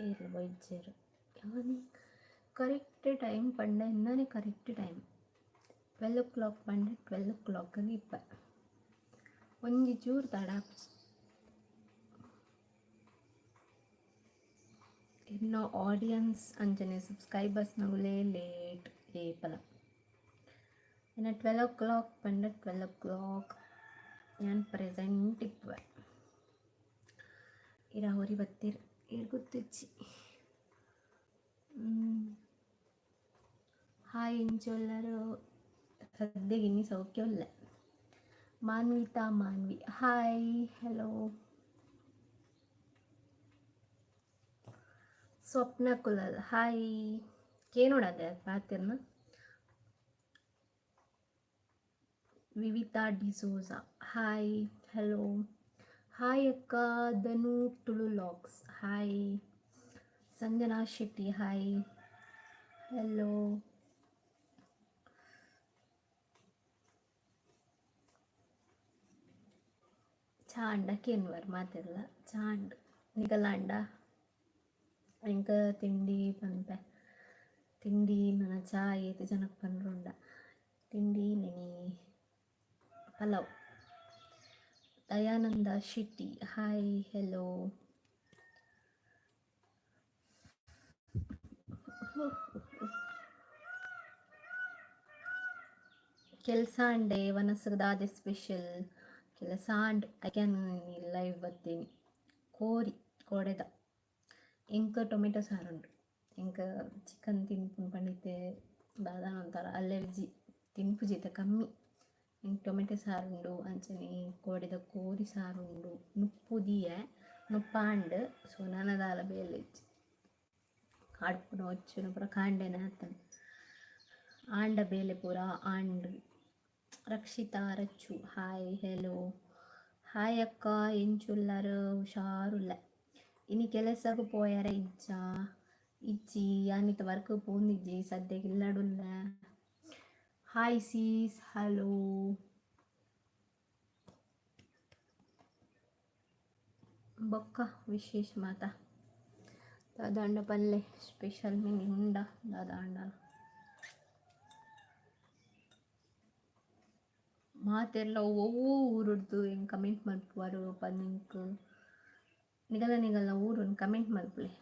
ಏರ್ಲ ಬೈಜೆರ್. ಯಾನ್ correct time ಪಂಡ ಎನ್ನನೆ correct time. 12 ಓ clock ಪಂಡ 12 ಓ ಕ್ಲಾಕ್ ಇಪ್ಪ. ಒಂಜಿ ಚೂರು ತಡ ಆಪುಜಿ. ಎನ್ನ ಆಡಿಯನ್ಸ್ ಅಂಚನೆ ಸಬ್ಸ್ಕ್ರೈಬರ್ಸ್ ನಗುಲೇ ಲೇಟ್ ಏಪಲ. ಎನ್ನ 12 ಓ ಕ್ಲಾಕ್ ಪಂಡ 12 ಓ ಕ್ಲಾಕ್ ಯಾನ್ ಪ್ರೆಸೆಂಟ್ ಇಪ್ಪುವೆ. ಇರ ಒರಿ ಬತ್ತೆರ್, ಏರ್ ಗೊತ್ತಿಜ್ಜಿ. ಹಾಯ್, ಎಂಚ ಉಲ್ಲರ್? ಸದ್ಯಗ್ ಇನಿ ಸೌಖ್ಯ ಉಲ್ಲೆ. Manvita Manvi, hi, hello. Swapna Kulal, hi. ಕೇನೋಡದೆ ಪಾತೆರ್ನ. Vivita D'Souza, hi, hello. Hi ಅಕ್ಕ. Dhanu Tulu vlogs, hi. Sanjana Shetty, hi, hello. ಚಾಂಡ ಕೇನ್ವರ್ ಮಾತೆರ್ಲ. ಚಾಂಡ್ ನಿಗಲಾಂಡ? ಎಂಕ ತಿಂಡಿ ಪನ್ಪೆ. ತಿಂಡಿ ನನ ಚಾ ಏತ್ ಜನಕ್ ಪನ್ರುಂಡ. ತಿಂಡಿ ನೆನಿ ಪಲಾವ್. Dayanand Shetty, hi, hello. ಕೆಲಸ ಅಂಡೆ. ವನಸ್ಗ್ ದಾದೆ ಸ್ಪೆಷಲ್? ಕೆಲಸ and I can live ಬತ್ತೀನಿ. ಕೋರಿ ಕೋಡೆದ. ಎಂಕ್ ಟೊಮೆಟೊ ಸಾರುಂಡು. ಎಂಕ್ ಚಿಕನ್ ತಿನ್ಪುನು ಪಂಡಿತ್ತೆ ದಾದಾನ ಒಂಥರ ಅಲೆರ್ಜಿ, ತಿನ್ಪುಜಿ ಕಮ್ಮಿ. ಎಂಕ್ ಟೊಮೆಟೊ ಸಾರುಂಡು, ಅಂಚನೆ ಕೋಡೆದ ಕೋರಿ ಸಾರುಂಡು. ನುಪ್ಪು ದೀಯೆ, ನುಪ್ಪಾಂಡ್. ಸೊ ನನ ದಾಲ ಬೇಲೆ ಇಜ್ಜಿ. ಅಡ್ಪುನ ಒಚ್ಚುನ ಪೂರ ಕಾಂಡೆನೆ ಆತುಂಡು. ಆಂಡ ಬೇಲೆ ಪೂರ ಆಂಡ್. Rakshita Rachchu, hi, hello. Hi ಅಕ್ಕ, ಎಂಚುಲ್ಲರ್? ಹುಷಾರುಲ್ಲೆ. ಇನಿ ಕೆಲಸಗ್ ಪೋಯರೆ ಇಜ್ಜಾ? ಇಜ್ಜಿ, ಯಾನಿತ್ತೆ ವರ್ಕ್ ಪೋಂದಿಜ್ಜಿ, ಸದ್ಯಗ್ ಇಲ್ಲಡುಲ್ಲೆ. Hi sis, hello. ಬೊಕ್ಕ ವಿಶೇಷ ಮಾತ ದಾದಾಂಡ ಪನ್ಲೆ. ಸ್ಪೆಷಲ್ ಮಿನಿ ಉಂಡ ದಾದಾಂಡ? ಮಾತೆರ್ಲ ಒವ್ವು ಊರುಡ್ದು ಎಂಕ್ ಕಮೆಂಟ್ ಮಲ್ಪುವರ್ ಪಂದ್ ಎಂಕ್ ನಿಗಲ ನಿಗಲ್ನ ಊರುನ್ ಕಮೆಂಟ್ ಮಲ್ಪುಲೆ.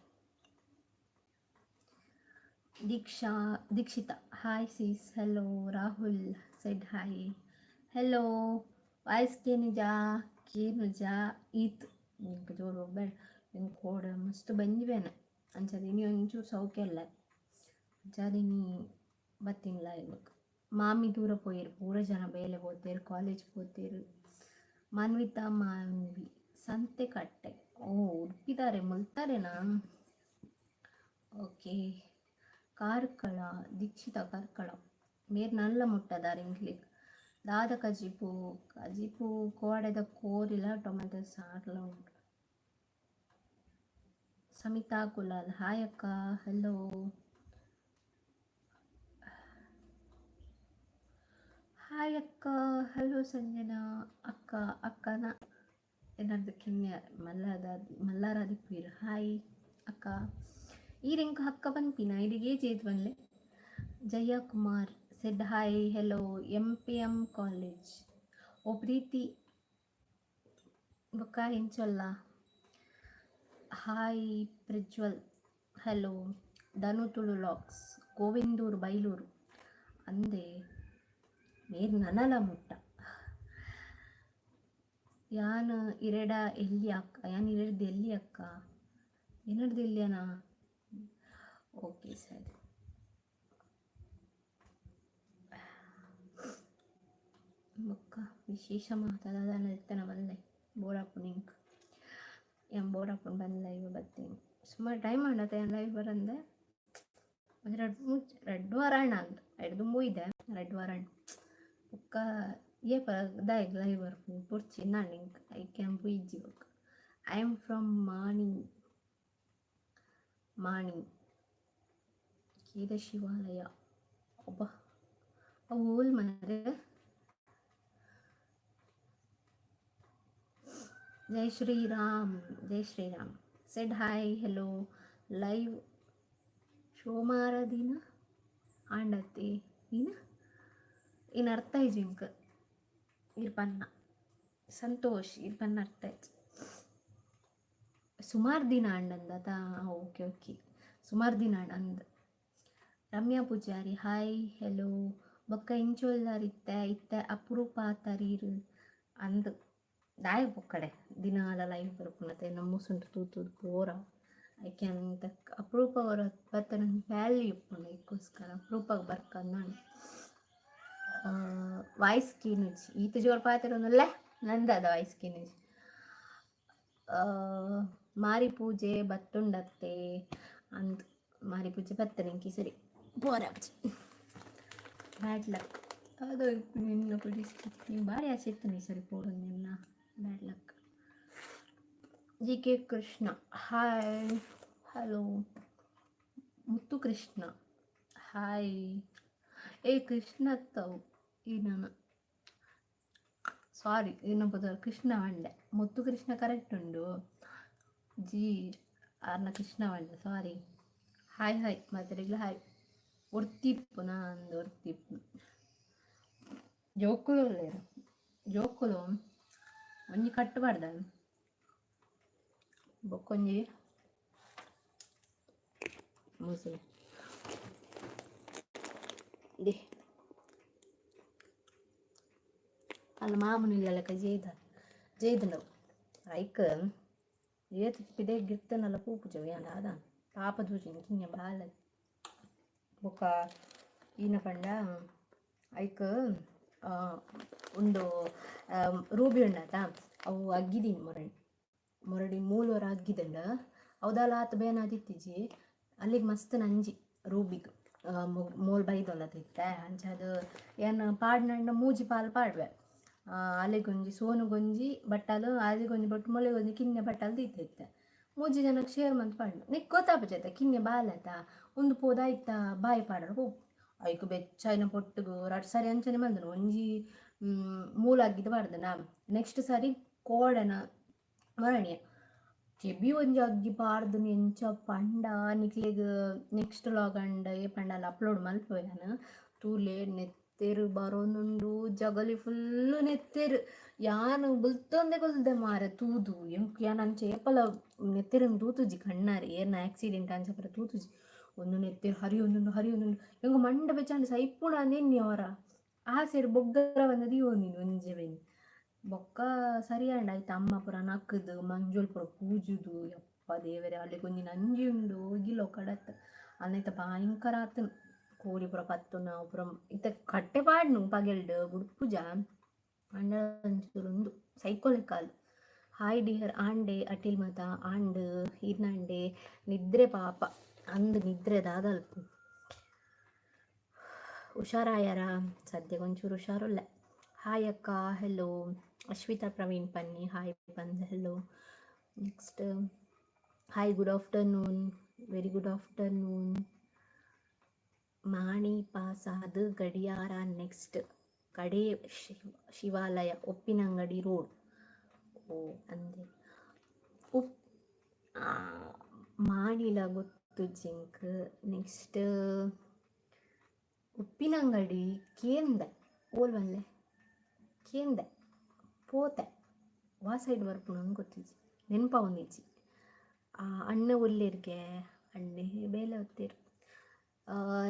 ದೀಕ್ಷಾ Dikshita, hi sis, hello. Rahul said hi, hello. Voice ಕೇನುಜಾ? ಕೇನುಜಾ ಈತ್. ಎಂಕ್ ಜೋರು ಬೇಡ, ಎಂಕ್ ಕೋಡೆ ಮಸ್ತ್ ಬಂಜಿ ಬೇನೆ. ಅಂಚಾದ್ ಇನಿ ಒಂಚೂರು ಸೌಖ್ಯ ಉಲ್ಲೆ. ಅಂಚಾದ್ ಇನಿ ಬತ್ತಿನಿ ಲೈವ್. ಮಾಮಿ ದೂರ ಪೋಯೆರ್, ಪೂರ ಜನ ಬೇಲೆ ಪೋತೆರ್, ಕಾಲೇಜ್ ಪೋತೆರ್. ಮಾನ್ವಿತಾ ಮಾನ್ವಿ, ಸಂತೆಕಟ್ಟೆ. ಓ, ಉಡುಪಿದಾರೆ ಮುಲ್ತಾರೆನಾ? ಓಕೆ. ಕಾರ್ಕಳ, ದೀಕ್ಷಿತಾ ಕಾರ್ಕಳ. ಮೇರ್ ನಲ್ಲ ಮುಟ್ಟದಾರ್ ಎಂಕ್ಲೆಗ್. ದಾದ ಕಜಿಪು? ಕಜಿಪು ಕೋಡೆದ ಕೋರಿಲ ಟೊಮೆಟೊ ಸಾರ್ಲ ಉಂಡು. ಸಮಿತಾ ಕುಲಾಲ್, ಹಾಯ್ ಅಕ್ಕ, ಹಲೋ. ಹಾಯ್ ಅಕ್ಕ, ಹಲೋ ಸಂಜನಾ ಅಕ್ಕ. ಅಕ್ಕನ ಏನಾದ್ರು ಕಿನ್ಯ ಮಲ್ಲದ ಮಲ್ಲಾರಾದಿಪ್ಪುವೆರ್. ಹಾಯ್ ಅಕ್ಕ. ಈರ್ ಎಂಕ್ ಅಕ್ಕ ಪನ್ಪಿನ? ಈರೆಗ್ ಏಜ್ ಏತ್ ಪನ್ಲೆ. Jaya Kumar said hi, hello. M P M college. ಓ ಪ್ರೀತಿ, ಬೊಕ್ಕ ಎಂಚೊಲ್ಲ? Hi Prajwal, hello. Dhanu Tulu vlogs, Govinduru Bailuru. ಅಂದೆ, ಮೇರ್ ನನಲ ಮುಟ್ಟ. ಯಾನ್ ಇರೆಡ ಎಲ್ಯ ಅಕ್ಕ, ಯಾನ್ ಇರೆಡ್ದ್ ಎಲ್ಯ ಅಕ್ಕ. ಎನಡ್ದ್ ಎಲ್ಯನಾ? ಓಕೆ, ಸರಿ. ಬೊಕ್ಕ ವಿಶೇಷ ಮಾತ ದಾದಾಂಡ ಇತ್ತನ ಬಲ್ಲೆ. ಬೋರ್ ಆಪುಂಡು ಎಂಕ್. ಯಾನ್ ಬೋರ್ ಆಪುಂಡು ಬಂದ್ ಲೈವ್ ಬತ್ತೀನಿ. ಸುಮಾರು ಟೈಮ್ ಆಂಡತೆ ಯಾನ್ ಲೈವ್ ಬರಂದೆ. ಒಂಜಿ ರಡ್ಡ್ ಮೂಜಿ ರಡ್ಡ್ ವಾರ ಆಂಡ್ ಅಂದ್ ಐಡ್ ದುಂಬು ಇತ್ತೆ ರಡ್ಡ್ ವಾರ ಆಂಡ್. ಬೊಕ್ಕ ಏಪ ದಾಯೆಗ್ ಲೈವ್ ಬರ್ಪುನಿ ಬೊರ್ಚಿ ಇಂದಾಂಡ್ ಎಂಕ್, ಐಕ್ ಯಾನ್ ಪೋಯಿಜ್ಜಿ ಬೊಕ್ಕ. I am from Mani. Mani Kheda Shivalaya. ಅಬ್ಬಾ, ಅವು ಓಲ್ ಮಾರ್ರೆ? ಜೈ ಶ್ರೀರಾಮ್, ಜೈ Shriram. Said hi, hello. Live ಸೋಮಾರ ದಿನ ಆಂಡತ್ತೆ ನೀನು ಏನು ಅರ್ಥ ಇಜ್ಜಿ ಇಂಕ್. ಇರ್ ಪನ್ನ ಸಂತೋಷ್, ಇರ್ ಪನ್ನ ಅರ್ಥ ಆಯ್ತು. ಸುಮಾರು ದಿನ ಆಂಡಂದ. ಓಕೆ ಓಕೆ, ಸುಮಾರು ದಿನ ಆಂಡ ಅಂದ್. Ramya Poojary, hi, hello. ಬೊಕ್ಕ ಇಂಚೊಲ್ದಾರ್ ಇತ್ತೆ ಇತ್ತೆ ಅಪರೂಪ ಆತಾರೀರು ಅಂದ್. ದಾಯೆ ಪೊಕ್ಕಡೆ ದಿನಾಲ ಲೈವ್ ಬರ್ಪುನತೆ? ನಮ್ಮ ಮುಸುಂಟು ತೂತುದು ಪೋರ ಐಕೆ ಅಂತ ಅಪರೂಪ ಅವರ ಬತ್ತನ ವ್ಯಾಲ್ಯೂ ಇಪ್ಪುಂಡು. ಐಕ್ಕೋಸ್ಕರ ಅಪರೂಪಗೆ ಬರ್ಕಂದಾಂಡ್. ವಾಯ್ಸ್ ಕೇನುಜಿ. ಈತ ಜೋರು ಪಾತೆರೊಂದುಲ್ಲೆ, ನಂದದ ವಾಯ್ಸ್ ಕೇನುಜಿ. ಮಾರಿ ಪೂಜೆ ಬತ್ತುಂಡತ್ತೆ ಅಂದ್. ಮಾರಿ ಪೂಜೆ ಬತ್ತನೆ ಈ ಸರಿ ಪೋರ. ಬ್ಯಾಡ್ ಲಕ್ ಅದು ನಿನ್ನ ನೀವು ಭಾರಿ ಆಸೆ ಇತ್ತು ಈ ಸರಿ ಪೋಡು ನಿನ್ನ. Bad luck. G K Krishna, hi, hello. Muthu Krishna, hi. ಏ ಕೃಷ್ಣ ತವು ಈ ನಾನು ಸಾರಿ, ಏನಪ್ಪ ಕೃಷ್ಣ ವಂಡೆ. ಮುತ್ತು ಕೃಷ್ಣ ಕರೆಕ್ಟ್ ಉಂಡು ಜಿ ಆರ್ನ ಕೃಷ್ಣ ವಂಡೆ. ಸಾರಿ. ಹಾಯ್ ಹಾಯ್, ಮಾತೆರೆಗ್ಲ ಹಾಯ್. ಒರ್ತಿಪ್ಪುನ ಅಂದ್ ಒರ್ತಿಪ್ಪು. ಜೋಕುಲು ಉಲ್ಲೆರ್. ಜೋಕುಲು ಒಂಜಿ ಕಟ್ಟು ಪಾಡ್ದ ಬೊಕ್ಕೊಂಜಿ ಮುಸುಲು ದಿ ಅಲ್ಲ. ಮಾಮೂಲಿ ಲೆಕ್ಕ ಜೇದ ಜೇದನವು ಐಕ್ ಏತ್ ಪಿದೆ ಗಿರ್ತನಲ್ಲ ಪೂಪುಜವು ಯಾನ್ ದಾದ ಪಾಪ ತೂಜಿನ ಕಿನ್ಯ ಬಾಲ. ಬೊಕ್ಕ ಈನ ಪಂಡ ಐಕ್ ಉಂದು ರೂಬಿ ಉಂಡಾತ, ಅವು ಅಗ್ಗಿದೀನಿ ಮೊರಡಿ ಮೊರಡಿ ಮೂಲವರ ಅಗ್ಗಿದಂಡ. ಅವು ಆತ್ ಬೇನಾದಿತ್ತಿಜಿ. ಅಲ್ಲಿಗೆ ಮಸ್ತ್ ನಂಜಿ ರೂಬಿಗ್ ಮೋಲ್ ಬೈದೊಲ್ಲದಿತ್ತೆ. ಅಂಚಾದ್ ಯಾನ್ ಪಾಡ್ನಂಡ ಮೂಜಿ ಪಾಲ್ ಪಾಡ್ವೆ. ಅಲೆಗೊಂಜಿ, ಸೋನುಗೊಂಜಿ ಬಟ್ಟಲು, ಅಲೆಗೊಂಜಿ ಬೊಟ್ಟು ಮೊಲೆಗೊಂಜಿ ಕಿನ್ಯ ಬಟ್ಟಲು ದೀತಿತ್ತೆ. ಮೂಜಿ ಜನಕ್ಕೆ ಶೇರ್ ಮಂತ್ ಪಾಡ್ನು. ನಿಕ್ ಗೊತ್ತಾಪುಜತ್ತ, ಕಿನ್ಯ ಬಾಲತ ಉಂದು ಪೋದ ಐತ ಬಾಯಿ ಪಾಡರ ಪೋಪು. ಐಕ್ ಬೆಚ್ಚಾಯಿನ ಪೊಟ್ಟುಗು ರಡ್ಡ್ ಸಾರಿ ಅಂಚನೆ ಮಲ್ದನು. ಒಂಜಿ ಮೂಲಾಗಿದ್ದು ಪಾಡ್ದನ, ನೆಕ್ಸ್ಟ್ ಸಾರಿ ಕೋಡೆನ ಮರಣಿಯ ಕೆಬಿ ಒಂಜಿ ಅಗ್ಗಿ ಪಾಡ್ದನು. ಎಂಚ ಪಂಡ ನಿಕ್ಲೆಗ್ ನೆಕ್ಸ್ಟ್ ಲಾಗ್ ಅಂಡ ಏ ಪಂಡಲ ಅಪ್ಲೋಡ್ ಮಲ್ಪುವೆ ಯಾನ್. ತೂಲೆ, ನೆತ್ತೆರ್ ಬರೋನುಂಡು, ಜಗಲಿ ಫುಲ್ಲು ನೆತ್ತೆರ್. ಯಾನ್ ಬುಲ್ತೊಂದೆ ಕುಲ್ದೆ ಮಾರೆ ತೂದು. ಎಂಕ್ ಯಾನ್ ಅಂಚ ಏಪಲ ನೆತ್ತೆರನ್ ತೂತುಜಿ ಕಣ್ಣಾರೆ. ಏರ್ನ ಆಕ್ಸಿಡೆಂಟ್ ಅಂಚ ಪೂರ ತೂತುಜಿ. ಒಂದು ನೆತ್ತೆರ್ ಹರಿಯೊಂದುಂಡು, ಹರಿಯೊಂದುಂಡು. ಎಂಕ್ ಮಂಡೆ ಬೆಚ್ಚಾಂಡ್. ಸೈಪುಣ ಅಂದ್ ಅವರ ಆಸೆಡ್ ಬೊಗ್ಗರ ಬಂದ ದೀವೊಂದಿನಿ ಒಂಜೆ ಬೆನಿ. ಬೊಕ್ಕ ಸರಿ ಆಂಡ್. ಐತ ಅಮ್ಮ ಪೂರ ನಕ್ಕ್ದ್ ಮಂಜೊಲ್ ಪೂರ ಪೂಜುದು. ಯಪ್ಪ ದೇವೆರೆ, ಅಲ್ಲಿಗೆ ಒಂಜಿ ನಂಜಿ ಉಂಡು ಗಿಲೋ ಕಡತ್ ಅಲ್ನ. ಭಯಂಕರ ಆತನ್. ಕೋರಿ ಪೂರ ಪತ್ತುನ ಪೂರ ಇತ್ತೆ ಕಟ್ಟೆ ಪಾಡ್ನು ಪಗೆಲ್ಡ್ ಬುಡ್ಪುಜ ಅಂಡ ಒಂಚೂರು ಉಂದು ಸೈಕೋಲೆಕಾಲ್. ಹಾಯ್ ಡಿಯರ್, ಆಂಡೆ ಅಟಿಲ್ ಮಾತ ಆಂಡ್ ಈರ್ನಾಂಡೆ ನಿದ್ರೆ ಪಾಪ ಅಂದ್. ನಿದ್ರೆ ದಾದಲ್ಪ ಹುಷಾರಾಯಾರ? ಸದ್ಯಕ್ಕೆ ಒಂಚೂರು ಹುಷಾರುಲ್ಲ. ಹಾಯ್ ಅಕ್ಕ, ಹೆಲೋ. ಅಶ್ವಿತಾ ಪ್ರವೀಣ್ ಪನ್ನಿ ಹಾಯ್ ಪಂದ್. Hello. Next, hi, good afternoon, very good afternoon. ಮಾಣಿ ಪಾಸಾದ ಗಡಿಯಾರ. ನೆಕ್ಸ್ಟ್ ಕಡೆ ಶಿವಾಲಯ ಉಪ್ಪಿನಂಗಡಿ ರೋಡ್. ಓ ಅಂದೆ ಉಪ್ ಮಾಣಿಲ ಗೊತ್ತು ಜಿಂಕ್. ನೆಕ್ಸ್ಟ್ ಉಪ್ಪಿನಂಗಡಿ ಕೇಂದ ಓಲ್ ಬಲ್ಲೆ ಕೇಂದೆ ಪೋತೆ. ವಾ ಸೈಡ್ ಬರ್ಪುಂಡು ಗೊತ್ತಿಜ್ಜಿ, ನೆನಪಾವೊಂದಿಜ್ಜಿ. ಅಣ್ಣ ಒಲ್ಲೆರ್ಗೆ? ಅಣ್ಣೆ ಬೇಲೆ ಹೊತ್ತೇರು.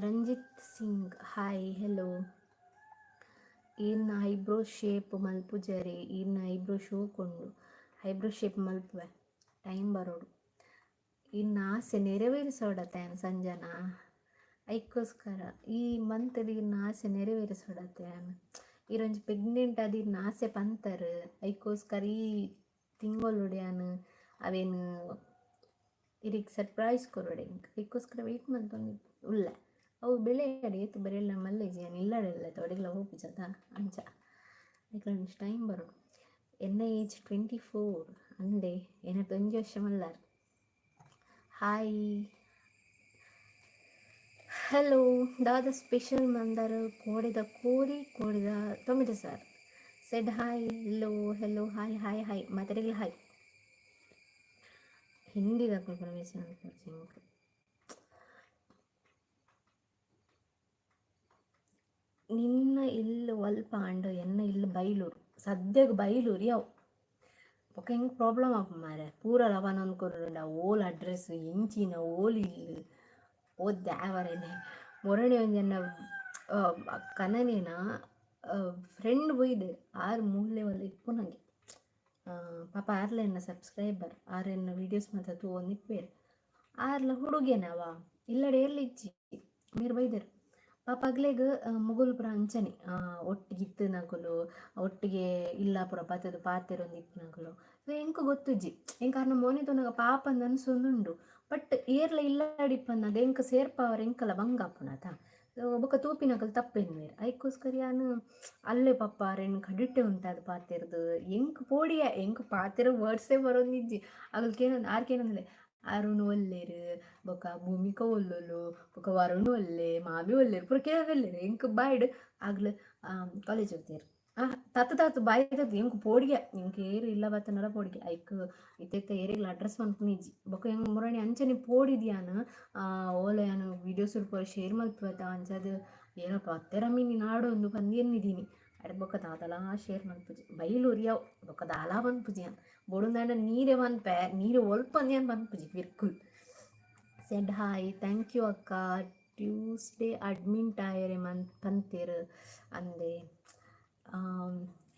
Ranjith Singh, hi, hello. ಈರ್ನ ಐಬ್ರೋ ಶೇಪ್ ಮಲ್ಪುಜರೆ? ಈರ್ನ ಐಬ್ರೋ ಶೋಕುಂಡು. ಐಬ್ರೋ ಶೇಪ್ ಮಲ್ಪುವೆ, ಟೈಮ್ ಬರೋಡು. ಇನ್ನು ಆಸೆ ನೆರವೇರಿಸೋಡತ್ತೆ ಸಂಜನಾ. ಐಕ್ಕೋಸ್ಕರ ಈ ಮಂತಲ್ಲಿ ಇರ್ನ ಆಸೆ ನೆರವೇರಿಸೋಡತ್ತೆ ಯಾನ್. ಈರೊಂಜಿ ಪ್ರೆಗ್ನೆಂಟ್ ಆದ್ ಇರ್ನ ಆಸೆ ಪಂತರ್. ಐಕ್ಕೋಸ್ಕರ ಈ ತಿಂಗೊಲುಡು ಯಾನ್ ಅವೇನು ಇರಿಗ್ ಸರ್ಪ್ರೈಸ್ ಕೊರೊಡೆ ಎಂಕ್. ಐಕ್ಕೋಸ್ಕರ ವೆಯ್ಟ್ ಮಲ್ತೊಂದು ಉಲ್ಲೆ. ಅವು ಬೆಳೆಯಡ್ ಏತ್ ಬರೆಲ್ಲ ಮಲ್ಲೆಜಿ. ಯಾನ್ ಇಲ್ಲಡೆಲ್ಲ ಒಡೆಗ್ಲ ಪೋಪುಜತ ಅಂಚ ಐಕ್ ಟೈಮ್ ಬರೋಡು. ಎನ್ನ ಏಜ್ 24 ಅಂದೆ. ಎನಟ್ ಒಂಜಿ ವರ್ಷ ಮಲ್ಲಾರ್. Hi, hello. ದಾದ ಸ್ಪೆಷಲ್ ಮಂದರ್? ಕೋಡೆದ ಕೋರಿ, ಕೋಡೆದ ಟೊಮೆಟೊ ಸಾರು. Said hi, hello hello, hi hi hi, ಮಾತೆರೆಗ್ಲ hi. ಹಿಂದಿದ ಪರಮೇಶ್ವರ. ನಿನ್ನ ಇಲ್ಲ್ ಒಲ್ಪ ಆಂಡ್? ಎನ್ನ ಇಲ್ಲ್ ಬೈಲೂರು. ಸದ್ಯಗ್ ಬೈಲೂರು ಯಾವು. ಬೊಕ ಎಂಕ್ ಪ್ರಾಬ್ಲಮ್ ಆಪುಂಡು ಮಾರ್ರೆ, ಪೂರ ರವಾನೊಂದು ಕೊರೊಡುಂಡ ಓಲ್ ಅಡ್ರೆಸ್ ಎಂಚಿನ ಓಲ್ ಇಲ್ಲ್ ಓ ದ್ಯಾವರೆನೆ. ಮೊರಣಿ ಒಂಜಿ ಎನ್ನ ಕನನೇನ ಫ್ರೆಂಡ್ ಬೈದೆರ್, ಆರ್ ಮೂಲೇ ಒಲ್ಲ ಇಪ್ಪುನಗೆ. ಪಾಪ ಆರ್ಲ ಎನ್ನ ಸಬ್ಸ್ಕ್ರೈಬರ್, ಆರ್ ಎನ್ನ ವೀಡಿಯೋಸ್ ಮಾತ ತೂವೊಂದು ಇಪ್ಪುವೆರ್. ಆರ್ಲ ಹುಡುಗೆನವ, ಇಲ್ಲಡೆ ಏರ್ಲ ಇಜ್ಜಿ, ಮೇರ್ ಬೈದೆರ್. ಪಾಪ ಅಗ್ಲೆಗ್ ಮುಗುಲ್ ಪೂರ ಅಂಚನೆ, ಒಟ್ಟಿಗೆ ಇತ್ತಿನಕುಲು, ಒಟ್ಟಿಗೆ ಇಲ್ಲ ಪೂರ ಬತ್ತುದು ಪಾತೆರೊಂದು ಇಪ್ಪುನಕುಲು. ಸೊ ಎಂಕ್ ಗೊತ್ತುಜ್ಜಿ, ಎಂಕ್ ಆರ್ನ ಮೋನೆ ತೂನಗ ಪಾಪ ಅಂದ್ ಅನ್ಸೊಂದುಂಡು. ಬಟ್ ಏರ್ಲ ಇಲ್ಲಡ್ ಇಪ್ಪಂದಾಗ ಎಂಕ್ ಸೇರ್ಪಾವರೆ ಎಂಕಲ ಬಂಗ ಆಪುಂಡತ. ಬೊಕ ತೂಪಿನಕುಲು ತಪ್ಪು ಎನ್ನುವೆರ್. ಐಕೋಸ್ಕರ ಯಾನ್ ಅಲ್ಲೇ ಪಾಪ ಅರೆನ್ ಕಡಿಟ್ಟೆ ಉಂತಾದ್ ಪಾತೆರ್ದ್ ಎಂಕ್ ಪೋಡಿಯೆ, ಎಂಕ್ ಪಾತೆರ ವರ್ಡ್ಸೇ ಬರೊಂದಿಜ್ಜಿ. ಅಗಲ್ ಕೇನೊಂದು ಆರ್ ಕೇನೊಂದುಲ್ಲೆ ಅರುಣ್ ಒಲ್ಲೆರ್, ಬೊಕ ಭೂಮಿಕಾ ಒಲ್ಲೊಲು, ಬೊಕ ವರುಣ್ ಒಲ್ಲೆ, ಮಾಮಿ ಒಲ್ಲೆರ್ ಪೂರ ಕೇನೊಂದುಲ್ಲೆರ್. ಎಂಕ್ ಬಾಯ್ಡ್ ಅಗ್ಲ್ ಕಾಲೇಜ್ ಹೋಗ್ತೆರ್. ತತ್ ತತ್ ಬಾಯಿ ತತ್ ಎಂಕ್ ಪೋಡಿಗೆ, ಎಂಕ್ ಏರ್ ಇಲ್ಲ ಬತ್ತುಂಡಲ ಪೋಡಿಗೆ. ಐಕ್ ಇತ್ತೆ ಇತ್ತೆ ಏರೆಗ್ಲ ಅಡ್ರೆಸ್ ಮನ್ಪುನ ಇಜ್ಜಿ. ಬೊಕ ಎಂಕ್ ಮುರಣಿ ಅಂಚನೆ ಪೋಡಿದ್ ಯಾನ್ ಓಲ ಯಾನ್ ವೀಡಿಯೋಸ್ ಪೂರ ಶೇರ್ ಮಲ್ಪುವೆತ, ಅಂಚಾದ್ ಏರಪ್ಪ ಅತ್ತೆರ ಮಿನಿ ನಾಡೊಂದು ಪಂದ್ ಎನ್ನಿದೀನಿ. ಅಡೆ ಬೊಕ ದಾದಲಾ ಶೇರ್ ಮನ್ಪುಜಿ. ಬೈಲೂರು ಯಾವು ಬೊಕ ದಾಲಾ ಪನ್ಪುಜಿ ಯಾನ್. ಬೋಡುಂದಾಂಡ ನೀರೆ ಪನ್ಪೆ, ನೀರು ಒಲ್ಪ ಯಾನ್ ಪನ್ಪುಜಿ ಬಿರ್ಕುಲ್. ಸೆಡ್ ಹಾಯ್, thank you ಅಕ್ಕ. ಟ್ಯೂಸ್ಡೇ ಅಡ್ಮಿಂಟ್ ಆಯೆರೆ ಮನ್ ಪಂತೆರ್ ಅಂದೆ.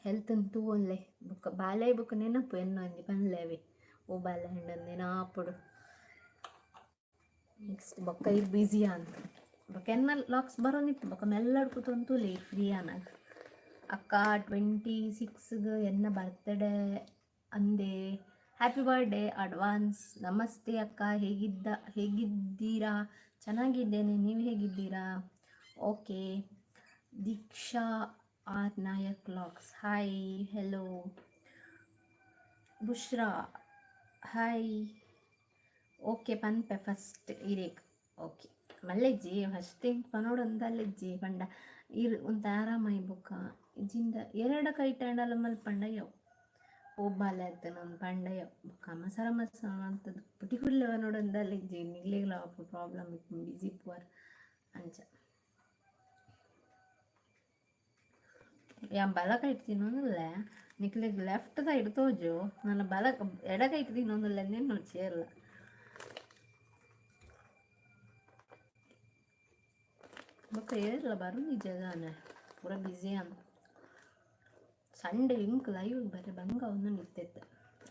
ಹೆಲ್ತ್ ತೂವೊನ್ಲೆ. ಬೊಕ ಬಾಲೆ ಬೊಕ ನೆನಪು ಎನ್ನ ಒಂಜಿ ಪನ್ಲೆ ಅವೆ ಓ ಬಾಲೆ ಅಂಡ್ ನೆನಪುಡು. ನೆಕ್ಸ್ಟ್ ಬೊಕ್ಕ ಇರ್ ಬ್ಯುಸಿ ಅಂದ್ ಬೊಕ ಎನ್ನ ಲಾಕ್ಸ್ ಬರೋನಿತ್ತು, ಬೊಕ ಮೆಲ್ಲಡ್ ಕೂತೊಂದು ತೂಲೆ ಇರ್ ಫ್ರೀ ಆನಗ. ಅಕ್ಕ, 26ಗ್ ಎನ್ನ ಬರ್ತ್ಡೇ ಅಂದೆ, ಹ್ಯಾಪಿ ಬರ್ತ್ಡೇ ಅಡ್ವಾನ್ಸ್. ನಮಸ್ತೆ ಅಕ್ಕ, ಹೇಗಿದ್ದೀರಾ? ಚೆನ್ನಾಗಿದ್ದೇನೆ, ನೀವು ಹೇಗಿದ್ದೀರಾ? Okay. Deeksha R Nayak LOX, hi, hello. Bushra hi. Okay, ಪನ್ಪೆ ಫಸ್ಟ್ ಇರೇಕ್. ಓಕೆ, ಮಲ್ಲೆಜ್ಜಿ ಫಸ್ಟ್ ಎಂಕ್ ಪನೊಡೊಂದಲ್ಲೆಜ್ಜಿ ಪಂಡ ಇರ್ ಒಂತೆ ಆರಾಮಾಯಿ ಬೊಕ್ಕ ಇಜ್ಜಿಂಡ ಎರಡ ಕೈಟಾಂಡಲ ಮಲ್ಪಂಡ ಯಾವು. ಓ ಬಾಲೆ ಅತ್ತ್ ಪಂಡ ಯಾವು. ಬೊಕ್ಕ ಅಮಸರ ಮಸ ಮಂತುದು ಪುಟಿ ಕುಲ್ಲೆ ಪನೊಡೊಂದಲ್ಲೆಜ್ಜಿ, ನಿಗ್ಲೆಗ್ಲ ಪ್ರಾಬ್ಲಮ್ ಇಪ್ಪುಂಡು, ಬಿಸಿ ಇಪ್ಪುವರ್ ಅಂಚ. ಯಾನ್ ಬಲ ಕೈಟ್ ತಿನ್ನೊಂದುಲ್ಲೆ, ನಿಕ್ಲೆಗ್ ಲೆಫ್ಟ್ ಸೈಡ್ ತೋಜು. ನನ ಬಲ ಎಡ ಕೈಟ್ ತಿನ್ನೊಂದುಲ್ಲೆ ಎನ್ನೊಡ್ಚಿ ಏರ್ಲ. ಬೊಕ ಏರ್ಲ ಬರುನಿಜ್ಜ ದಾನೆ, ಪೂರ ಬ್ಯುಸಿ ಆಂದ್. ಸಂಡೆ ಎಂಕ್ ಲೈವ್ ಬರೆ ಬಂಗ ಆವೊಂದುಂಡು ಇತ್ತೆ ಇತ್ತೆ.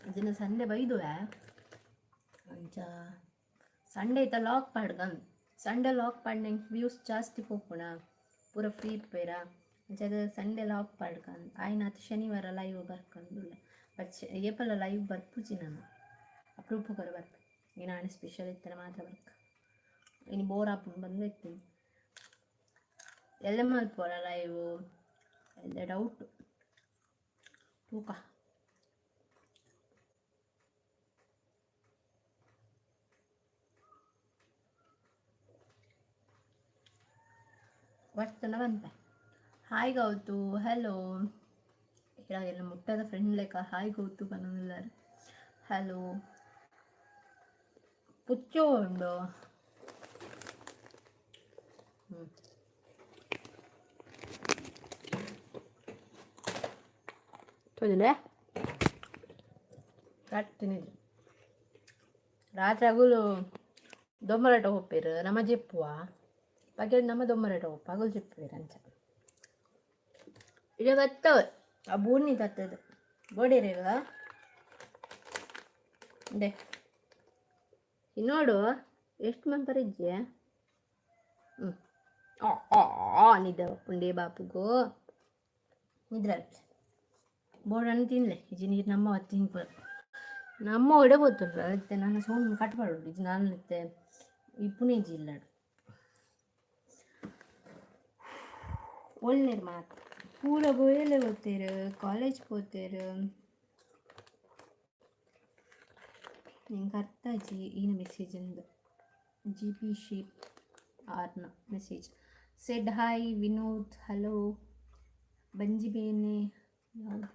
ಇಜ್ಜಿಂಡ ಸಂಡೆ ಬೈದುವೆ ಅಂಚ ಸಂಡೆ ಇತ್ತ ಲಾಕ್ ಪಾಡ್ಗಂದ್. ಸಂಡೆ ಲಾಕ್ ಪಾಡ್ಂಡ ಎಂಕ್ ವ್ಯೂಸ್ ಜಾಸ್ತಿ ಪೋಪುಂಡ, ಪೂರ ಫ್ರೀ ಇಪ್ಪುವೆರಾ, ಅಂಚಾದ್ ಸಂಡೆ ಲಾಕ್ ಪಾಡ್ಗಂದ್. ಆಯಿನಾತ್ ಶನಿವಾರ ಲೈವ್ ಬರ್ಕಂದುಲ್ಲೆ. ಬಟ್ ಏಪಲ ಲೈವ್ ಬರ್ಪುಜಿ ನನ, ಅಪರೂಪಕೊರ ಬರ್ಪೆ. ಏನಾಂಡ ಸ್ಪೆಷಲ್ ಇತ್ತಂಡ ಮಾತ್ರ ಬರ್ಕ. ಇನಿ ಬೋರ್ ಆಪುಂಡು ಪಂದ್ ಇತ್ತಿನಿ. ಎಲ್ಲೆ ಮಲ್ಪೊಡ ಲೈವ್? ಎಲ್ಲೆ ಡೌಟ್, ತೂಕ. ಬರ್ತಂಡ ಪನ್ಪೆ. Hi Gautu, hello. ಎಲ್ಲ ಮುಟ್ಟದ ಫ್ರೆಂಡ್ ಲೆಕ್ಕ ಹಾಯ್ ಗೌತು ಪನೊಂದುಲ್ಲೆರ್. ಹಲೋ. ಪುಚ್ಚೆ ಉಂಡು. ಹ್ಞೂ ತೋಜುಂಡೆ ಕಟ್ತಿನಿದ್ರು. ರಾತ್ರಿ ಅಗುಲು ದೊಂಬರಾಟ ಪೋಪೆರ್, ನಮ ಜೆಪ್ಪುವ. ಪಗೆಲ್ ನಮ ದೊಂಬರಾಟ ಪೋಪ, ಅಗುಲು ಜೆಪ್ಪುವೆರ್ ಅಂಚ. ಇಡೆ ಬತ್ತವ ಆ ಬೂರ್ನಿ ತತ್ತದು ಬೋಡೇರೆಗ ಇಂದೆ ನೋಡು ಎಷ್ಟು ಮನ್ಪರ ಇಜ್ಜಿ. ಹ್ಞೂ ಆ ನಿದ್ದೆ ಬಪ್ಪುಂಡೆ ಬಾಪುಗು, ನಿದ್ರೆ ಬೋಡನ್ನು ತಿನ್ಲೆ. ಇಜ್ಜಿ ನೀರು ನಮ್ಮ ತಿನ್ಪ ನಮ್ಮ ಒಡೆ ಗೊತ್ತುಂಟು. ಇತ್ತೆ ನನ್ನ ಸೌಂಡ್ ಕಟ್ ಮಾಡೋಡು. ಇಜ್ಜಿ ನಾನು ಇತ್ತೆ ಇಪ್ಪುನೇ ಇಜ್ಜಿ ಇಲ್ಲಡು. ಒಳ್ಳೆರ್ ಮಾತು ಪೂರ ಬೋಯೆಲೆ ಪೋತೆರ್, ಕಾಲೇಜ್ ಪೋತೆರ್. ಎಂಕ್ ಅರ್ಥ ಆಜಿ ಈನ ಮೆಸೇಜ್ ಇಂದ್. ಜಿ ಪಿ ಶೇಪ್ ಆರ್ನ message. Said hi Vinod, hello. ಬಂಜಿ ಬೇನೆ ಯಾವುದು?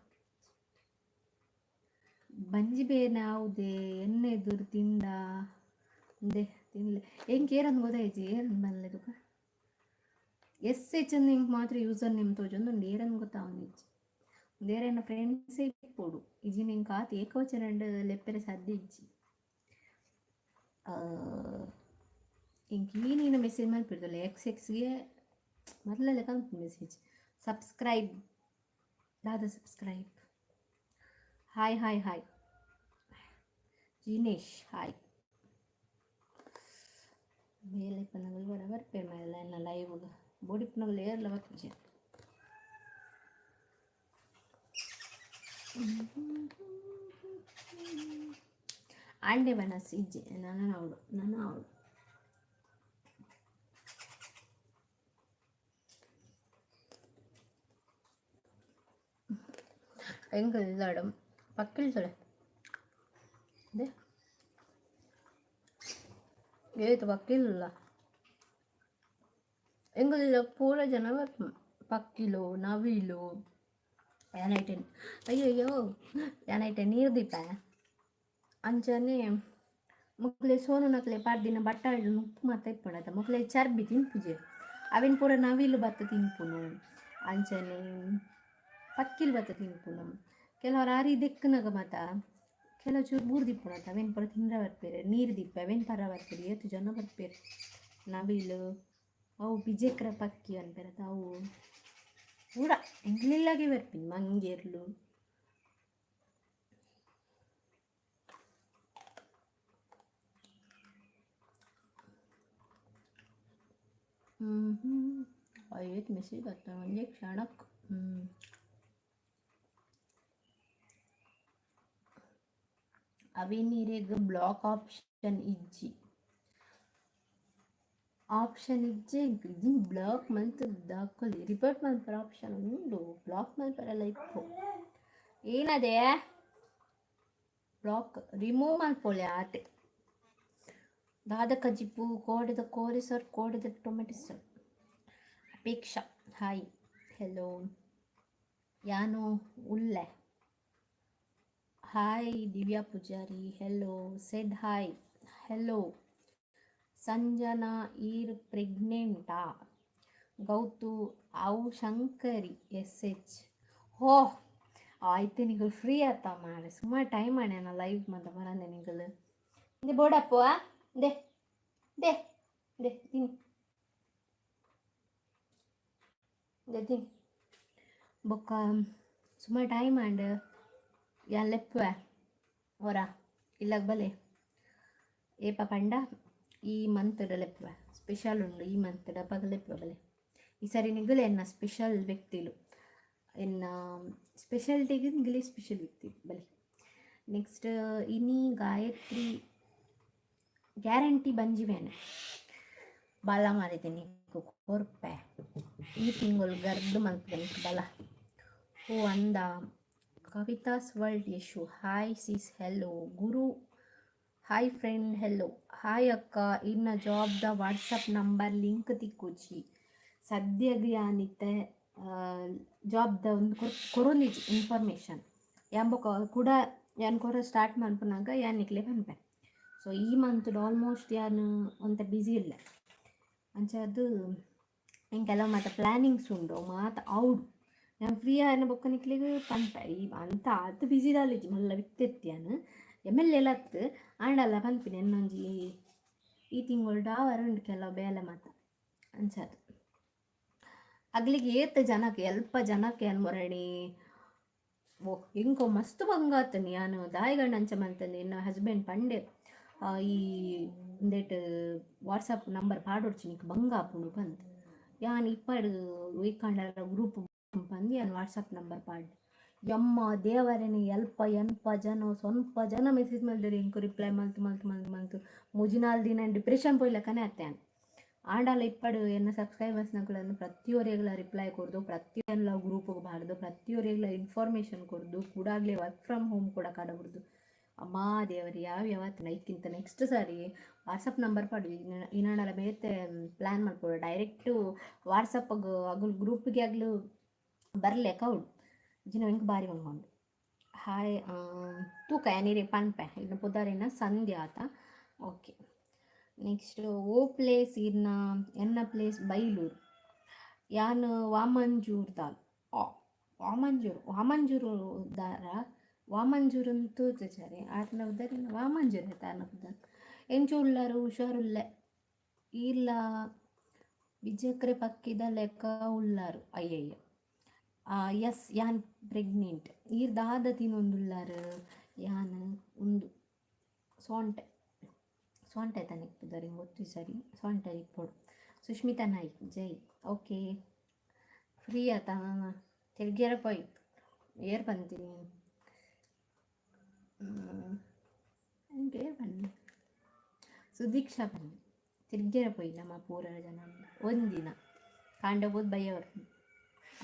ಬಂಜಿ ಬೇನೆ ಯಾವುದೇ ಎಣ್ಣೆ ಎದುರು ತಿಂದ ಇಂದೆ ತಿನ್ಲೆ. ಎಂಕ್ ಏರಂದ್ ಗೊತ್ತಾಯ್ಜಿ, ಏರಂದ್ ಬಲ್ಲೆ ತುಕ. ಎಸ್ ಎಚ್ ಅಂದ್ ಎಂಕ್ ಮಾತ್ರ ಯೂಸರ್ ನೇಮ್ ತೋಜೊಂದುಂಡು, ಏರೆನ್ ಗೊತ್ತಾವೊಂದಿಜ್ಜಿ. ಉಂದು ಫ್ರೆಂಡ್ಸೇ ಇಪ್ಪೊಡು, ಇಜ್ಜಿಂಡ ಎಂಕ್ ಆತ್ ಏಕವಚನಡ್ ಲೆಪ್ಪೆರೆ ಸಾಧ್ಯ ಇಜ್ಜಿ. ಎಂಕ್ ಈನಿನ ಮೆಸೇಜ್ ಮಲ್ಪಿರ್ದಲ್ಲ ಎಕ್ಸ್ ಎಕ್ಸ್ಗೆ ಮೊದಲ ಲೆಕ್ಕ ಮೆಸೇಜ್. ಸಬ್ಸ್ಕ್ರೈಬ್ ದಾದ subscribe? Hi hi hi Jinesh hi. ಬೇಲೆ ಪನಗಲ್ ಬರ ಬರ್ಪೇರು ಮೇಲೆ ಎನ್ನ ಲೈವ್ ಬೋಡಿಪ್ಪನಗಲ್ ಏರ್ಲ ಬರ್ಪುಜೆ. ಆಂಡೆ ಬನಸ್ ಇಜ್ಜೆ, ನನ ಅವಳು ನನ ಅವಳು. ಎಂಕ್ ಪಕ್ಕಿಲ್ ತೊಲೆ they ಏತ್ ಪಕ್ಕಿಲ್ಲ. ಎಂಕುಲು ಪೂರ ಜನ ಬರ್ಪುನು, ಪಕ್ಕಿಲು, ನವಿಲು. ಯಾನೈಟೆ ಅಯ್ಯಯ್ಯೋ, ಯಾನೈಟೆ ನೀರು ದೀಪೆ. ಅಂಚನೆ ಮೊಕ್ಲೆ ಸೋನುನಕ್ಲೆ ಪಾಡ್ದಿನ ಬಟ್ಟಾಳು ನುಪ್ಪು ಮಾತ ಇಪ್ಪುಂಡು ಮೊಕ್ಲೆ ಚರ್ಬಿ ತಿನ್ಪುಜೆರ್, ಅವೆನ್ ಪೂರ ನವಿಲು ಬತ್ತ್ ತಿನ್ಪುನು. ಅಂಚನೆ ಪಕ್ಕಿಲು ಬತ್ತ್ ತಿನ್ಪುನು. ಕೆಲವರ ಅರಿ ದೆಕ್ಕುನಗ ಮಾತ ಕೆಲವು ಚೂರು ಬೂರ್ದಿಪ್ಪುಂಡು ಅತ್ತ, ಅವೆನ್ ಪೂರ ತಿಂದ್ರ ಬರ್ಪೆರ್. ನೀರು ದೀಪೆ, ಅವೆನ್ ಪರ ಬರ್ಪೆರ್. ಏತ್ ಜನ ಬರ್ಪೆರ್. ನವಿಲು, ಅವು ಬಿಜೆಕ್ರ ಪಕ್ಕಿ ಪನ್ಪೆರ್ ಅವು ಪೂರ ಎಂಕ್ಲೆಲ್ಲಾಗೆ ಬರ್ಪಿನಿ. ಮಂಗೆರ್ಲು. ಹ್ಞೂ ಏತ್ ಮೆಸೇಜ್ ಬರ್ತದೆ ಒಂಜೇ ಕ್ಷಣಕ್ಕೆ. ಹ್ಞೂ ಅವೆನ್ ಬ್ಲಾಕ್ ಆಪ್ಷನ್ ಇಜ್ಜಿ, ಆಪ್ಷನ್ ಇಜ್ಜೆ. ಇಜ್ಜಿ, ಬ್ಲಾಕ್ ಮಲ್ತ್ ದಾಕೊಲಿ. ರಿಪೋರ್ಟ್ ಮಲ್ಪರ ಆಪ್ಷನ್ ಉಂಡು, ಬ್ಲಾಕ್ ಮಲ್ಪರೆಲ ಇಪ್ಪು. ಏನದೇ ಬ್ಲಾಕ್ ರಿಮೂವ್ ಮಲ್ಪೊಲಿ ಆತೆ. ದಾದ ಕಜಿಪು? ಕೋಡೆದ ಕೋರಿ ಸರ್, ಕೋಡೆದ tomato sir. Apeksha hi, hello. ಯಾನು ಉಲ್ಲೆ. Hi Divya Pujari, hello. Said hi, hello. Sanjana ಈರ್ ಪ್ರೆಗ್ನೆಂಟಾ? ಗೌತು ಅವು ಶಂಕರಿ ಎಸ್ ಎಚ್. ಹೋ ಆಯ್ತು, ನಿಗಲ್ ಫ್ರೀ ಆತ ಮಾರೆ. ಸುಮಾರು ಟೈಮ್ ಆಣೆ ಲೈವ್ ಮಾತ ಬರಂದೆ ನಿಗಲ್. ಇಂದೆ ಬೋಡಪ್ಪು, they they they ತಿನ್ನಿ, ದೆ ತಿನ್ನಿ. ಬೊಕ್ಕ ಸುಮಾರು ಟೈಮ್ ಆಂಡ್, ಯಾನ್ ಲೆಪ್ಪುವೆ ಒರ ಇಲ್ಲಗ್ ಬಲೆ. ಏಪ ಪಂಡ ಈ ಮಂತ್ ಲೆಪ್ಪುವೆ, ಸ್ಪೆಷಲ್ ಉಂಡು ಈ ಮಂತ್ ಅಪಗ ಲೆಪ್ಪುವೆ ಬಲೆ. ಈ ಸರಿ ನಿಗುಲೆ ಎನ್ನ ಸ್ಪೆಷಲ್ ವ್ಯಕ್ತಿಲು, ಎನ್ನ ಸ್ಪೆಷಾಲಿಟಿಗೆ ನಿಗಲೇ ಸ್ಪೆಷಲ್ ವ್ಯಕ್ತಿ ಬಲೆ. ನೆಕ್ಸ್ಟ್ ಇನಿ ಗಾಯತ್ರಿ ಗ್ಯಾರಂಟಿ ಬಂಜಿ ಬೇನೆ ಬಲ ಮಾರಿದೆ ಕೊರ್ಪೆ. ಈ ತಿಂಗಳು ಗರ್ದು ಮಲ್ಪುವೆ ಬಲ. ಓ ಅಂದ. Kavitha's world Yashu hi sis, hello. Guru hi friend, hello. Hi ಅಕ್ಕ, ಇನ್ನ ಜಾಬ್ದ ವಾಟ್ಸಪ್ ನಂಬರ್ ಲಿಂಕ್ ತಿಕ್ಕುಜಿ. ಸದ್ಯಗ್ ಯಾನಿತ್ತೆ ಜಾಬ್ದ ಒಂದು ಕೊರೊಂದಿಜ್ಜಿ ಇನ್ಫಾರ್ಮೇಷನ್. ಯಾನ್ ಬೊಕ ಕುಡ ಯಾನ್ ಕೊರ ಸ್ಟಾರ್ಟ್ ಮನ್ಪುನಗ ಯಾನ್ ನಿಕ್ಲೆ ಪನ್ಪೆ. ಸೊ ಈ ಮಂತ್ ಆಲ್ಮೋಸ್ಟ್ ಯಾನ್ ಒಂತೆ ಬ್ಯುಸಿ ಉಲ್ಲೆ. ಅಂಚಾದ್ ಎಂಕ್ ಕೆಲವು ಮಾತ ಪ್ಲ್ಯಾನಿಂಗ್ಸ್ ಉಂಡು, ಮಾತ ಆವೊಡು. ಯಾನ್ ಫ್ರೀ ಆಯಿನ ಬೊಕ್ಕ ನಿಕ್ಲೆಗ್ ಪನ್ಪೆ. ಈ ಅಂತ ಆತ್ ಬ್ಯುಸಿ ದಾಲ ಇಜ್ಜಿ, ಮಲ್ಲ ವ್ಯಕ್ತಿ ಯಾನ್, ಎಮ್ ಎಲ್ ಎ ಅತ್ತ್. ಆಂಡಲ ಪನ್ಪಿನಿ, ಎನ್ನೊಂಜಿ ಈ ತಿಂಗೊಳ್ಡು ಆವರೆ ಉಂಡು ಕೆಲವು ಬೇಲೆ ಮಾತ. ಅಂಚಾದ್ ಅಗ್ಲಿಗೆ ಏತ್ ಜನಕ್ ಎಲ್ಪ ಜನಕ್ ಯಾನ್ ಮೊರಣಿ. ಓ ಎಂಕ್ ಮಸ್ತ್ ಬಂಗ ಆತುಂಡು. ಯಾನ್ ದಾಯೆಗಂಡ ಅಂಚ ಮಲ್ತಂದೆ, ಎನ್ನ ಹಸ್ಬೆಂಡ್ ಪಂಡೆರ್, ಈ ಉಂದೆಟ್ ವಾಟ್ಸಪ್ ನಂಬರ್ ಪಾಡೊಡ್ಚಿ, ನಿಕ್ ಬಂಗ ಆಪುಂಡು ಪಂದ್. ಯಾನ್ ಇಪ್ಪಡ್ ಒಯ್ಕಂಡಲ ಗ್ರೂಪ್ ಪಂದ್ ಯಾನ್ ವಾಟ್ಸಪ್ ನಂಬರ್ ಪಾಡ್ಡೆ. ಯಮ್ಮ ದೇವರೆನೆ, ಎಲ್ಪ ಎನ್ಪ ಜನ ಸೊನ್ಪ ಜನ ಮೆಸೇಜ್ ಮಲ್ದೆರ್. ಎಂಕ್ ರಿಪ್ಲೈ ಮಲ್ತ್ ಮಲ್ತ್ ಮಲ್ತ್ ಮಲ್ತ್ ಮೂಜಿ ನಾಲ್ ದಿನ ಡಿಪ್ರೆಷನ್ ಪೋಯಿಲೆಕ್ಕನೆ ಆತೆ ಯಾನ್. ಆಂಡಲ ಇಪ್ಪಡ್ ಎನ್ನ ಸಬ್ಸ್ಕ್ರೈಬರ್ಸ್ನಕುಲನ್ನು ಪ್ರತಿಯೊರಿಗ್ಲ ರಿಪ್ಲೈ ಕೊರ್ದು, ಪ್ರತಿಯೊಂದ್ಲ ಗ್ರೂಪ್ಗೆ ಪಾಡ್ದು, ಪ್ರತಿಯೊರಿಗ್ಲ ಇನ್ಫಾರ್ಮೇಷನ್ ಕೊರ್ದು, ಕೂಡಾಗ್ಲೇ ವರ್ಕ್ ಫ್ರಮ್ ಹೋಮ್ ಕೂಡ ಕಡಬುಡ್ದು. ಅಮ್ಮಾ ದೇವರೇ, ಯಾವ ಯಾವತ್ತು ಐಕ್ಕಿಂತ ನೆಕ್ಸ್ಟ್ ಸಾರಿ ವಾಟ್ಸಪ್ ನಂಬರ್ ಪಾಡು. ಇನ್ನಾಂಡಲ ಬೇತೆ ಪ್ಲ್ಯಾನ್ ಮಲ್ಪೊಡು. ಡೈರೆಕ್ಟು ವಾಟ್ಸಪ್ಗೆ ಅಗುಲ್ ಗ್ರೂಪ್ಗೆ ಆಗ್ಲು ಬರ್ಲೆಕ ಆವೊಡು. ಇಜ್ಜಿಂಡ ಎಂಕ್ ಬಾರಿ ಬಂಗ ಉಂಡು. ಹಾಯ್ ತೂಕ ಯಾನ್ ಇರೆಗ್ ಪನ್ಪೆ. ಇರ್ನ ಪುದರಿನ ಸಂಧ್ಯಾ ಅತ? ಓಕೆ. ನೆಕ್ಸ್ಟ್ ಓ ಪ್ಲೇಸ್ ಇರ್ನ? ಎನ್ನ ಪ್ಲೇಸ್ ಬೈಲೂರು. ಯಾನ್ ವಾಮಂಜೂರ್ದಾಲ್. ವಾಮಂಜೂರು, ವಾಮಂಜೂರು ದಾರ, ವಾಮಂಜೂರು ತೂತುಜಾರೆ ಆರ್ನ ಉದರಿನ ವಾಮಂಜೂರು ಆರ್ನ ಪುದರ್. ಎಂಚ ಉಳ್ಳಾರು? ಹುಷಾರುಲ್ಲೆ. ಈರ್ಲ ಬಿಜಕ್ರೆ ಪಕ್ಕಿದ ಲೆಕ್ಕ ಉಳ್ಳಾರು. ಅಯ್ಯಯ್ಯ. ಎಸ್, ಯಾನ್ ಪ್ರೆಗ್ನೆಂಟ್. ಈರ್ ದಾದ ತಿನೊಂದುಲ್ಲಾರ್? ಯಾನ್ ಉಂದು ಸೋಂಟೆ, ಸೋಂಟೆ ತನಿಕ್ ಪುದರ್ ಗೊತ್ತು ಸರಿ, ಸೋಂಟೆ ಇಪ್ಪೊಡು. ಸುಷ್ಮಿತಾ ನಾಯ್ಕ್ ಜೈ. ಓಕೆ, ಫ್ರೀ ಆತ? ತಿರ್ಗ್ಯರ ಪೋಯ್ ಏರ್ ಪಂತೀನಿ? ಎಂಕ್ ಏರ್ ಪನ್ನಿ? ಸುದೀಕ್ಷಾ ಪನ್ನಿ. ತಿರ್ಗ್ಯರ ಪೋಯಿ ನಮ್ಮ ಪೂರ ಜನ ಒಂದಿನ ಕಾಂಡೆ ಪೋದು ಬಯ್ಯ ಬರ್ಪುನು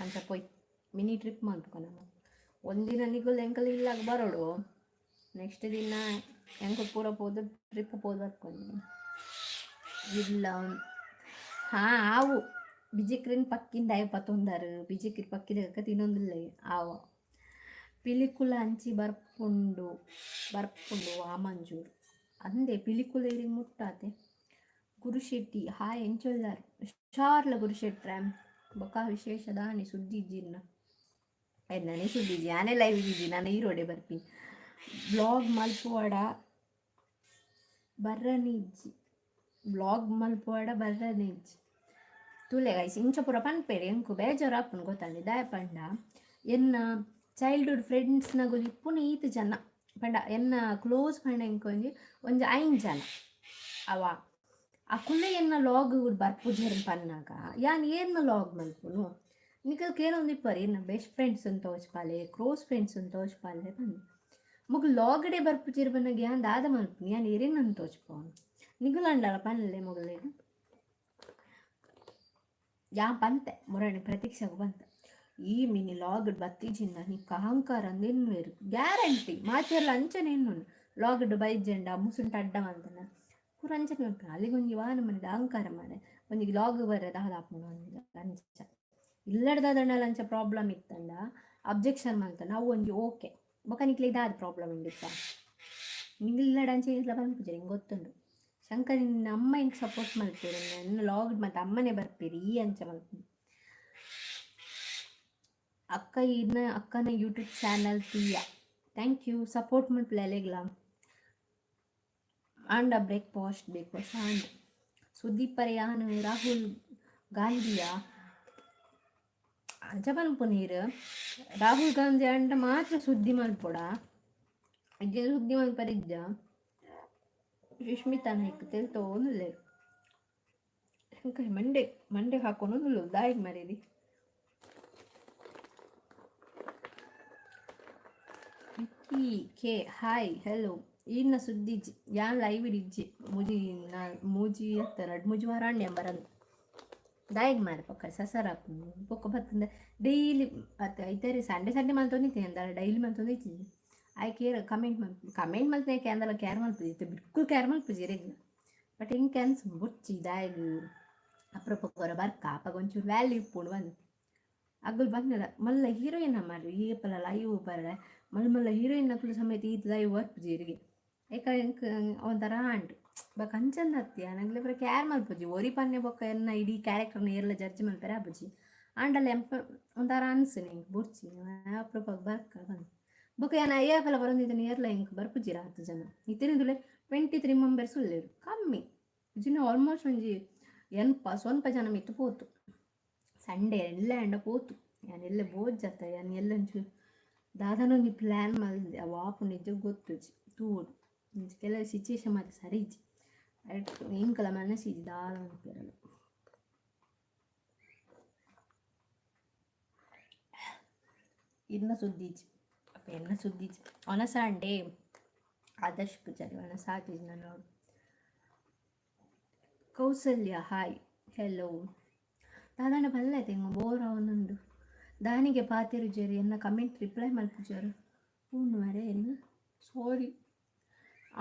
ಅಂಚ ಪೋಯ್ ಮಿನಿ ಟ್ರಿಪ್ ಮಲ್ಪುಗ ನಮ. ಒಂದಿನ ನಿಕುಲು ಎಂಕಲ್ ಇಲ್ಲಾಗ ಬರೋಡು, ನೆಕ್ಸ್ಟ್ ದಿನ ಎಂಕುಲು ಪೂರ ಪೋದು ಟ್ರಿಪ್ ಪೋದು ಬರ್ಕೊಂಡು ಇಲ್ಲ. ಹಾ, ಆವು ಬಿಜಕ್ರಿನ್ ಪಕ್ಕಿಂದ ದಾಯೆ ಪತೊಂದಾರು? ಬಿಜಕ್ರಿ ಪಕ್ಕಿದ ತಿನ್ನೊಂದಿಲ್ಲ. ಆವ ಪಿಲಿಕುಲ ಅಂಚಿ ಬರ್ಪುಂಡು, ಬರ್ಪುಂಡು ವಾಮಂಜೂರು ಅಂದೆ. ಪಿಲಿಕುಲ ಇರಿಗೆ ಮುಟ್ಟಾತೆ. ಗುರುಶೆಟ್ಟಿ ಹಾಯ್, ಎಂಚೊಲ್ಲಾರ್? ಹುಷಾರ್ಲ ಗುರುಶೆಟ್ರೆ. ಬೊಕ ವಿಶೇಷ ದಾನಿ? ಸುದ್ದಿ ಇಜ್ಜಿನ್ನ, ಎನ್ನನೇ ಸುದ್ದಿ ಇಜ್ಜಿ. ಯಾನೇ ಲೈವ್ ಇಜ್ಜಿ, ನಾನು ಈರೋಡೆ ಬರ್ಪಿ. ಬ್ಲಾಗ್ ಮಲ್ಪುವಾಡ ಬರ್ರನೆ ಇಜ್ಜಿ, ಬ್ಲಾಗ್ ಮಲ್ಪುವಾಡ ಬರ್ರನೆ ಇಜ್ಜಿ. ತೂಲೆ ಗೈಸ್, ಇಂಚ ಪೂರ ಪನ್ಪೇರು, ಎಂಕು ಬೇಜಾರು ಆಪುಂಡು ಗೊತ್ತಂడి. ದಾಯೆ ಪಂಡ ಎನ್ನ ಚೈಲ್ಡ್ಹುಡ್ ಫ್ರೆಂಡ್ಸ್ನಗುಲು ಇಪ್ಪುನ ಈತ್ ಜನ ಪಂಡ, ಎನ್ನ ಕ್ಲೋಸ್ ಪಂಡ ಎಂಕ್ ಒಂಜಿ ಒಂಜಿ ಐನ್ ಜನ ಅವ. ಅಕುಲೇ ಎನ್ನ ಲಾಗ್ ಬರ್ಪುಜೆರ್ ಪನ್ನಾಗ ಯಾನ್ ಏರ್ನ ಲಾಗ್ ಮಲ್ಪುನು? ನಿಕಲ್ ಕೇನೊಂದಿಪ್ಪರ್, ಎನ್ನ ಬೆಸ್ಟ್ ಫ್ರೆಂಡ್ಸ್ ಅಂತ ತೋಜ್ಪಾಲೆ, ಕ್ಲೋಸ್ ಫ್ರೆಂಡ್ಸ್ ಅಂತ ತೋಜ್ಪಾಲೆ ಪಂದ್. ಮೊಕ್ಲು ಲಾಗಡೆ ಬರ್ಪುಜೆರ್ ಪನ್ನಗ ಯಾನ್ ದಾದ ಮಲ್ಪುನು? ಯಾನ್ ಎರೆನ್ ತೋಜ್ಪಾವನು? ನಿಗುಲು ಅಂಡಲ ಪನ್ಲೆ ಮೊಗಲೆಗ್. ಯಾನ್ ಪಂತೆ, ಮುರಣಿ ಪ್ರತೀಕ್ಷಾಗ್ ಪಂತೆ, ಈ ಮಿನಿ ಲಾಗ್ ಬತ್ತಿಜಿಂದ ನಿಕ್ಕ ಅಹಂಕಾರ ಅಂದ್ ಎನ್ನುವೆರ್ ಗ್ಯಾರಂಟಿ. ಮಾತೆರ್ಲ ಅಂಚನೆ ಎನ್ನುನು. ಲಾಗ್ಡ್ ಬೈಜೆಂಡ ಮುಸುಂಟ ಅಡ್ಡ ಮಲ್ತನ ಪೂರ ಅಂಚನೆ ಮಲ್ಪುನು. ಅಲ್ಲಿಗೊಂಜಿ ವಾ ನಮೂನೆದ ಅಹಂಕಾರ ಮಾರ್ರೆ, ಒಂಜಿ ಲಾಗ್ ಬರ್ರೆ ದಾದ ಆಪುಂಡು ಅಂಚ. ಇಲ್ಲಡ್ದಾದಂಡಲ ಅಂಚ ಪ್ರಾಬ್ಲಮ್ ಇತ್ತಂಡ ಅಬ್ಜೆಕ್ಷನ್ ಮಲ್ತಂಡ ಅವು ಒಂಜಿ ಓಕೆ. ಬೊಕ ನಿಕ್ಲೆಗ್ ದಾದ ಪ್ರಾಬ್ಲಮ್ ಉಂಡಿತ್ತ? ನಿಂಗ್ ಇಲ್ಲಡ ಅಂಚ ಏರ್ಲ ಪನ್ಪುಜೆರ್, ಎಂಕ್ ಗೊತ್ತುಂಡು. ಶಂಕರ್, ನಿನ್ನ ಅಮ್ಮ ಎಂಕ್ ಸಪೋರ್ಟ್ ಮಲ್ಪೆರ್. ಎನ್ನ ಲಾಗ್ ಮತ್ತೆ ಅಮ್ಮನೇ ಬರ್ಪೆರ್. ಈ ಅಂಚ ಮಲ್ಪುನು. ಅಕ್ಕ, ಇನ್ನ ಅಕ್ಕನ ಯೂಟ್ಯೂಬ್ ಚಾನಲ್ ತೀಯ. Thank you, support ಮಲ್ಪುಲೆ ಅಲೆಗ್ಲ. ಆಂಡ ಬ್ರೇಕ್ಫಾಸ್ಟ್? ಬ್ರೇಕ್ಫಾಸ್ಟ್ ಆಂಡ್. ಸುದೀಪರೆ ಯಾನ್ ರಾಹುಲ್ ಗಾಂಧಿಯ? ಅಂಚ ಪನ್ಪುನೀರ್. ರಾಹುಲ್ ಗಾಂಧಿ ಅಂಡ ಮಾತ್ರ ಸುದ್ದಿ ಮಲ್ಪೊಡ, ಇಜ್ಜಿ ಸುದ್ದಿ ಮಲ್ಪರಿಜ್ಜ. ಸುಷ್ಮಿತಾ ನಾಯ್ಕ್ ತೆಲ್ತೋಂದುಲ್ಲೆರ್. ಮಂಡೆ ಮಂಡೆ ಹಾಕೊಂಡು ದಾಯೆಗ್ ಮರೇದಿ? Vicky K hi hello. ಈರ್ನ ಸುದ್ದಿ ಇಜ್ಜಿ. ಯಾನ್ ಲೈವ್ ಇಜ್ಜಿ ಮೂಜಿ ಮೂಜಿ ಅತ್ತ ರಡ್ಡ್ ಮೂಜಿ ವಾರ ಆಂಡ್ ಯಾನ್ ಬರಂದ್. ದಾಯೆಗ್ ಮಾರ್ರೆ ಪೊಕ್ಕ ಸಸರ ಆಪುಂಡು. ಬೊಕ್ಕ ಬತ್ತಂದ ಡೈಲಿ ಅತ್ತ ಐತಾರೆ ಸಂಡೆ ಸಂಡೆ ಮಲ್ತೊಂದಿತ್ತೆ, ಅಂದಾಲ ಡೈಲಿ ಮಲ್ತೊಂದಿತ್ತಿ. ಆಯೆ ಕೇರ್ ಕಮೆಂಟ್ ಮಲ್ಪು, ಕಮೆಂಟ್ ಮಲ್ತ್ನೇಕೆ ಅಂದಲ ಕೇರ್ ಮಲ್ಪುಜಿ ಇತ್ತೆ, ಬಿಲ್ಕುಲ್ ಕೇರ್ ಮಲ್ಪುಜಿ ಇರೆಗ್ಲ. ಬಟ್ ಎಂಕ್ ಅನ್ಸುಂಡು ಬೊರ್ಚಿ, ದಾಯೆಗ್ ಅಪ್ರೂಪಕ್ ಒರ ಬರ್ಕ, ಅಪಗ ಒಂಚೂರು ವ್ಯಾಲ್ಯೂ ಇಪ್ಪುಂಡು ಪಂದ್. ಅಗುಲು ಬನ್ನಗ ಮಲ್ಲ ಹೀರೋಯಿನ್ ಮಾರ್ರೆ, ಏಪಲ ಲೈವ್ ಬರ್ರೆ. ಮಲ್ಲ ಮಲ್ಲ ಹೀರೋಯಿನ್ ನಕುಲು ಸಮೇತ ಈತ್ ಲೈವ್ ಬರ್ಪುಜಿ ಇರೆಗ್. ಐಕ ಎಂಕ್ ಒಂಥರ ಆಂಡ್. ಬೊಕ ಅಂಚಂದ್ ಅತ್ತ್, ಯಾನ್ ಅಗ್ಲೆ ಪೂರ ಕೇರ್ ಮಲ್ಪುಜಿ. ಒರಿ ಪನ್ನೆ ಬೊಕ್ಕ ಎನ್ನ ಇಡೀ ಕ್ಯಾರೆಕ್ಟರ್ನ್ ಏರ್ಲ ಜಡ್ಜ್ ಮಲ್ಪೆರೆ ಆಪುಜಿ. ಆಂಡಲ ಎಂಪ ಒಂಥರ ಅನ್ಸುಂಡು ಎಂಕ್, ಬೊರ್ಚಿ ಅಪ್ರೂಪಗ್ ಬರ್ಕ ಪಂದ್. ಬೊಕ ಯಾನ್ ಏಪಲ ಬರೊಂದಿತ್ತಿನ ಏರ್ಲ ಎಂಕ್ ಬರ್ಪುಜೆರ್ ಆತ್ ಜನ. ಇತ್ತೆನೆ ತೂಲೆ, 23 ಮೆಂಬರ್ಸ್ ಉಲ್ಲೆರ್, ಕಮ್ಮಿ ಇಜ್ಜಿಂಡ ಆಲ್ಮೋಸ್ಟ್ ಒಂಜಿ ಎನ್ಪ ಸೊನ್ಪ ಜನ ಮಿತ್ತ್ ಪೋತು. ಸಂಡೇ ಎಲ್ಲೆ ಆಂಡ ಪೋತು. ಯಾನ್ ಎಲ್ಲೆ ಬೋಜ್ಜತ್ತ, ಯಾನ್ ಎಲ್ಲೆ ಒಂಚೂರು ದಾದನ ಒಂಜಿ ಪ್ಲ್ಯಾನ್ ಮಲ್ದೆ, ಅವು ಆಪುಂಡು ಇಜ್ಜ ಗೊತ್ತುಜ್ಜಿ, ತೂವೊಡು. ಒಂಜಿ ಕೆಲವು ಸಿಚುವೇಶನ್ ಮಾತ ಸರಿ ಇಜ್ಜಿ, ಐಟ್ ಎಂಕಲ ಮನಸ್ಸಿಜ್ಜಿ ದಾಲ ಮನ್ಪೆರೆಲ. ಇರ್ನ ಸುದ್ದಿ ಇಜ್ಜಿ ಅಪ್ಪ, ಎನ್ನ ಸುದ್ದಿ ಇಜ್ಜಿ. ಒನಸಾಂಡೆ ಆದರ್ಶ್ ಪೂಜಾರಿ ಒನಸ ಆತಿಜಿ ನೋಡು. Kausalya hi hello. ದಾದಾಂಡ ಬಲ್ಲೆ ಆಯ್ತು, ಬೋರ್ ಆವೊಂದುಂಡು. ದಾನಿಗೆ ಪಾತೆರುಜೆರ್? ಎನ್ನ ಕಮೆಂಟ್ ರಿಪ್ಲೈ ಮಲ್ಪುಜೆರ್. ಉಂಡು ಮಾರ್ರೆ ಎನ್ನ ಸಾರಿ.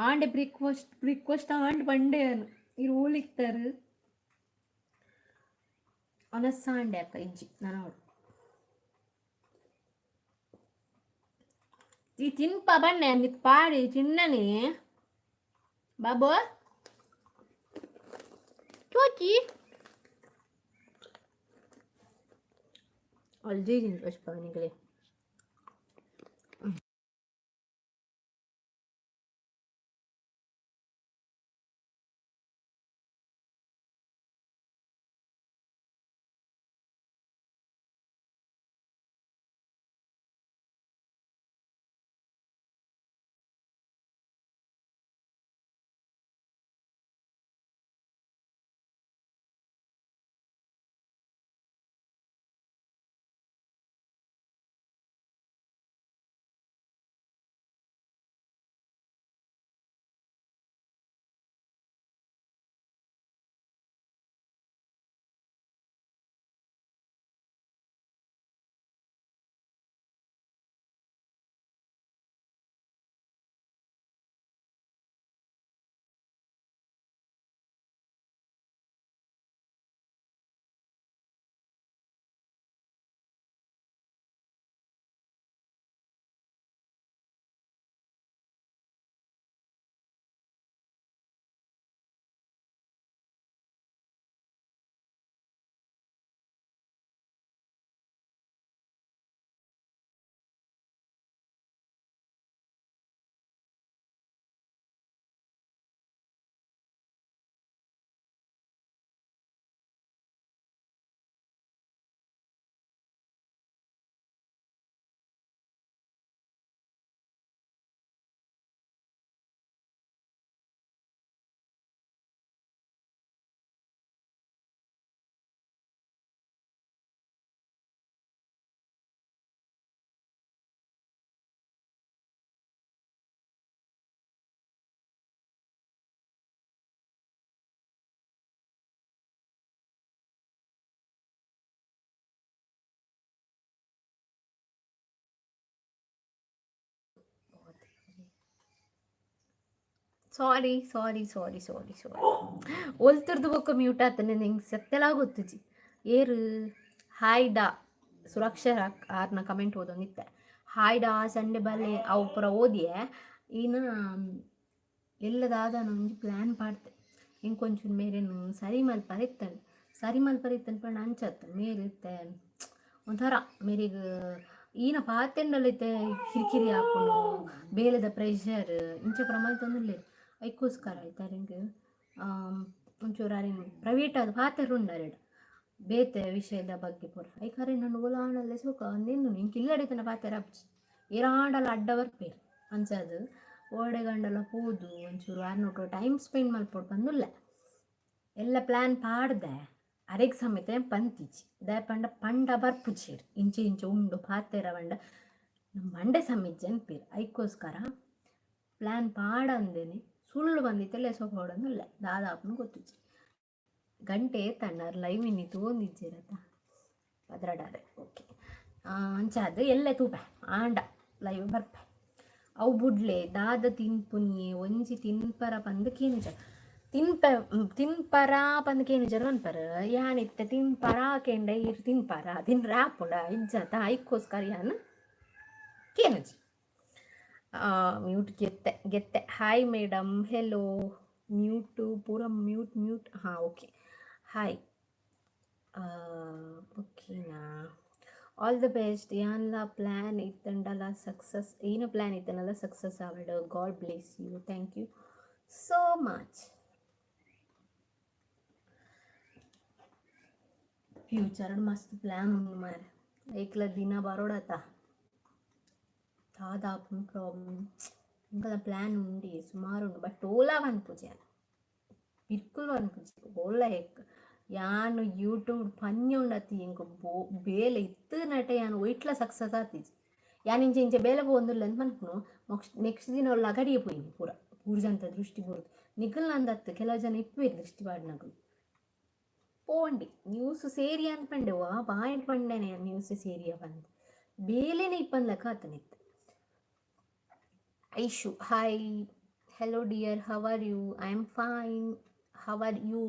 ಆಂಡೆ ಬ್ರೇಕ್ಫಾಸ್ಟ್? ಬ್ರೇಕ್ಫಾಸ್ಟ್ ಆಂಡ್ ಪಂಡೆ ಯಾನ್. ಇರ್ ಓಲಿಕ್ತಾರ್? ಒನಸಾಂಡೆ ಅಕ್ಕ? ಇಜ್ಜಿ, ನನ ಈ ತಿನ್ಪ ಬನ್ನೆ ಮಿತ್ ಪಾಡಿ ತಿನ್ನನೆ Babu ಚೋಚಿ. ಅಲ್ಜಿ ನಿಗಲೆ. Sorry sorry sorry sorry sorry. ಒಲ್ತುರ್ದು ಬೊಕ್ಕ ಮ್ಯೂಟ್ ಆತನೆ ನಿಂಗೆ ಸತ್ಯಲಾ ಗೊತ್ತುಜಿ. ಏರು ಹಾಯ್ ಡಾ ಸುರಕ್ಷಾ ಆರ್ನ ಕಮೆಂಟ್ ಓದೊಂದಿತ್ತೆ. ಹಾಯ್ ಡಾ ಸಂಡೆ ಬಲ್ಲೆ ಅವು ಪೂರ ಓದಿಯೆ. ಈನ ಎಲ್ಲದಾದನ ಒಂಜಿ ಪ್ಲ್ಯಾನ್ ಪಾಡ್ತೆ. ಇಂಕೊಂಚೂರು ಮೇರೇನು ಸರಿ ಮಲ್ಪರೆ ಇತ್ತಂಡು. ಸರಿ ಮಲ್ಪರೆ ಇತ್ತಂಡು ಪಂಡ ಅಂಚತ್ತು ಮೇರ್ ಇತ್ತೆ ಒಂಥರ ಮೇರಿಗ್ ಈನ ಪಾತೆಂಡಲ ಇತ್ತೆ ಕಿರಿಕಿರಿ ಆಪುಂಡು, ಬೇಲೆದ ಪ್ರೆಷರ್ ಇಂಚ ಪೂರ ಮಲ್ತೊಂದುಲ್ಲೆರ್. ಐಕೋಸ್ಕರ ಐತಾರಿಂಗ್ ಒಂಚೂರು ಅರೆನ್ ಪ್ರೈವೇಟ್ ಆದ್ ಪಾತೆರುಂಡು ಅರೆಡ ಬೇತೆ ವಿಷಯದ ಬಗ್ಗೆ ಪೂರ. ಐಕ್ ಅರೆನ್ ಓಲ ಆಂಡಲ ಸೋಕ ಅಂದೆಂದು ಎಂಕ್ ಇಲ್ಲಡೆ ಪಾತೆರ ಆಪುಜಿ. ಏರಾಂಡಲ ಅಡ್ಡ ಬರ್ಪೆರ್. ಅಂಚಾದ್ ಓಡೆಗಾಂಡಲ ಪೋದು ಒಂಚೂರು ಆರ್ನೊಟ್ಟು ಟೈಮ್ ಸ್ಪೆಂಡ್ ಮಲ್ಪೊಡು ಪಂದುಲ್ಲೆ. ಎಲ್ಲ ಪ್ಲ್ಯಾನ್ ಪಾಡ್ದೆ ಅರೆಗ್ ಸಮೇತ ಪಂತಿಜಿ. ದಾಯೆ ಪಂಡ ಪಂಡ ಬರ್ಪುಜೆರ್. ಇಂಚ ಇಂಚ ಉಂಡು ಪಾತೆರ ಪಂಡ ಮಂಡೆ ಸಮಿಜ್ಜಿ ಅನ್ಪೆರ್. ಐಕೋಸ್ಕರ ಪ್ಲ್ಯಾನ್ ಪಾಡಂದೆನೆ ಸುಳ್ಳು ಬಂದಿತ್ತೆ ಲೆಸೊ ಪೋಡೊಂದುಲ್ಲೆ. ದಾದ ಆಪುಂಡು ಗೊತ್ತುಜ್ಜಿ. ಗಂಟೆ ಏತಣ್ಣರ್ ಲೈವ್ ಇನಿ ತೂವೊಂದಿಜ್ಜೆರತ. ಪದ್ರಾಡಾರೆ ಓಕೆ. ಅಂಚಾದ್ ಎಲ್ಲೆ ತೂಪೆ ಆಂಡ ಲೈವ್ ಬರ್ಪೆ. ಅವು ಬುಡ್ಲೆ ದಾದ ತಿನ್ಪುನಿಯೆ ಒಂಜಿ ತಿನ್ಪರ ಪಂದ್ ಕೇನುಜ. ತಿನ್ಪ ತಿನ್ಪರ ಪಂದ್ ಕೇನುಜರ್ ಪನ್ಪರ್. ಯಾನ್ ಇತ್ತೆ ತಿನ್ಪರ ಕೇಂಡ ಈರ್ ತಿನ್ಪರ ತಿನ್ರೆ ಆಪುಂಡ ಇಜ್ಜತ ಐಕ್ಕೋಸ್ಕರ ಯಾನ್ ಕೇನುಜಿ. ಮ್ಯೂಟ್ ಗೆತ್ತೆ ಗೆತ್ತೆ. Hi madam, hello. ಮ್ಯೂಟ್ ಪೂರ ಮ್ಯೂಟ್ ಮ್ಯೂಟ್. ಹಾಂ ಓಕೆ. ಹಾಯ್ ಓಕೆನಾ. All the best. ಯಾನ್ಲ ಪ್ಲ್ಯಾನ್ ಇತ್ತಂಡಲ ಸಕ್ಸಸ್, ಈನ ಪ್ಲ್ಯಾನ್ ಇತ್ತಂಡಲ ಸಕ್ಸಸ್ ಆವಡ್. God bless you. Thank you so much. Future ಮಸ್ತ್ ಪ್ಲ್ಯಾನ್ ಉಂಡು ಮಾರ್ರೆ. ಐಕ್ಲ ದಿನ ಬರೋಡತ ದಾದ ಆಪುಂಡು ಪ್ರಾಬ್ಲಮ್. ಎಂಕಲ್ನ ಪ್ಲ್ಯಾನ್ ಉಂಡು ಸುಮಾರು ಉಂಡು, ಬಟ್ ಓಲಾ ಪನ್ಪುಜಿ ಯಾನ್. ಬಿಲ್ಕುಲ್ ಪನ್ಪುಜಿ. ಓಲ ಎಕ್ ಯಾನ್ ಯೂಟ್ಯೂಬ್ ಪಂಜೊಂಡತ್ತಿ ಎಂಕ್ ಬೋ ಬೇಲೆ ಇತ್ತ್ ನಟ ಯಾನ್ ಒಯ್ಟ್ಲ ಸಕ್ಸಸ್ ಆತಿಜಿ. ಯಾನ್ ಇಂಚ ಇಂಚ ಬೇಲೆ ಪೋವೊಂದುಲ್ಲೆ ಅಂದ್ ಪನ್ಪುನು. ಮೊಕ್ಸ್ ನೆಕ್ಸ್ಟ್ ದಿನ ಅವ್ಲು ಲಗಡಿಯೆ ಪೋಯಿನಿ ಪೂರ ಪೂರ್ಜಂತ ದೃಷ್ಟಿ ಬೂರ್ದು. ನಿಕಲ್ನ ಅಂದತ್ತ್ ಕೆಲವು ಜನ ಇಪ್ಪುವೆರ್ ದೃಷ್ಟಿ ಪಾಡ್ನಕುಲು. ಪೋಂಡಿ ನ್ಯೂಸ್ ಸೇರಿಯ ಅಂದ್ ಪಂಡೆ ವಾ ಬಾಯಿಡ್ ಪಂಡೆನೆ ನ್ಯೂಸ್ ಸೇರಿಯ ಪಂದ್. ಬೇಲೆನೆ ಇಪ್ಪಂದ್ಲೆಕ ಆತುಂಡು ಇತ್ತೆ. Aishu hi, hello dear, how are you? I am fine, how are you?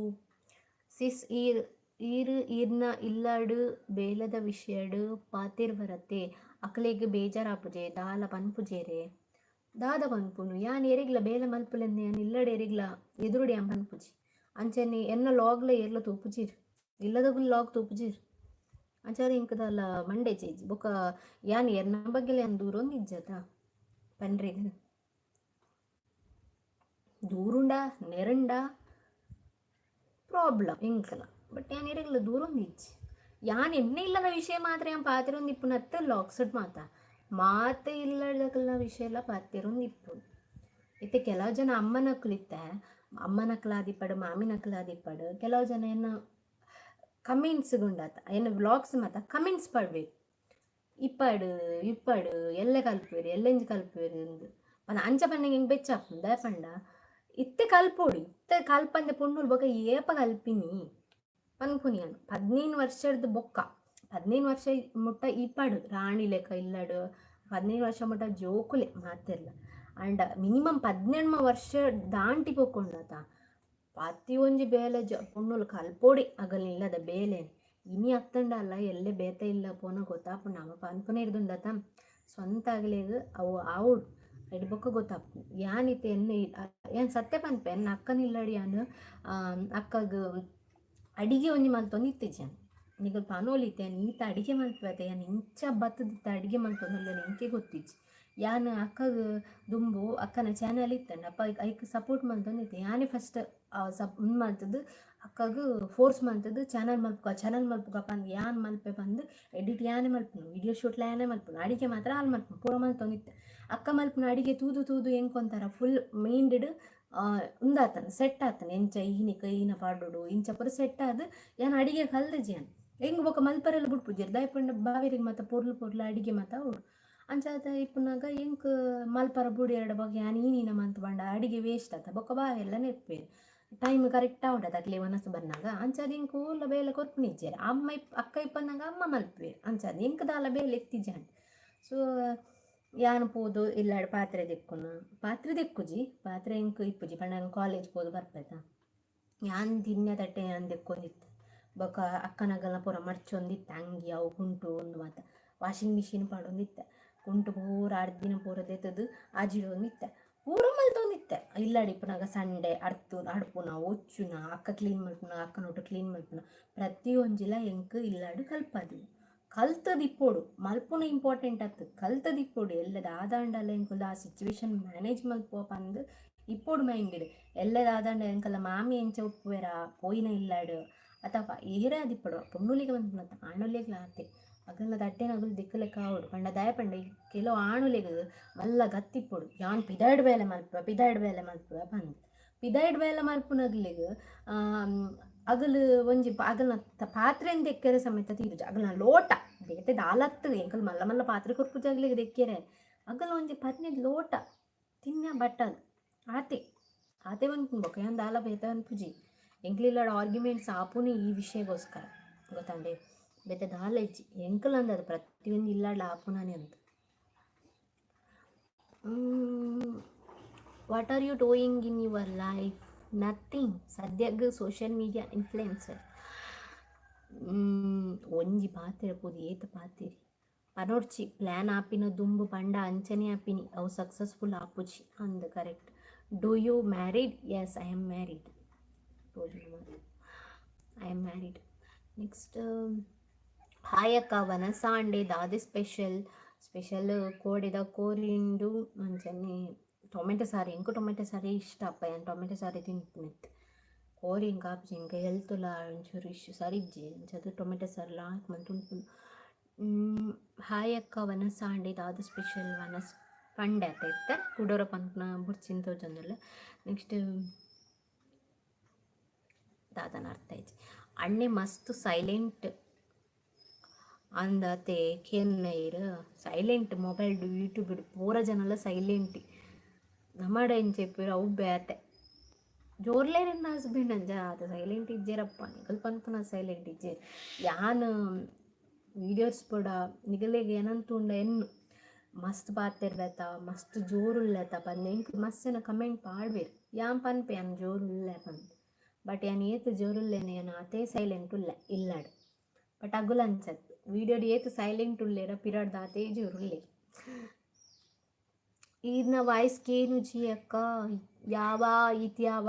Sis ಈರ್ ಈರ್ ಈರ್ನ ಇಲ್ಲಡ್ ಬೇಲೆದ ವಿಷಯಡ್ ಪಾತೆರ್ವರತೆ ಅಕ್ಲೆಗ್ ಬೇಜಾರಾಪುಜೆ ದಾಲ ಪನ್ಪುಜೆರೆ. ದಾದ ಪನ್ಪುನು ಯಾನ್ ಏರೆಗ್ಲ ಬೇಲೆ ಮಲ್ಪುಲೆಂದ್ ಯಾನ್ ಇಲ್ಲಡ್ ಏರೆಗ್ಲ ಎದುರುಡು ಯಾನ್ ಪನ್ಪುಜಿ. ಅಂಚನೆ ಎನ್ನ ಲಾಗ್ಲ ಏರ್ಲ ತೂಪುಜೆರ್. ಇಲ್ಲದಕುಲು ಲಾಗ್ ತೂಪುಜೆರ್. ಅಂಚಾದ್ ಎಂಕ್ ದಾಲ ಮಂಡೆ ಚೇಜ್ ಬೊಕ ಯಾನ್ ಎರ್ನ ಬಗ್ಗೆಲ ಯಾನ್ ದೂರೊಂದಿಜ್ಜತ ಪನ್ರೆಗ್. ದೂರುಂಡ ನೆರಂಡ ಪ್ರಾಬ್ಲಮ್ ಎಂಕಲ. ಬಟ್ ಯಾನ್ ಎರೆಗ್ಲ ದೂರೊಂದಿಜ್ಜಿ. ಯಾನ್ ಎನ್ನ ಇಲ್ಲದ ವಿಷಯ ಮಾತ್ರ ಯಾನ್ ಪಾತೆರೊಂದಿಪ್ಪುನತ್ತ್ ಲಾಕ್ಸ್ಡ್ ಮಾತ. ಮಾತ ಇಲ್ಲದಕಲ್ನ ವಿಷಯಲ ಪಾತೆರೊಂದಿಪ್ಪುನು. ಇತ್ತೆ ಕೆಲವು ಜನ ಅಮ್ಮನಕುಲು ಇತ್ತೆ, ಅಮ್ಮನಕ್ಲಾದಿಪ್ಪಡ್ ಮಾಮಿನಕ್ಲಾದಿಪ್ಪಡ್, ಕೆಲವು ಜನ ಎನ್ನ ಕಮೆಂಟ್ಸ್ ಉಂಡಾತ, ಎನ್ನ ವ್ಲಾಗ್ಸ್ ಮಾತ ಕಮೆಂಟ್ಸ್ ಪಾಡ್ವೆರ್. ಇಪ್ಪಡ್ ಇಪ್ಪಡ್ ಎಲ್ಲೆ ಕಲ್ಪುವೆರ್ ಎಲ್ಲೆಂಜಿ ಕಲ್ಪುವೆರ್ ಇಂದ್ ಪಂಡ ಅಂಚ ಪನ್ನಗ ಎಂಕ್ ಬೆಚ್ಚ ಆಪುಂಡು. ದಾಯೆ ಪಂಡ ಇತ್ತೆ ಕಲ್ಪೊಡು, ಇತ್ತೆ ಕಲ್ಪಂದೆ ಪೊಣ್ಣುಲು ಬೊಕ ಏಪ ಕಲ್ಪಿನಿ ಪನ್ಪುನಿ ಯಾನ್. 15 ವರ್ಷರ್ದ್ ಬೊಕ್ಕ, 15 ವರ್ಷ ಮುಟ್ಟ ಇಪ್ಪಡ್ ರಾಣಿ ಲೆಕ ಇಲ್ಲಡ್, 15 ವರ್ಷ ಮುಟ್ಟ ಜೋಕುಲೆ ಮಾತೆರ್ಲ. ಆಂಡ ಮಿನಿಮಮ್ 18 ವರ್ಷ ದಾಂಟಿ ಪೋಕೊಂಡತ ಪ್ರತಿಯೊಂಜಿ ಬೇಲೆ ಜ ಪೊಣ್ಣುಲು ಕಲ್ಪೊಡೆ ಅಗಲ್ನ ಇಲ್ಲದ ಬೇಲೆನ್. ಇನಿ ಅತ್ತುಂಡಲ ಎಲ್ಲೆ ಬೇತೆ ಇಲ್ಲ ಪೋನ ಗೊತ್ತಾಪುಂಡು. ನಮ ಪನ್ಪುನೆರ್ದ್ ಉಂಡತ ಸ್ವಂತ ಅಗಲೆಗ್ ಅವು ಆವೊಡು, ಐಡ್ ಬೊಕ್ಕ ಗೊತ್ತಾಪುಂಡು. ಯಾನ್ ಇತ್ತೆ ಎನ್ನ ಯಾನ್ ಸತ್ಯ ಪನ್ಪೆ, ಎನ್ನ ಅಕ್ಕನ ಇಲ್ಲಡ್ ಯಾನ್ ಅಕ್ಕಗ್ ಅಡಿಗೆ ಒಂಜಿ ಮಲ್ತೊಂದು ಇತ್ತಿಜಿ ಯಾನ್. ನಿಕುಲು ಪನೊಲಿ ಇತ್ತೆ ಯಾನ್ ಈತ್ ಅಡಿಗೆ ಮಲ್ಪುವೆ, ಯಾನ್ ಇಂಚ ಬತ್ತುದು ಅಡಿಗೆ ಮಲ್ತೊಂದುಲ್ಲೆನ ಎಂಕೆ ಗೊತ್ತಿಜ್ಜಿ. ಯಾನ್ ಅಕ್ಕಗ್ ದುಂಬು ಅಕ್ಕನ ಚಾನಲ್ ಇತ್ತುಂಡು, ಅಪ್ಪ ಐಕ್ ಸಪೋರ್ಟ್ ಮಲ್ತೊಂದಿತ್ತೆ. ಯಾನೇ ಫಸ್ಟ್ ಸಪ್ ಉಂದು ಮಲ್ತುದು ಅಕ್ಕಗ್ ಫೋರ್ಸ್ ಮಲ್ತುದು ಚಾನಲ್ ಮಲ್ಪುಗ, ಚಾನಲ್ ಮಲ್ಪುಗ ಪಂದ್, ಯಾನ್ ಮಲ್ಪೆ ಪಂದ್. ಎಡಿಟ್ ಯಾನೇ ಮಲ್ಪುನು, ವಿಡಿಯೋ ಶೂಟ್ಲ ಯಾನೇ ಮಲ್ಪುನು, ಅಡಿಗೆ ಮಾತ್ರ ಆಲ್ ಮಲ್ಪುನು, ಪೂರ ಮಲ್ತೊಂದಿತ್ತೆ. ಅಕ್ಕ ಮಲ್ಪುನ ಅಡಿಗೆ ತೂದು ತೂದು ಎಂಕ್ ಒಂಥರ ಫುಲ್ ಮೈಂಡ್ಡ್ ಉಂದಾತನ ಸೆಟ್ ಆತನ, ಎಂಚ ಈನಿಕ ಈನ ಪಾಡೊಡು ಇಂಚ ಪೂರ ಸೆಟ್ ಆದ್ ಯಾನ್ ಅಡಿಗೆ ಕಲ್ದಿಜಿ. ಯಾನ್ ಎಂಕ್ ಬೊಕ ಮಲ್ಪರೆಲ ಬುಡ್ಪುಜೆರ್. ದಾಯೆ ಪಂಡ ಬಾವೆರೆಗ್ ಮಾತ ಪೊರ್ಲು ಪೊರ್ಲು ಅಡಿಗೆ ಮಾತ ಆವೊಡು. ಅಂಚಾದ್ ಇಪ್ಪುನಗ ಎಂಕ್ ಮಲ್ಪರ ಬುಡಿಯೆರ್ಡ ಬೊಕ ಯಾನ್ ಈನೀನ ಮಂತ್ ಪಂಡ ಅಡಿಗೆ ವೇಸ್ಟ್ ಆತ. ಬೊಕ ಬಾವೆರ್ಲ ನೆರ್ಪೆರ್, ಟೈಮ್ ಕರೆಕ್ಟ್ ಆವೊಡತ ಅಕ್ಲೆ ವನಸ್ ಬನ್ನಗ. ಅಂಚಾದ್ ಎಂಕ್ ಓಲ್ಲ ಬೇಲೆ ಕೊರ್ಪುನಿಜ್ಜೆರ್. ಅಮ್ಮ ಇಪ್ ಅಕ್ಕ ಇಪ್ಪುನಗ ಅಮ್ಮ ಮಲ್ಪುವೆರ್. ಅಂಚಾದ್ ಎಂಕ್ ದಾಲ ಬೇಲೆ ಇತ್ತಿಜಾಂಡ್. ಸೊ ಯಾನ್ ಪೋದು ಇಲ್ಲಡ್ ಪಾತ್ರೆ ದೆಕ್ಕುನು, ಪಾತ್ರೆ ದೆಕ್ಕುಜಿ, ಪಾತ್ರೆ ಎಂಕ್ ಇಪ್ಪುಜಿ ಪಂಡ ಯಾನ್ ಕಾಲೇಜ್ ಪೋದು ಬರ್ಪೆತ. ಯಾನ್ ತಿನ್ಯ ತಟ್ಟೆ ಯಾನ್ ದೆಕ್ಕೊಂದಿತ್ತೆ. ಬೊಕ ಅಕ್ಕನಗಲ್ನ ಪೂರ ಮಡ್ಚೊಂದಿತ್ತೆ, ಅಂಗಿ ಅವು ಕುಂಟು ಉಂದು ಮಾತ. ವಾಷಿಂಗ್ ಮಿಷಿನ್ ಪಾಡೊಂದಿತ್ತೆ, ಕುಂಟು ಪೂರ ಅರ್ದಿನ ಪೂರ ದೆತ್ತುದು ಆಜಿಡೊಂದಿತ್ತೆ, ಪೂರ ಮಲ್ತೊಂದಿತ್ತೆ. ಇಲ್ಲಡ್ ಇಪ್ಪುನಗ ಸಂಡೆ ಅರ್ತು ಅಡ್ಪುನ, ಒಚ್ಚುನ, ಅಕ್ಕ ಕ್ಲೀನ್ ಮಲ್ಪುನ, ಅಕ್ಕನೊಟ್ಟು ಕ್ಲೀನ್ ಮಲ್ಪುನ, ಪ್ರತಿಯೊಂಜಿಲ ಎಂಕ್ ಇಲ್ಲಡ್ ಕಲ್ಪಾದೆರ್. ಕಲ್ತದಿಪ್ಪೊಡು, ಮಲ್ಪುನ ಇಂಪಾರ್ಟೆಂಟ್ ಅತ್ತ್, ಕಲ್ತದಿಪ್ಪೊಡು. ಎಲ್ಲೆ ದಾದಾಂಡಲ ಎಂಕುಲು ಆ ಸಿಚುವೇಶನ್ ಮ್ಯಾನೇಜ್ ಮಲ್ಪುವ ಪಂದ್ ಇಪ್ಪೊಡು ಮೈಂಡ್ಡ್. ಎಲ್ಲೆ ದಾದಾಂಡ ಎಂಕಲ್ನ ಮಾಮಿ ಎಂಚ ಉಪ್ಪುವೆರಾ ಪೋಯಿನ ಇಲ್ಲಡ್ ಅಥವಾ ಏರೇ ಆದಿಪ್ಪೊಡು, ಪೊಣ್ಣುಲೆಗ್ ಪನ್ಪುನತ್ತ, ಆಣುಲೆಗ್ಲ ಆತೆ, ಅಗಲ್ನ ತಟ್ಟೆನ್ ಅಗುಲು ದೆಕ್ಕುಲೆಕ್ಕ ಆವೊಡು. ಪಂಡ ದಾಯೆ ಪಂಡ ಈ ಕೆಲವು ಆಣುಲೆಗ್ ಮಲ್ಲ ಗತ್ತಿಪ್ಪೊಡು, ಯಾನ್ ಪಿದಾಯ್ಡ್ ಬೇಲೆ ಮಲ್ಪುವೆ, ಪಿದಾಯ್ಡ್ ಬೇಲೆ ಮಲ್ಪುವೆ ಪಂದ್. ಪಿದಾಯ್ಡ್ ಬೇಲೆ ಮಲ್ಪುನಗ್ಲೆಗ್ ಅಗಲು ಒಂಜಿ ಅಗಲ್ನ ಪಾತ್ರೆನ್ ದೆಕ್ಕೆರೆ ಸಮೇತ ತೀರುಜಿ. ಅಗಲ್ನ ಲೋಟ ಬೇತೆ ದಾಲತ್ತ್, ಎಂಕುಲು ಮಲ್ಲ ಮಲ್ಲ ಪಾತ್ರೆ ಕೊರ್ಪುಜಿ ಅಗ್ಲೆಗ್ ದೆಕ್ಕೆರೆ. ಅಗಲ್ ಒಂಜಿ ಪದ್ನೈದು ಲೋಟ ತಿನ್ನ ಬಟ್ಟಲ್ ಆತೆ, ಆತೆ ಪನ್ಪುನು. ಬೊಕ ಯಾನ್ ದಾಲ ಬೇತೆ ಪನ್ಪುಜಿ. ಎಂಕ್ಲಿಲ್ಲಡ್ ಆರ್ಗ್ಯುಮೆಂಟ್ಸ್ ಆಪುನಿ ಈ ವಿಷಯಗೋಸ್ಕರ, ಗೊತ್ತಾಂಡೆ? ಬೇತೆ ದಾಲ ಇಜ್ಜಿ. ಎಂಕುಲು ಅಂದದ ಪ್ರತಿಯೊಂಜಿ ಇಲ್ಲಡ್ಲ ಆಪುನಾನೆ ಅಂದ್. What are you doing in your life? Nothing ಸದ್ಯಗ್. Social media influencer. ಒಂಜಿ ಪಾತೆರ ಪೋದು ಏತ್ ಪಾತೆರಿ ಪನೊಡ್ಚಿ. ಪ್ಲ್ಯಾನ್ ಆಪಿನ ದುಂಬು ಪಂಡ ಅಂಚನೆ ಆಪಿನಿ, ಅವು ಸಕ್ಸಸ್ಫುಲ್ ಆಪುಜಿ ಅಂದ್, correct. Do you married? Yes, I am married. I am married. Next, hi ಅಕ್ಕ, ವನಸಾಂಡೆ ದಾದೆ ಸ್ಪೆಷಲ್? ಸ್ಪೆಷಲ್ ಕೋಡೆದ ಕೋರಿಂಡು, ಅಂಚನೆ ಟೊಮೆಟೊ ಸಾರು. ಎಂಕ್ ಟೊಮೆಟೊ ಸಾರೇ ಇಷ್ಟ ಅಪ್ಪ, ಯಾನ್ ಟೊಮೆಟೊ ಸಾರೇ ತಿನ್ಪುನಿತ್ತೆ. ಕೋರಿ ಎಂಕ್ ಆಪುಜಿ, ಎಂಕ್ ಹೆಲ್ತ್ಲ ಒಂಚೂರು ಇಶ್ಯೂ ಸರಿ ಇಜ್ಜಿ. ಅಂಚಾದ್ ಟೊಮೆಟೊ ಸಾರ್ಲ ಹಾಕ್ ಮಂತ್ ಉನ್ಪುನು. ಹಾಯ್ ಅಕ್ಕ, ವನಸಾಂಡೆ ದಾದ ಸ್ಪೆಷಲ್? ವನಸ್ ಪಂಡೆ ಅತ್ತ ಇತ್ತೆ, ಕುಡೊರ ಪನ್ಪುನ ಬುಡ್ಚಿನ್ ತೋಜೊಂದುಲ್ಲೆ. ನೆಕ್ಸ್ಟ್ ದಾದನ ಅರ್ಥ ಇಜ್ಜಿ. ಅಣ್ಣೆ ಮಸ್ತ್ ಸೈಲೆಂಟ್ ಅಂದಾತೆ ಕೇನ್ನೈರ್. ಸೈಲೆಂಟ್ ಮೊಬೈಲ್ ಯೂಟ್ಯೂಬ್ ಪೂರ ಜನಲ ಸೈಲೆಂಟ್. ನಮ್ಮಡ ಎಂಚ ಇಪ್ಪುವೆರ್ ಅವು ಬೇತೆ. ಜೋರ್ಲೇರ್ ಎನ್ನ ಹಸ್ಬೆಂಡ್ ಅಂಚ ಆತ ಸೈಲೆಂಟ್ ಇಜ್ಜೆರಪ್ಪ. ನಿಕುಲು ಪನ್ಪುನ ಸೈಲೆಂಟ್ ಇಜ್ಜೆರ್. ಯಾನ್ ವೀಡಿಯೋಸ್ ಪೂರ ನಿಗಲೆಗ್ ಏನಂತುಂಡ ಎನ್ನು ಮಸ್ತ್ ಪಾತೆರ್ಬೆತ, ಮಸ್ತ್ ಜೋರುಲ್ಲೆತ ಪಂದ್ ಎಂಕ್ ಮಸ್ತ್ ಜನ ಕಮೆಂಟ್ ಪಾಡ್ವೆರ್. ಯಾನ್ ಪನ್ಪೆ ಯಾನ್ ಜೋರುಲ್ಲೆ ಪಂದ್. ಬಟ್ ಯಾನ್ ಏತ್ ಜೋರುಲ್ಲೆನೆ, ಯಾನ್ ಆತೇ ಸೈಲೆಂಟ್ ಉಲ್ಲೆ ಇಲ್ಲಡ್. ಬಟ್ ಅಗುಲು ಅಂಚತ್, ವೀಡಿಯೋಡ್ ಏತ್ ಸೈಲೆಂಟ್ ಉಲ್ಲೆರ ಪಿರಡ್ದ್ ಆತೇ ಜೋರುಲ್ಲೆರ್. ಈರ್ನ ವಾಯ್ಸ್ ಕೇನುಜಿ ಅಕ್ಕ. ಯಾವ ಇತ್ಯಾವ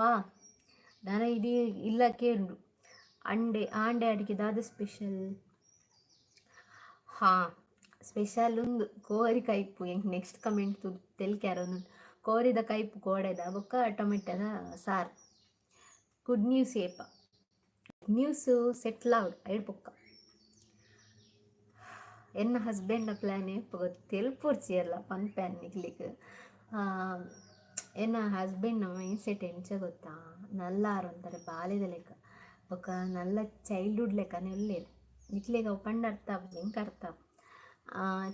ನನ ಇಡೀ ಇಲ್ಲ ಕೇಂಡು. ಅಂಡೆ ಆಂಡೆ ಅಡಿಗೆ ದಾದ ಸ್ಪೆಷಲ್? ಹಾಂ, ಸ್ಪೆಷಲ್ ಉಂದು ಕೋರಿ ಕೈಪು. ಎಂಕ್ ನೆಕ್ಸ್ಟ್ ಕಮೆಂಟ್ ತೂದು ತೆಲ್ಕ್ಯಾರ ಒಂದು. ಕೋರಿದ ಕೈಪು ಕೋಡೆದ ಬೊಕ್ಕ ಟೊಮೆಟೊದ ಸಾರು. ಗುಡ್ ನ್ಯೂಸ್ ಏಪ? ನ್ಯೂಸು ಸೆಟ್ಲ್ ಆವಡ್, ಐಡ್ ಬೊಕ್ಕ. ಎನ್ನ ಹಸ್ಬೆಂಡ್ನ ಪ್ಲ್ಯಾನ್ ಏಪ ತೆಲ್ಪೊಡ್ಚಿ ಎಲ್ಲ ಪನ್ಪೆ ನಿಕ್ಲೆಗ್. ಎನ್ನ ಹಸ್ಬೆಂಡ್ನ ಮೈಂಡ್ ಸೆಟ್ ಎಂಚ ಗೊತ್ತಾ? ನಲ್ಲಾರ್ ಒಂಥರ ಬಾಲೆದ ಲೆಕ್ಕ ಬೊಕ್ಕ ನಲ್ಲ ಚೈಲ್ಡ್ಹುಡ್ ಲೆಕ್ಕನೇ ಉಲ್ಲೆರ್. ನಿಕ್ಲೆಗ್ ಅವು ಪಂಡ ಅರ್ಥ ಆಪುಜಿ, ಎಂಕ್ ಅರ್ಥ.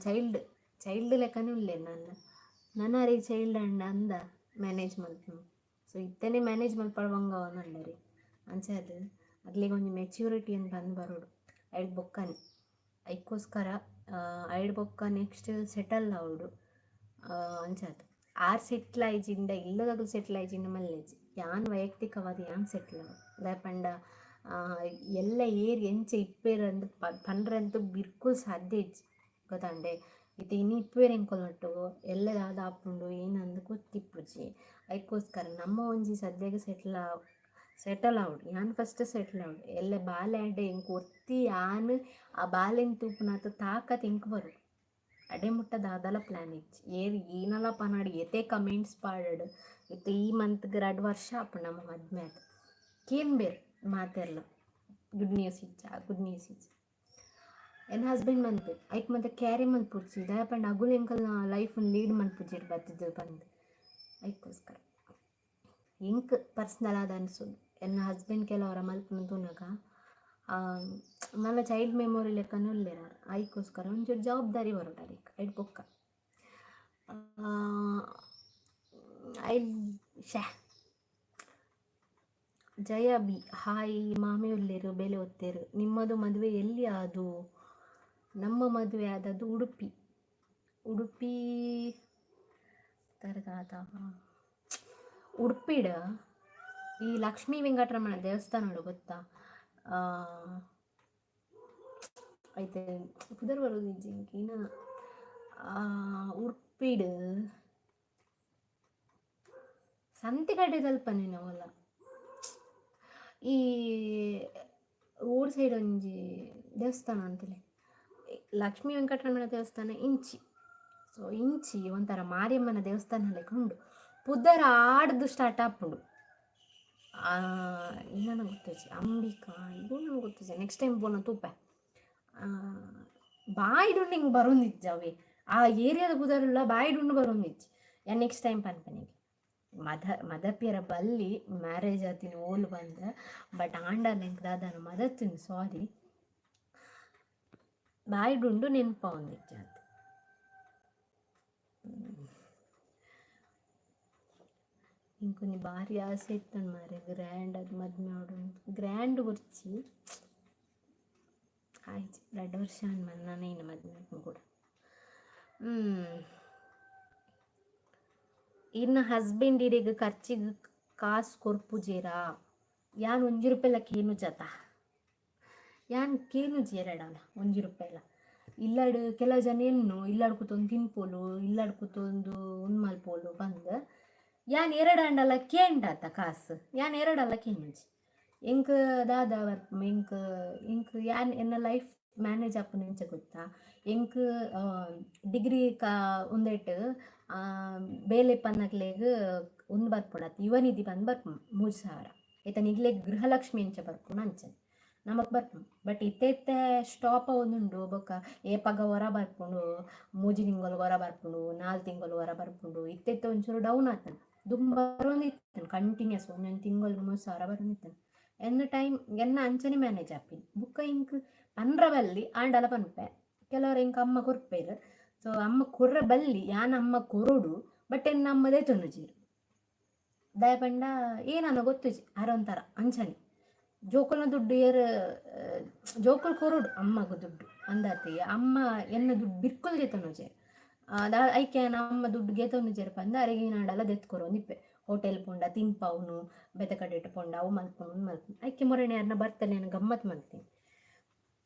ಚೈಲ್ಡ್ ಚೈಲ್ಡ್ ಲೆಕ್ಕನೇ ಉಲ್ಲೆರ್. ನನ್ನ ನನ ಅರೆಗ್ ಚೈಲ್ಡ್ ಅಂಡ ಅಂದ ಮ್ಯಾನೇಜ್ ಮಲ್ಪುನು. ಸೊ ಇತ್ತನೆ ಮ್ಯಾನೇಜ್ ಮಲ್ಪಡ ಬಂಗ ಆವೊಂದುಂಡರಿ. ಅಂಚಾದ್ ಅಕ್ಲೆಗ್ ಒಂಜಿ ಮೆಚ್ಯೂರಿಟಿ ಅಂದ್ ಬಂದ್ ಬರೋಡು, ಐಡ್ ಬೊಕ್ಕನೆ. ಐಕ್ಕೋಸ್ಕರ ಐಡ್ ಬೊಕ್ಕ ನೆಕ್ಸ್ಟ್ ಸೆಟಲ್ ಆವೊಡು. ಅಂಚಾದ್ ಆರ್ ಸೆಟ್ಲ್ ಆಯ್ಜಿಂಡ, ಇಲ್ಲದಕುಲು ಸೆಟ್ಲ್ ಆಯ್ಜಿಂಡ ಮಲ್ಲೆಜಿ. ಯಾನ್ ವೈಯಕ್ತಿಕವಾದ್ ಯಾನ್ ಸೆಟ್ಲ್ ಆವೊಡು. ದಾಯೆ ಪಂಡ ಎಲ್ಲ ಏರ್ ಎಂಚ ಇಪ್ಪೆರ್ ಅಂದ್ ಪನ್ರಂತೂ ಬಿರ್ಕುಲ್ ಸಾಧ್ಯ ಇಜ್ಜಿ, ಗೊತ್ತಾಂಡೆ? ಇತ್ತೆ ಇನಿ ಇಪ್ಪುವೆರ್ ಎಂಕಲ್ನೊಟ್ಟುಗು, ಎಲ್ಲೆ ದಾದ ಆಪುಂಡು ಏನಂದ್ ಗೊತ್ತಿಪ್ಪುಜಿ. ಐಕ್ಕೋಸ್ಕರ ನಮ್ಮ ಒಂಜಿ ಸದ್ಯಗ್ ಸೆಟಲ್ ಆವೊಡು. ಯಾನ್ ಫಸ್ಟ್ ಸೆಟ್ಲ್ ಆವೊಡು. ಎಲ್ಲೆ ಬಾಲೆ ಆಂಡ ಎಂಕ್ ಒರ್ತಿ ಯಾನ್ ಆ ಬಾಲೆನ್ ತೂಪುನಾತ್ ತಾಕತ್ ಎಂಕ್ ಬರೊಡು. ಅಡೆ ಮುಟ್ಟ ದಾದಲ ಪ್ಲ್ಯಾನ್ ಇಜ್ಜಿ. ಏರ್ ಏನಲ ಪನಡ್, ಏತೇ ಕಮೆಂಟ್ಸ್ ಪಾಡಡ್. ಇತ್ತೆ ಈ ಮಂತ್ಗ್ 2 ವರ್ಷ ಆಪುಂಡು ನಮ್ಮ ಮದ್ಮೆ ಆದ್. ಕೇನ್ಬೆರ್ ಮಾತೆರ್ಲ, ಗುಡ್ ನ್ಯೂಸ್ ಇಜ್ಜಾ, ಗುಡ್ ನ್ಯೂಸ್ ಇಜ್ಜಾ? ಎನ್ನ ಹಸ್ಬೆಂಡ್ ಮನ್ಪೆರ್. ಐಕ್ ಮಾತ ಕ್ಯಾರಿ ಮಲ್ಪೊಡ್ಚಿ. ದಾಯೆ ಪಂಡ ಅಗುಲು ಎಂಕಲ್ನ ಲೈಫ್ ಲೀಡ್ ಮಲ್ಪುಜೆರ್ ಬತ್ತುದು ಪಂದ್. ಐಕ್ಕೋಸ್ಕರ ಎಂಕ್ ಪರ್ಸ್ನಲ್ ಆದ್ ಅನ್ಸುದು, ಎನ್ನ ಹಸ್ಬೆಂಡ್ ಕೆಲವರ ಮಲ್ಪುನ ತೂನಗ ಮಲ್ಲ ಚೈಲ್ಡ್ ಮೆಮೊರಿ ಲೆಕ್ಕನೆ ಉಲ್ಲೆರ್ ಆರ್. ಐಕ್ಕೋಸ್ಕರ ಒಂಚೂರು ಜವಾಬ್ದಾರಿ ಬರೋಡು ಅರೆಗ್, ಐಡ್ ಬೊಕ್ಕ I ಶ್ಯಾ. ಜಯ ಬಿ ಹಾಯ್, ಮಾಮಿ ಉಲ್ಲೇರು, ಬೇಲೆ ಒತ್ತೇರು. ನಿಮ್ಮದು ಮದುವೆ ಎಲ್ಲಿ ಆದು? ನಮ್ಮ ಮದುವೆ ಆದದ್ದು ಉಡುಪಿ. ಉಡುಪಿ ತರದಾದ ಉಡುಪಿಡ್ ಈ ಲಕ್ಷ್ಮೀ ವೆಂಕಟರಮಣ ದೇವಸ್ಥಾನ ಉಂಡು, ಗೊತ್ತಾ? ಐತೆ ಪುದರ್ ಬರೋದು ಇಜ್ಜಿ ಎಂಕ್ ಇನ್ನ. ಉಡುಪಿಡ್ ಸಂತೆಕಟ್ಟೆದಲ್ಪನೆ ನಾವಲ್ಲ. ಈ ರೋಡ್ ಸೈಡ್ ಒಂಜಿ ದೇವಸ್ಥಾನ ಅಂತಲೇ, ಲಕ್ಷ್ಮೀ ವೆಂಕಟರಮಣ ದೇವಸ್ಥಾನ ಇಂಚಿ. ಸೊ ಇಂಚಿ ಒಂಥರ ಮಾರಿಯಮ್ಮನ ದೇವಸ್ಥಾನ ಲೆಕ್ಕ ಉಂಡು. ಪುದರ್ ಆಡ್ದು ಸ್ಟಾರ್ಟ್ ಆಪುಂಡು. ಇನ್ನನ ಗೊತ್ತಿಜ್ಜಿ, ಅಂಬಿಕಾ ಇನ್ನೂ ಗೊತ್ತಿಜ್ಜಿ. ನೆಕ್ಸ್ಟ್ ಟೈಮ್ ಪೋನ ತೂಪೆ. ಬಾಯಿಡುಂಡು ಹಿಂಗೆ ಬರೋಂದಿಜ್ಜಿ ಅವೇ. ಆ ಏರಿಯಾದ ಪುದರುಲ್ಲ ಬಾಯಿಡುಂಡು ಬರೋಂದಿಜ್ಜಿ. ಯಾನ್ ನೆಕ್ಸ್ಟ್ ಟೈಮ್ ಪನ್ಪೆನಿಗೆ. ಮದಪಿಯರ ಬಲ್ಲಿ ಮ್ಯಾರೇಜ್ ಆತಿನ ಓಲು ಬಂದ. ಬಟ್ ಆಂಡಲ ಎಂಕ್ ದಾದಾನ ಮದತಿನಿ, ಸಾರಿ. ಬಾಯಿಡುಂಡು, ನೆನ್ಪಾವೊಂದಿಜ್ಜಿ ಆತ್. ಎಂಕೊಂಜಿ ಬಾರಿ ಆಸೆ ಇತ್ತುಂಡು ಮಾರ್ರೆ, ಗ್ರ್ಯಾಂಡ್ ಆದ್ ಮದ್ಮೆ ಆವೊಡು. ಗ್ರ್ಯಾಂಡ್ ಬೊರ್ಚಿ. ಆಯ್ತು, 2 ವರ್ಷ ಆಂಡ್ ಮಾರ್ರೆ ನನ ಇನ್ನ ಮದ್ಮೆ ಆಪುಂಡು ಕೂಡ. ಇರ್ನ ಹಸ್ಬೆಂಡ್ ಇರೆಗ್ ಖರ್ಚಿಗ್ ಕಾಸ್ ಕೊರ್ಪುಜೆರಾ? ಯಾನ್ ಒಂಜಿ ರೂಪಾಯಿಲ ಕೇನುಜತ. ಯಾನ್ ಕೇನುಜಿ ಎರಡಲ ಒಂಜಿ ರೂಪಾಯಿಲ. ಇಲ್ಲಡ್ ಕೆಲವು ಜನ ಎನ್ನು ಇಲ್ಲಡ್ ಕೂತೊಂದು ತಿನ್ಪೊಲು, ಇಲ್ಲಡ್ ಕೂತೊಂದು ಉಂದು ಮಲ್ಪೊಲು ಪಂದ್. ಯಾನ್ ಎರಡಾಂಡಲ ಕೇಂಡಾತ ಕಾಸ್? ಯಾನ್ ಎರಡಲ ಕೇನುಜಿ. ಎಂಕ್ ದಾದ ಎಂಕ್ ಎಂಕ್ ಯಾನ್ ಎನ್ನ ಲೈಫ್ ಮ್ಯಾನೇಜ್ ಆಪುನ ಎಂಚ ಗೊತ್ತಾ? ಎಂಕ್ ಡಿಗ್ರಿ ಕಾ ಉಂದೆಟ್ ಬೇಲೆ ಪನ್ನಕ್ಲೆಗ್ ಉಂದು ಬರ್ಪುಂಡು ಯುವ ನಿಧಿ ಪಂದ್ ಬರ್ಪುಂಡು, 3000. ಐತ ನಿಕ್ಲೆಗ್ ಗೃಹಲಕ್ಷ್ಮಿ ಎಂಚ ಬರ್ಪುಂಡು ಅಂಚನೆ ನಮಕ್ ಬರ್ಪುಂಡು. ಬಟ್ ಇತ್ತೆ ಇತ್ತೆ ಸ್ಟಾಪ್ ಆವೊಂದುಂಡು. ಬೊಕ್ಕ ಏಪಗ ಒರ ಬರ್ಪುಂಡು, 3 ತಿಂಗೊಲುಗ್ ಒರ ಬರ್ಪುಂಡು, 4 ತಿಂಗೊಲುಗ್ ಒರ ಬರ್ಪುಂಡು. ಇತ್ತೆ ಇತ್ತೆ ಒಂಚೂರು ಡೌನ್ ಆತುಂಡು. ದುಂಬು ಬರೊಂದಿತ್ತುಂಡು ಕಂಟಿನ್ಯೂಸ್, ಒಂಜೊಂಜಿ ತಿಂಗೊಲುಗು 3000 ಬರೊಂದಿತ್ತುಂಡು. ಎನ್ನ ಟೈಮ್ ಎನ್ನ ಅಂಚನೆ ಮ್ಯಾನೇಜ್ ಆಪಿನಿ. ಬೊಕ್ಕ ಎಂಕ್ ಪನ್ರ ಬಲ್ಲಿ, ಆಂಡಲ ಪನ್ಪೆ. ಕೆಲವರ್ ಎಂಕ್ ಅಮ್ಮ ಕೊರ್ಪೆರ್. ಸೊ ಅಮ್ಮ ಕೊರ್ರ ಬಲ್ಲಿ, ಯಾನ್ ಅಮ್ಮ ಕೊರೊಡು. ಬಟ್ ಎನ್ನ ಅಮ್ಮ ದೆತೊನುಜೆರ್. ದಾಯೆ ಪಂಡ ಏನನ ಗೊತ್ತುಜಿ, ಆರ್ ಒಂಥರ ಅಂಚನೆ. ಜೋಕುಲ್ನ ದುಡ್ಡು ಏರ್ ಜೋಕುಲು ಕೊರೊಡು ಅಮ್ಮಗ್ ದುಡ್ಡು ಅಂದಾತೆ. ಅಮ್ಮ ಎನ್ನ ದುಡ್ಡು ಬಿರ್ಕುಲ್ ದೆತೊನುಜೆರ್. ಐಕೆ ಯಾನ್ ಅಮ್ಮ ದುಡ್ಡು ಗೆತೊನುಜೆರ್ ಪಂದ್ ಅರೆಗ್ ಏನಾಂಡಲ ದೆತ್ತ್ ಕೊರೊಂದಿಪ್ಪೆ. ಹೋಟೆಲ್ ಪೋಂಡ ತಿನ್ಪಾವುನು, ಬೇತೆ ಕಡೆಟ್ ಪೋಂಡ ಅವು ಮಲ್ಪುನು, ಉಂದು ಮಲ್ಪುನು. ಐಕೆ ಮೊರಣೆ ಅರ್ನ ಬರ್ತಲೆ ಯಾನ್ ಗಮ್ಮತ್ ಮಲ್ತೀನಿ.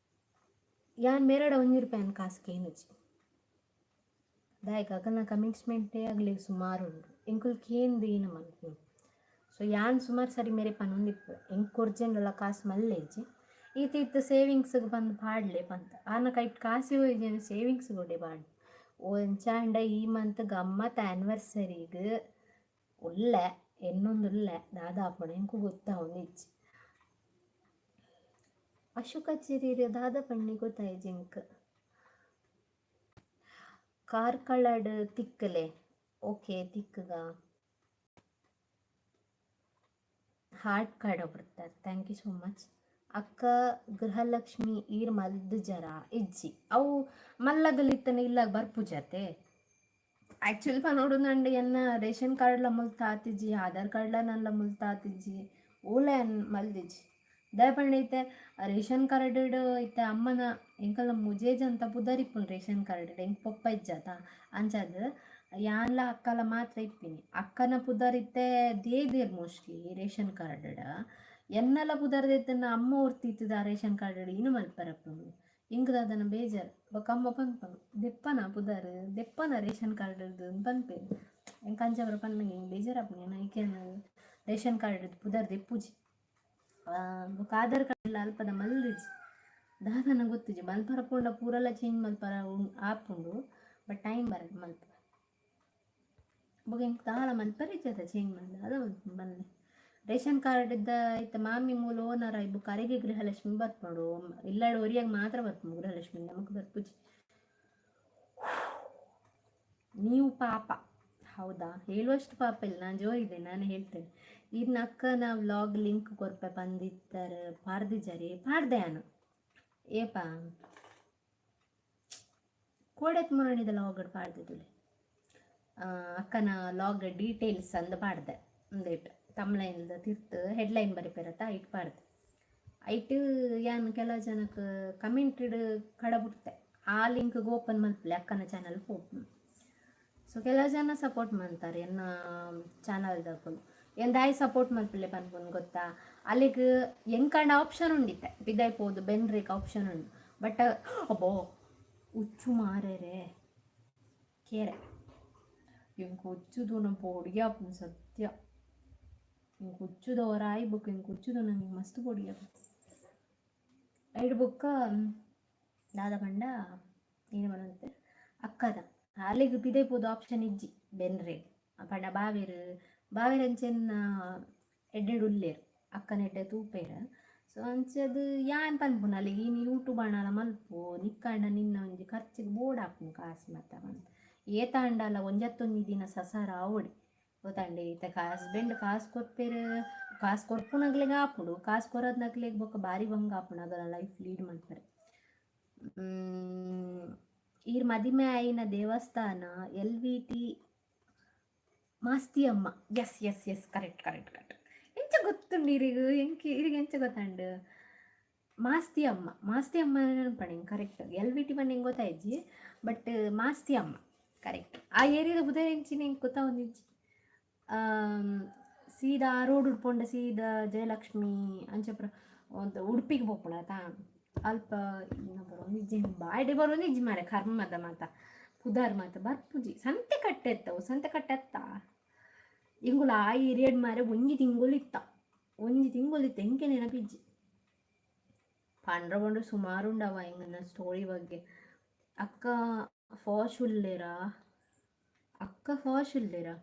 ಯಾನ್ ಮೇರಡ 1 ರೂಪಾಯಿ ಯಾನ್ ಕಾಸ್ ಕೇನುಜಿ. ದಾಯೆಗ್ ಅಕಲ್ನ ಕಮಿಟ್ಮೆಂಟೇ ಅಗ್ಲೆಗ್ ಸುಮಾರು ಉಂಡು. ಎಂಕುಲು ಕೇಂದ್ ಏನ ಮಲ್ಪುನು? ಸೊ ಯಾನ್ ಸುಮಾರು ಸರಿ ಮೇರೆ ಪನೊಂದಿಪ್ಪೆ, ಎಂಕ್ ಕೊರ್ಜೆಂಡಲ ಕಾಸ್ ಮಲ್ಲೆಜ್ಜಿ. ಈತ್ ಈತ್ ಸೇವಿಂಗ್ಸ್ಗ್ ಪಂದ್ ಪಾಡ್ಲೆ ಪಂದ್ ಆರ್ನ ಕೈಟ್ ಕಾಸೇ ಹೋಯಿಜೆಂಡ ಸೇವಿಂಗ್ಸ್ ಗೋಡೆ ಪಾಡ್ ಒಂಚಾಂಡ ಈ ಮಂತ್ ಗಮ್ಮತ್ ಆ್ಯನಿವರ್ಸರಿಗ್ ಉಲ್ಲೆ ಎನ್ನೊಂದುಲ್ಲೆ ದಾದ ಆಪುಂಡು ಎಂಕ್ ಗೊತ್ತಾವೊಂದಿಜ್ಜಿ. ಅಶೋಕ ಚಿರಿರ್ ದಾದ ಪನ್ನಿ ಗೊತ್ತಾಯಿಜಿ ಎಂಕ್. ಕಾರ್ಕಳಡ್ ತಿಕ್ಕಲೆ ಓಕೆ ತಿಕ್ಕುಗ. ಹಾರ್ಟ್ ಕಾರ್ಡ್ ಕೊಡ್ತಾರೆ, thank you so much ಅಕ್ಕ. ಗೃಹಲಕ್ಷ್ಮಿ ಈರ್ ಮಲ್ದ್ ಜರ ಇಜ್ಜಿ? ಅವು ಮಲ್ಲಗಲಿತ್ತನ ಇಲ್ಲಾಗ ಬರ್ಪುಜತೆ. ಆ್ಯಕ್ಚುಲಿ ಪನೊಡುಂದಂಡ ಎನ್ನ ರೇಷನ್ ಕಾರ್ಡ್ಲ ಮುಲ್ತ ಆತಿಜಿ, ಆಧಾರ್ ಕಾರ್ಡ್ಲ ನಲ್ಲ ಮುಲ್ತ ಆತಿಜಿ, ಓಲ ಮಲ್ದಿಜಿ. ದಾಯೆ ಪಂಡ ಇತ್ತೆ ರೇಷನ್ ಕಾರ್ಡ್ ಇತ್ತೆ ಅಮ್ಮನ ಎಂಕಲ್ನ ಮುಜೇಜ್ ಅಂತ ಪುದರ್ ಇಪ್ಪುಂಡು ರೇಷನ್ ಕಾರ್ಡ್. ಎಂಕ್ ಪೊಪ್ಪ ಇಜ್ಜಾತ, ಅಂಚಾದ್ ಯಾನ್ಲ ಅಕ್ಕಲ ಮಾತ್ರ ಇಪ್ಪಿನಿ. ಅಕ್ಕನ ಪುದರ್ ಇತ್ತೆ ದೇದೇರ್ ಮೋಸ್ಟ್ಲಿ ರೇಷನ್ ಕಾರ್ಡ್. ಎನ್ನಲ ಪುದರ್ ದೆತ್ತನ ಅಮ್ಮ ಒರ್ತಿ ಇತ್ತದ ಆ ರೇಷನ್ ಕಾರ್ಡ್ ಇನು ಮಲ್ಪರಪ್ಪುಂಡು. ಎಂಕ್ ದಾದನ ಬೇಜಾರ್. ಬೊಕ್ಕ ಅಮ್ಮ ಪನ್ಪನು, ದೆಪ್ಪನ ಪುದರ್ ದೆಪ್ಪನ ರೇಷನ್ ಕಾರ್ಡ್ ಪನ್ಪೇರು. ಎಂಕ್ ಅಂಚ ಪೂರ ಪನ್ನಗ ಎಂಕ್ ಬೇಜಾರಾಪುಂಡು. ಯಾನ್ ಐಕೆ ರೇಷನ್ ಕಾರ್ಡ್ ಪುದರ್ ದೆಪ್ಪುಜಿ. ಬೊಕ್ಕ ಆಧಾರ್ ಕಾರ್ಡ್ ಅಲ್ಪದ ಮಲ್ದಿಜಿ. ದಾದನ ಗೊತ್ತಿಜಿ. ಮಲ್ಪರ ಪೋಂಡ ಪೂರಲ ಚೇಂಜ್ ಮಲ್ಪರ ಆಪುಂಡು, ಬಟ್ ಟೈಮ್ ಬರಡ್, ಮಲ್ಪ. ಬೊಕ ಎಂಕ್ ದಾಲ ಮಲ್ಪರೆ ಇಜ್ಜದ, ಚೇಂಜ್ ಮಲ್ದ ಅದ ಮಲ್ಲೆ. ರೇಷನ್ ಕಾರ್ಡ್ ಇದ್ದ ಇತ್ತೆ ಮಾಮಿ ಮೂಲ ಓನರ್ ಆಯ್ ಬೊಕ್ಕ ಅರೆಗೆ ಗೃಹಲಕ್ಷ್ಮಿ ಬರ್ಪುಂಡು. ಇಲ್ಲಡ್ ಒರಿಯಾಗ ಮಾತ್ರ ಬರ್ಪುಂಡು ಗೃಹಲಕ್ಷ್ಮಿ, ನಮಕ್ ಬರ್ಪುಜಿ. ನೀವು ಪಾಪ, ಹೌದಾ? ಹೇಳುವಷ್ಟು ಪಾಪ ಇಲ್ಲ, ನಾನು ಜೋರಿದೆ, ನಾನು ಹೇಳ್ತೇನೆ. ಇನ್ನು ಅಕ್ಕನ ವ್ಲಾಗ್ ಲಿಂಕ್ ಕೊರ್ಪೆ ಪಂದಿತ್ತಾರೆ, ಪಾರ್ದಿಜಾರಿ? ಪಾಡ್ದೆ ಯಾನು. ಏಪ? ಕೋಡೆತ್ ಮುರಣಿದ ಲಾಗ್ ಪಾಡ್ದಿದ್ದುಲೆ. ಅಕ್ಕನ ಲಾಗ್ ಡೀಟೇಲ್ಸ್ ಅಂದ್ ಪಾಡ್ದೆ. ಉಂದೆಟ್ ತಮ್ಲೈನ್ದ ತಿರ್ತ್ ಹೆಡ್ಲೈನ್ ಬರಿಪೆರತ್ತ, ಐಟ್ ಪಾಡ್ದೆ. ಐಟ್ ಯಾನ್ ಕೆಲವು ಜನಕ್ಕೆ ಕಮೆಂಟೆಡ್ ಕಡಬುಡ್ತೆ, ಆ ಲಿಂಕ್ಗೆ ಓಪನ್ ಮಲ್ಪಲೆ, ಅಕ್ಕನ ಚಾನಲ್ ಪೋಪುಂಡು. ಸೊ ಕೆಲವು ಜನ ಸಪೋರ್ಟ್ ಮಾಡ್ತಾರೆ ಎನ್ನ ಚಾನಲ್ದಕುಲು. ಏನ್ ದಾಯಿ ಸಪೋರ್ಟ್ ಮಲ್ಪಲೆ ಪನ್ಪುಂಡು ಗೊತ್ತಾ? ಅಲ್ಲಿಗೆ ಎಂಕಂಡ ಆಪ್ಷನ್ ಉಂಡಿತ್ತೆ ಪಿದಾಯ್ ಪೋದು ಬೆನ್ರಿಕ್ ಆಪ್ಷನ್ ಉಂಡು. ಬಟ್ ಅಬ್ಬೋ, ಉಚ್ಚು ಮಾರೇರೆ ಕೇರೆ. ಎಂಕ್ ಉಚ್ಚು ತೂನ ಪೋಡಿಗೆ ಆಪುಂಡು ಸತ್ಯ. ಎಂಕ್ ಉಚ್ಚುದ ಒರಾಯಿ ಬೊಕ್ಕ ಎಂಕ್ ಉಚ್ಚು ತೂನ ಮಸ್ತ್ ಪೋಡಿಗೆ ಆಪುಂಡು. ಐಡ್ ಬೊಕ್ಕ ದಾದ ಪಂಡ, ಏನು ಪನೊಂದಿತ್ತೆ? ಅಕ್ಕದ ಅಲೆಗ್ ಪಿದಯ್ ಪೋದು ಆಪ್ಷನ್ ಇಜ್ಜಿ ಬೆನ್ರೆ. ಪಂಡ ಬಾವೆರ್ ಬಾವೆರ್ ಅಂಚೆನ್ನ ಎಡ್ಡೆಡ್ ಉಲ್ಲೆರ್, ಅಕ್ಕನ ಎಡ್ಡೆ ತೂಪೆರ್. ಸೊ ಅಂಚದ್ ಯಾನ್ ಪನ್ಪುನ ಅಲೆಗ್, ಇನಿ ಯೂಟ್ಯೂಬ್ ಆಂಡಲ ಮಲ್ಪು, ನಿಕ್ಕಾಂಡ ನಿನ್ನ ಒಂಜಿ ಖರ್ಚಿಗೆ ಬೋಡಾಪುಂಡು ಕಾಸ್ ಮಾತ ಪಂದ್. ಏತಾಂಡಲ ಒಂಜತ್ತೊಂಜಿ ದಿನ ಸಸಾರ ಆವೊಡೆ, ಗೊತ್ತಾಂಡೆ? ಇತ್ತೆ ಹಸ್ಬೆಂಡ್ ಕಾಸ್ ಕೊರ್ಪೆರ್. ಕಾಸ್ ಕೊರ್ಪುನಗ್ಲೆಗ್ ಆಪುಂಡು, ಕಾಸ್ ಕೊರದ್ನಕ್ಲೆಗ್ ಬೊಕ್ಕ ಬಾರಿ ಬಂಗ ಆಪುಂಡು ಅಗಲ ಲೈಫ್ ಲೀಡ್ ಮಲ್ಪರೆ. ಈರ್ ಮದಿಮೆ ಆಯಿನ ದೇವಸ್ಥಾನ ಎಲ್.ವಿ.ಟಿ. ಮಾಸ್ತಿ ಅಮ್ಮ. Yes yes yes, correct correct correct. ಎಂಚ ಗೊತ್ತುಂಡು ಇರಿಗ್? ಎಂಕ್ ಇರಿಗ್ ಎಂಚ ಗೊತ್ತಂಡು? ಮಾಸ್ತಿ ಅಮ್ಮ, ಮಾಸ್ತಿ ಅಮ್ಮ ನೆನಪಂಡು. ಕರೆಕ್ಟ್. ಎಲ್.ವಿ.ಟಿ ಪಂಡ ಎಂಕ್ ಗೊತ್ತಾಯ್ಜಿ, ಬಟ್ ಮಾಸ್ತಿ ಅಮ್ಮ ಕರೆಕ್ಟ್. ಆ ಏರಿಯಾದ ಪುದರ್ ಎಂಚಿನ ಎಂಕ್ ಗೊತ್ತಾವೊಂದಿಜ್ಜಿ. ಸೀದಾ ರೋಡ್ ಪೋಂಡ ಸೀದಾ ಜಯಲಕ್ಷ್ಮಿ ಅಂಚ ಪೂರ ಒಂದು ಉಡುಪಿಗೆ ಪೋಪುಂಡತ, ಅಲ್ಪ. ಇನ್ನ ಬರೋಂದಿಜ್ಜಿ, ಬಾಯ್ಡೆ ಬರೋಂದಿಜ್ಜಿ ಮಾರೆ. ಕರ್ಮದ ಮಾತ ಪುದರ್ ಮಾತ ಬರ್ಪುಜಿ. ಸಂತೆ ಕಟ್ಟೆ ಎತ್ತವು, ಸಂತೆ ಕಟ್ಟೆ ಎತ್ತ. ಎಂಕುಲು ಆ ಏರಿಯಾಡ್ ಮಾರೆ ಒಂಜಿ ತಿಂಗೊಲು ಇತ್ತ, ಒಂಜಿ ತಿಂಗೊಲು ಇತ್ತ. ಎಂಕೆ ನೆನಪಿಜ್ಜಿ. ಪಂಡ್ರ ಪಂಡ್ರ ಸುಮಾರು ಉಂಡವ ಎಂಗನ ಸ್ಟೋರಿ ಬಗ್ಗೆ. ಅಕ್ಕ ಫಾಶ್ ಉಲ್ಲೇರಾ? ಅಕ್ಕ ಫಾಶ್ ಉಲ್ಲೇರಾ?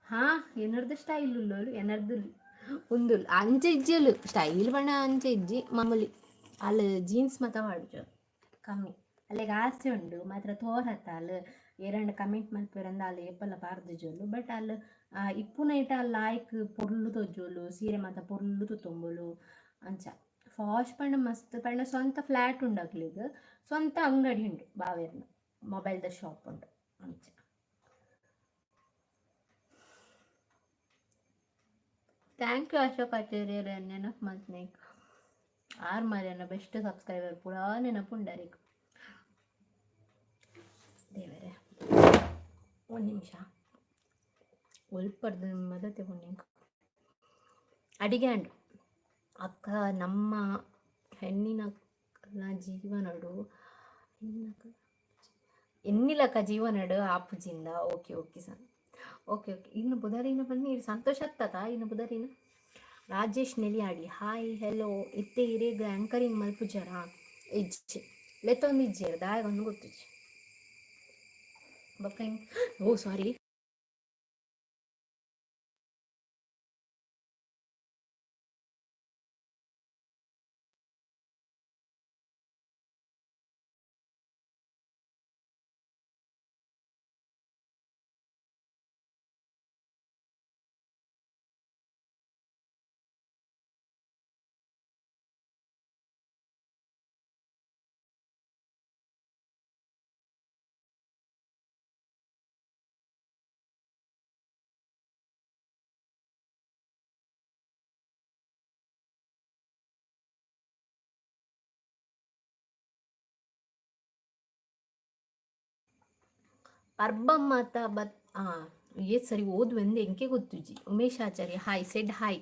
ಹಾ, ಎನರ್ದು ಸ್ಟೈಲ್ ಉಲ್ಲೋಲು, ಎನರ್ದು ಉಂದು ಅಂಚ ಇಜ್ಜಲು. ಸ್ಟೈಲ್ ಪಂಡ ಅಂಚ ಇಜ್ಜಿ, ಮಾಮೂಲಿ. ಅಲ್ ಜೀನ್ಸ್ ಮಾತ ಪಾಡುಜು ಕಮ್ಮಿ. ಅಲ್ಲೆಗ್ ಆಸೆ ಉಂಡು ಮಾತ್ರ ತೋರತ್ತ. ಅಲ್ ಏರಂಡ ಕಮೆಂಟ್ ಮಲ್ಪೆರಂದ ಅಲ್ ಏಪಲ ಪಾರ್ದಿಜೋಲು. ಬಟ್ ಅಲ್ ಇಪ್ಪುನೈಟ ಅಲ್ ಲಾಯ್ಕ್ ಪೊರ್ಲು ತೋಜೋಲು, ಸೀರೆ ಮಾತ ಪೊರ್ಲು ತುತ್ತೊಂಬೊಲು. ಅಂಚ ಫಾಶ್ ಪಂಡ ಮಸ್ತ್ ಪಂಡ ಸ್ವಂತ ಫ್ಲಾಟ್ ಉಂಡು ಅಕ್ಲೆಗ್, ಸ್ವಂತ ಅಂಗಡಿ ಉಂಡು, ಬಾವೆರ್ನ ಮೊಬೈಲ್ದ ಶಾಪ್ ಉಂಡು, ಅಂಚ. Thank you Ashok ಆಚಾರ್ಯರ ನೆನಪು ಮಲ್ತ್ನೇಕ್. ಆರ್ ಮಾರ್ಯನ ಬೆಸ್ಟ್ ಸಬ್ಸ್ಕ್ರೈಬರ್, ಪೂರಾ ನೆನಪುಂಡಾರಿಗ್. ದೇವರೇ, ಒಂದು ನಿಮಿಷ. ಒಲ್ಪರ್ದು ಮದತೆ ಪುಣ್ಯಂಕ್ ಅಡಿಗೆ ಅಂಡು. ಅಕ್ಕ, ನಮ್ಮ ಹೆಣ್ಣಿನ ಜೀವನಡು ಎನ್ನಿಲಕ್ಕ ಜೀವನಡು ಆಪುಜಿಂದ. Okay okay son, okay okay. ಇನ್ನು ಬುಧರಿನ ಬನ್ನಿ. ಸಂತೋಷ ಆಗ್ತದ ಇನ್ನು ಬುಧರಿನ. Rajesh Neliyadi hi hello. ಇತ್ತೆ ಇರೆಗ್ ಆ್ಯಂಕರಿಂಗ್ ಮಲ್ಪುಜರಾ? ಇಜ್ಜಿ, ಲೆತ್ತೊಂದು ಇಜ್ಜೆರ್, ದಾಯೆಗ್ ಒಂದು ಗೊತ್ತಿಜ್ಜಿ. ಬೊಕ್ಕ ಓ ಸಾರಿ. ಪರ್ಬಮ್ಮತ ಬತ್ ಏತ್ ಸರಿ ಓದುವೆಂದು MK ಗೊತ್ತುಜಿ. Umesh Acharya hi said hi.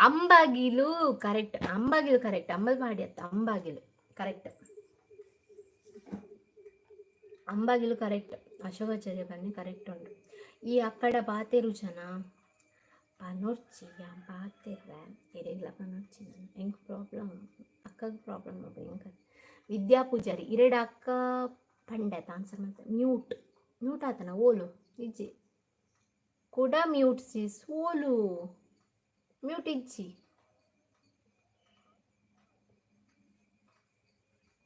Ambagilu correct, Ambagilu correct, Ambalpadi ಅತ್ತ, ಅಂಬಾಗಿಲು ಕರೆಕ್ಟ್, ಅಂಬಾಗಿಲು ಕರೆಕ್ಟ್. ಅಶೋಕಾಚಾರ್ಯ ಬನ್ನಿ ಕರೆಕ್ಟ್ ಉಂಟು. ಈ ಅಕ್ಕಡ ಪಾತೆರು ಜನ ಪನೊರ್ಚಿ, ಪಾತೆರ್ವೆ ಇರೆಗ್ಲ ಪನೊರ್ಚಿ, ಎಂಕ್ ಪ್ರಾಬ್ಲಮ್, ಅಕ್ಕಗ್ ಪ್ರಾಬ್ಲಮ್ ಎಂಕ್. ವಿದ್ಯಾ ಪೂಜಾರಿ ಇರೆಡ ಅಕ್ಕ ಪಂಡೆ ಆನ್ಸರ್ ಮತ್ತೆ ಮ್ಯೂಟ್ ಮ್ಯೂಟ್ ಆತನ ಓಲು ಇಜ್ಜಿ ಕುಡ ಮ್ಯೂಟ್ ಸಿಸ್ ಓಲು ಮ್ಯೂಟ್ ಇಜ್ಜಿ.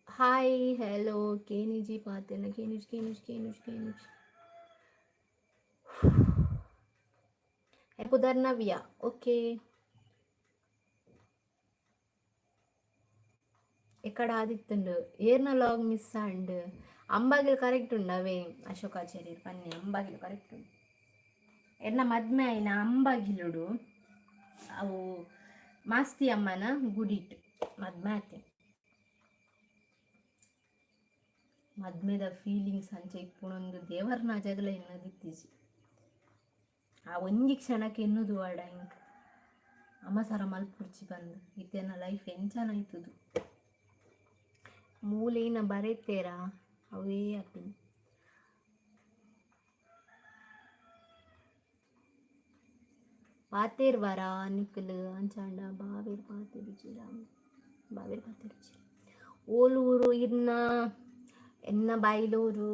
ಹಾಯ್ ಹೆಲೋ ಕೇನಿಜಿ ಪಾತೆನ ಕೇನುಜ್ ಕೇನುಜ್ ಕೇನುಜ್ ಕೇನುಜ್ ಪುದರ್ ನವ್ಯ ಓಕೆ. ಎಕ್ಕಡ ಆದಿತ್ತುಂಡು ಏರ್ನ ಲಾಗ್ ಮಿಸ್ ಆಂಡ್. ಅಂಬಾಗಿಲು ಕರೆಕ್ಟ್ ಉಂಡು ಅವೇ ಅಶೋಕಾಚಾರ್ಯರು ಪನ್ನಿ ಅಂಬಾಗಿಲು ಕರೆಕ್ಟ್ ಉಂಡು. ಎನ್ನ ಮದ್ಮೆ ಆಯಿನ ಅಂಬಾಗಿಲುಡು ಅವು ಮಾಸ್ತಿ ಅಮ್ಮನ ಗುಡಿಟ್ ಮದ್ಮೆ ಆತೆ. ಮದ್ಮೆದ ಫೀಲಿಂಗ್ಸ್ ಅಂಚ ಇಪ್ಪುನೊಂದು ದೇವರ್ನ ಜಗಲ ಎನ್ನದಿತ್ತೀಜಿ. ಆ ಒಂಜಿ ಕ್ಷಣಕ್ಕೆ ಎನ್ನುದು ವಾಡ ಇಂಕ್ ಅಮಸರ ಮಲ್ಪುರ್ಚಿ ಬಂದು ಇತ್ತೆನ ಲೈಫ್ ಎಂಚನ ಆಯ್ತುದು. ಮೂಲೇನ ಬರೆತೇರಾ ಅವೇ ಆಪಿನಿ. ಪಾತೆರ್ವರ ನಿಕುಲು ಅಂಚಾಂಡ ಬಾವೆರ್ ಪಾತೆರುಜಿರ ಬಾವೆರ್ ಪಾತೆರುಜಿರ. ಓಲೂರು ಇರ್ನ ಎನ್ನ ಬೈಲೂರು.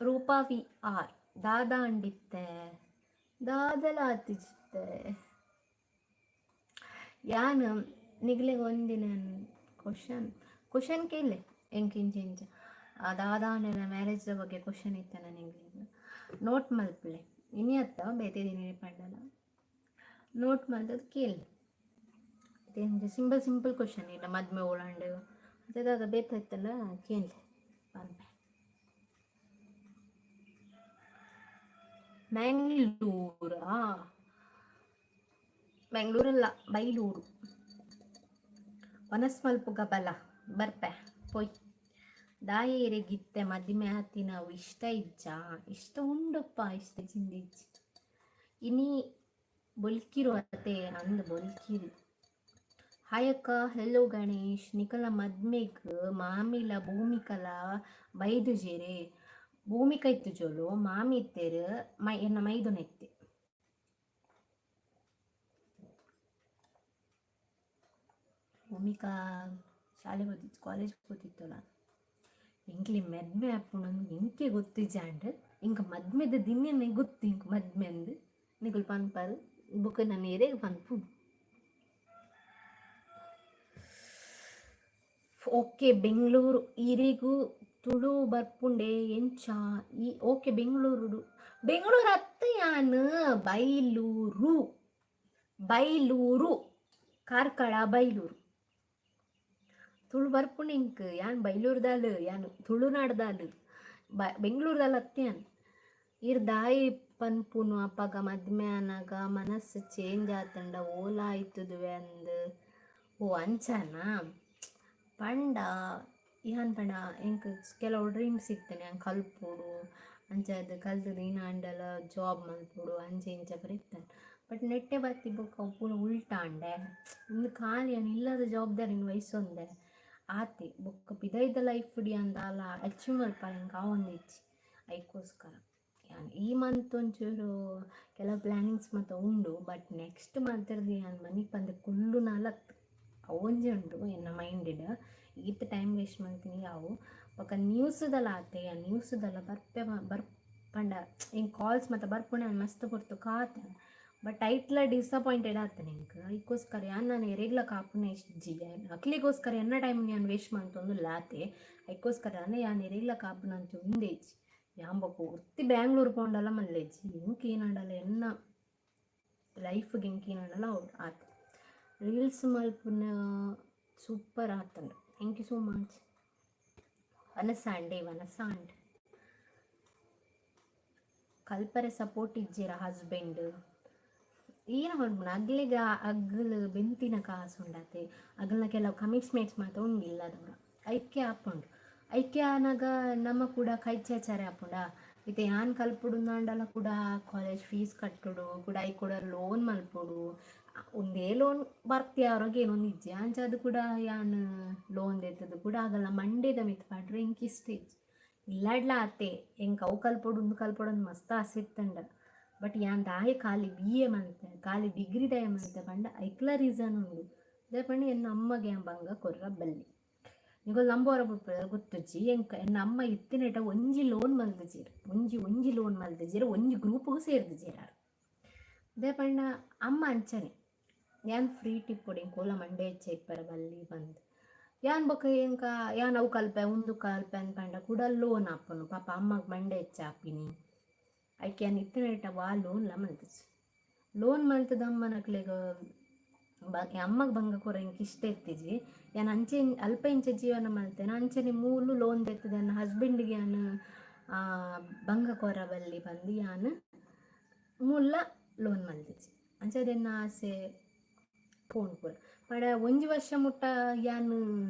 ರೂಪಾ we are ದಾದಾ ಅಂಡಿತ್ತೆ ದಾದಲ ಆತಿಜಿತ್ತೆ. ಯಾನ್ ನಿಗ್ಲೆಗ್ ಒಂದಿನ ಕ್ವಶನ್ ಕ್ವಶನ್ ಕೇಳಿ ಎಂಕ್ ಇಂಚ ಇಂಚ ದಾದಾಂಡ ಮ್ಯಾರೇಜ್ದ ಬಗ್ಗೆ ಕ್ವಶನ್ ಇತ್ತನ ನಿಗ್ಲೆಗ್ ನೋಟ್ ಮಲ್ಪಲೆ. ಇನಿ ಅತ್ತ ಬೇತೆ ದಿನ ಪಂಡಲ ನೋಟ್ ಮಲ್ತದ್ ಕೇಳಿ. ಸಿಂಪಲ್ ಸಿಂಪಲ್ ಕ್ವಶನ್ ಇಲ್ಲ ಮದ್ಮೆ ಓಳಾಂಡ್ ಅದೇ ದಾದ ಬೇತೆ ಇತ್ತಂಡ ಕೇಳಿ ಪನ್ಪೆ. ಮ್ಯಾಂಗ್ಳೂರಾ? ಬೆಂಗಳೂರಲ್ಲ, ಬೈಲೂರು. ವನಸ್ ಮಲ್ಪುಗ ಬಲ ಬರ್ಪೆ ಪೋಯ್. ದಾಯೆರೆಗಿತ್ತೆ ಮದಿಮೆ ಆತಿನವು ಇಷ್ಟ ಇಜ್ಜಾ? ಇಷ್ಟ ಉಂಡಪ್ಪ, ಇಷ್ಟ ಜಿಂದಿಜ್ಜಿ. ಇನಿ ಬೊಲ್ಕಿರು ಅತೆ ಅಂದ್ ಬೊಲ್ಕಿರು. ಹಾಯ್ ಅಕ್ಕ, ಹೆಲೋ ಗಣೇಶ್. ನಿಕಲ ಮದ್ಮೆಗ್ ಮಾಮಿಲ ಭೂಮಿಕಲ ಬೈದುಜೆರೆ? ಭೂಮಿಕ ಇತ್ತುಜೋಲು, ಮಾಮಿ ಇತ್ತೆರ್, ಮೈ ಎನ್ನ ಮೈದುನ ಇತ್ತೆ. ಭೂಮಿಕಾ ಶಾಲೆ ಓದಿತ್ತು, ಕಾಲೇಜ್ ಓದಿತ್ತಲ್ಲ. ಎಂಕ್ಲೆ ಮದ್ಮೆ ಆಪುಂಡು ಎಂಕೆ ಗೊತ್ತಿಜ್ಜಾಂಡ್. ಎಂಕ್ ಮದ್ಮೆದ ದಿನನೇ ಗೊತ್ತು ಎಂಕ್ ಮದ್ಮೆ ಅಂದ್. ನಿಕುಲು ಪನ್ಪರ್ ಬೊಕ ನನ ಎರೆಗ್ ಪನ್ಪುನು. ಓಕೆ ಬೆಂಗಳೂರು ಇರೆಗೂ ತುಳು ಬರ್ಪುಂಡೆ ಎಂಚ ಈ? ಓಕೆ ಬೆಂಗಳೂರುಡು, ಬೆಂಗಳೂರು ಅತ್ತ ಯಾನ್ ಬೈಲೂರು, ಬೈಲೂರು ಕಾರ್ಕಳ ಬೈಲೂರು. ತುಳು ಬರ್ಪುಂಡು ಎಂಕ್. ಯಾನ್ ಬೈಲೂರ್ದಾಲ್, ಯಾನ್ ತುಳುನಾಡ್ದಾಲ್, ಬೆಂಗಳೂರ್ದಾಲ್ ಅತ್ತ ಯಾನ್. ಈರ್ ದಾಯೆ ಪನ್ಪುನು ಅಪಗ ಮದ್ಮೆ ಆನಗ ಮನಸ್ಸು ಚೇಂಜ್ ಆತುಂಡ ಓಲ ಆಯ್ತುದುವೆ ಅಂದ್? ಓ ಅಂಚನಾ ಪಂಡ ಯಾನ್ ಪಂಡ ಎಂಕ್ ಕೆಲವು ಡ್ರೀಮ್ಸ್ ಇತ್ತುಂಡು ಯಾನ್ ಕಲ್ಪೊಡು ಅಂಚಾದ್ ಕಲ್ತುದು ಇನಾಂಡಲ ಜಾಬ್ ಮಲ್ಪೊಡು ಅಂಚ ಇಂಚ ಪೂರ ಇತ್ತುಂಡು. ಬಟ್ ನೆಟ್ಟೆ ಬತ್ತಿ ಬೊಕ್ಕ ಅವು ಪೂರ ಉಲ್ಟಾಂಡೆ. ಉಂದು ಖಾಲಿ ಯಾನ್ ಇಲ್ಲದ ಜವಾಬ್ದಾರಿನ್ ವಹಿಸೊಂದೆ ಆತೆ. ಬೊಕ್ಕ ಪಿದಯ್ದ ಲೈಫ್ ಡ್ ಯಾನ್ ದಾಲ ಅಚೀವ್ ಮಲ್ಪರೆ ಎಂಕ್ ಆವೊಂದಿಜ್ಜಿ. ಐಕೋಸ್ಕರ ಯಾನ್ ಈ ಮಂತ್ ಒಂಚೂರು ಕೆಲವು ಪ್ಲ್ಯಾನಿಂಗ್ಸ್ ಮಾತ ಉಂಡು. ಬಟ್ ನೆಕ್ಸ್ಟ್ ಮಂತ್ರ್ದ್ ಯಾನ್ ಮನಿಪಂದೆ ಕುಲ್ಲುನಾಲ ಅತ್ತ್. ಅವೊಂಜಿ ಉಂಡು ಎನ್ನ ಮೈಂಡ್ಡ್. ಈತ್ ಟೈಮ್ ವೇಸ್ಟ್ ಮಲ್ತಿನಿ ಯಾವು. ಬೊಕ ನ್ಯೂಸ್ದಲ ಆತೆ, ಯಾನ್ ನ್ಯೂಸ್ದಲ ಬರ್ಪೆ ಬರ್ಪಂಡ ಎಂಕ್ ಕಾಲ್ಸ್ ಮಾತ ಬರ್ಪುಂಡು. ಯಾನ್ ಮಸ್ತ್ ಪೊರ್ತು ಕಾತೆ, ಬಟ್ ಐಟ್ಲ ಡಿಸಪಾಯಿಂಟೆಡ್ ಆತನೆ ಎಂಕ್. ಐಕೋಸ್ಕರ ಯಾನ್ ನಾನು ಎರೆಗ್ಲ ಕಾಪುನ ಇಜ್ಜಿ. ಅಕ್ಲೆಗೋಸ್ಕರ ಎನ್ನ ಟೈಮ್ ಯಾನ್ ವೇಸ್ಟ್ ಮಲ್ತೊಂದುಲ್ಲ ಆತೆ. ಐಕೋಸ್ಕರ ಯಾನ್ ಎರೆಗ್ಲ ಕಾಪುನಂಚ ಉಂದೇ ಇಜ್ಜಿ. ಯಾನ್ ಬೊಕ ಒರ್ತಿ ಬ್ಯಾಂಗ್ಳೂರ್ ಪೋಂಡಲ ಮಲ್ಲೆಜ್ಜಿ. ಎಂಕ್ ಏನಂಡಲ ಎನ್ನ ಲೈಫ್ಗೆ ಎಂಕ್ ಏನಂಡಲ ಅವು ಆತೆ. ರೀಲ್ಸ್ ಮಲ್ಪುನ ಸೂಪರ್ ಆತುಂಡು. Thank you so much. ವನಸಾಂಡೆ ವನಸಾಂಡ್. ಕಲ್ಪರೆ ಸಪೋರ್ಟ್ ಇಜ್ಜೆರ ಹಸ್ಬೆಂಡ್? ಏನ ಪನ್ಪುನ, ಅಗ್ಲೆಗ್ ಅಗ್ಲ್ ಬೆಂತಿನ ಕಾಸು ಉಂಡತೆ. ಅಗಲ್ನ ಕೆಲವು ಕಮಿಟ್ಮೆಂಟ್ಸ್ ಮಾತ ಉಂಡು ಇಲ್ಲದವರ. ಐಕೆ ಆಪುಂಡು. ಐಕೆ ಆನಗ ನಮ ಕೂಡ ಕೈಚಾಚಾರೆ ಆಪುಂಡಾ. ಇತ್ತೆ ಯಾನ್ ಕಲ್ಪುಡುಂದಾಂಡಲ ಕೂಡ ಕಾಲೇಜ್ ಫೀಸ್ ಕಟ್ಟೊಡು, ಕೂಡ ಐಕ್ ಕೂಡ ಲೋನ್ ಮಲ್ಪೊಡು. ಉಂದೇ ಲೋನ್ ಬರ್ತಿ ಆರೋಗ್ಯ ಏನೊಂದು ಇಜ್ಜಿ. ಅಂಚಾದ್ ಕೂಡ ಯಾನ್ ಲೋನ್ ದೆತ್ತದು ಕೂಡ ಆಗಲ್ಲ ಮಂಡೆದ ಮಿತ್ತ್ ಪಾಡ್ರೆ ಎಂಕ್ ಇಷ್ಟ ಇಜ್ಜಿ. ಇಲ್ಲಾಡ್ಲ ಆತೆ, ಎಂಕ್ ಅವು ಕಲ್ಪೊಡು, ಉಂದು ಕಲ್ಪೊಡು ಅಂದ್ ಮಸ್ತ್ ಆಸೆ ಇತ್ತುಂಡ. ಬಟ್ ಯಾನ್ ದಾಯೆ ಖಾಲಿ ಬಿ ಎ ಮಲ್ತೆ, ಖಾಲಿ ಡಿಗ್ರಿ ದಾಯೆ ಮಲ್ತೆ ಪಂಡ ಐಕ್ಲ ರೀಸನ್ ಉಂಡು. ದಾಯೆ ಪಂಡ ಎನ್ನ ಅಮ್ಮಗೆ ಯಾನ್ ಬಂಗ ಕೊರ್ರ ಬಲ್ಲಿ. ನಿಕುಲು ನಂಬುವರ ಬುಡ್ಪುಜರ ಗೊತ್ತುಜ್ಜಿ. ಎಂಕ್ ಎನ್ನ ಅಮ್ಮ ಇತ್ತಿನೇಟ ಒಂಜಿ ಲೋನ್ ಮಲ್ದಿಜೆರ್. ಒಂಜಿ ಒಂಜಿ ಲೋನ್ ಮಲ್ದಿಜೆರ್. ಒಂಜಿ ಗ್ರೂಪುಗು ಸೇರ್ದಿಜೆರ್ ಆರ್. ದಾಯೆ ಪಂಡ ಅಮ್ಮ ಅಂಚನೆ. ಯಾನ್ ಫ್ರೀ ಟಿಪ್ಪೊಡು, ಎಂಕ್ ಓಲ ಮಂಡೆ ಎಚ್ಚ ಇಪ್ಪೆರೆ ಬಲ್ಲಿ ಪಂದ್. ಯಾನ್ ಬೊಕ ಎಂಕ ಯಾನ್ ಅವು ಕಲ್ಪೆ, ಉಂದು ಕಲ್ಪೆ ಅಂದ್ ಪಂಡ ಕುಡ ಲೋನ್ ಆಪುಂಡು. ಪಾಪ ಅಮ್ಮಗ್ ಮಂಡೆ ಎಚ್ಚ ಆಪಿನಿ. ಐಕ್ ಯಾನ್ ಇತ್ತಿನೇಟ ವಾ ಲೋನ್ಲ ಮಲ್ತಿಜಿ. ಲೋನ್ ಮಲ್ತ್ದ್ ಅಮ್ಮನಕ್ಲೆಗ್ ಅಮ್ಮಗ್ ಬಂಗ ಕೊರ ಎಂಕ್ ಇಷ್ಟ ಇತ್ತಿಜಿ. ಯಾನ್ ಅಂಚೆ ಅಲ್ಪ ಇಂಚ ಜೀವನ ಮಲ್ತೆನ, ಅಂಚನೆ ಮೂಲು ಲೋನ್ ದೆತ್ತುದು ಎನ್ನ ಹಸ್ಬೆಂಡ್ಗ್ ಯಾನ್ ಬಂಗ ಕೊರ ಬಲ್ಲಿ ಪಂದ್ ಯಾನ್ ಮೂಲ್ಲ ಲೋನ್ ಮಲ್ತಿಜಿ. ಅಂಚಾದ್ ಎನ್ನ ಆಸೆ ಪೋಂಡು ಪೂರ. ಪಂಡ ಒಂಜಿ ವರ್ಷ ಮುಟ್ಟ ಯಾನ್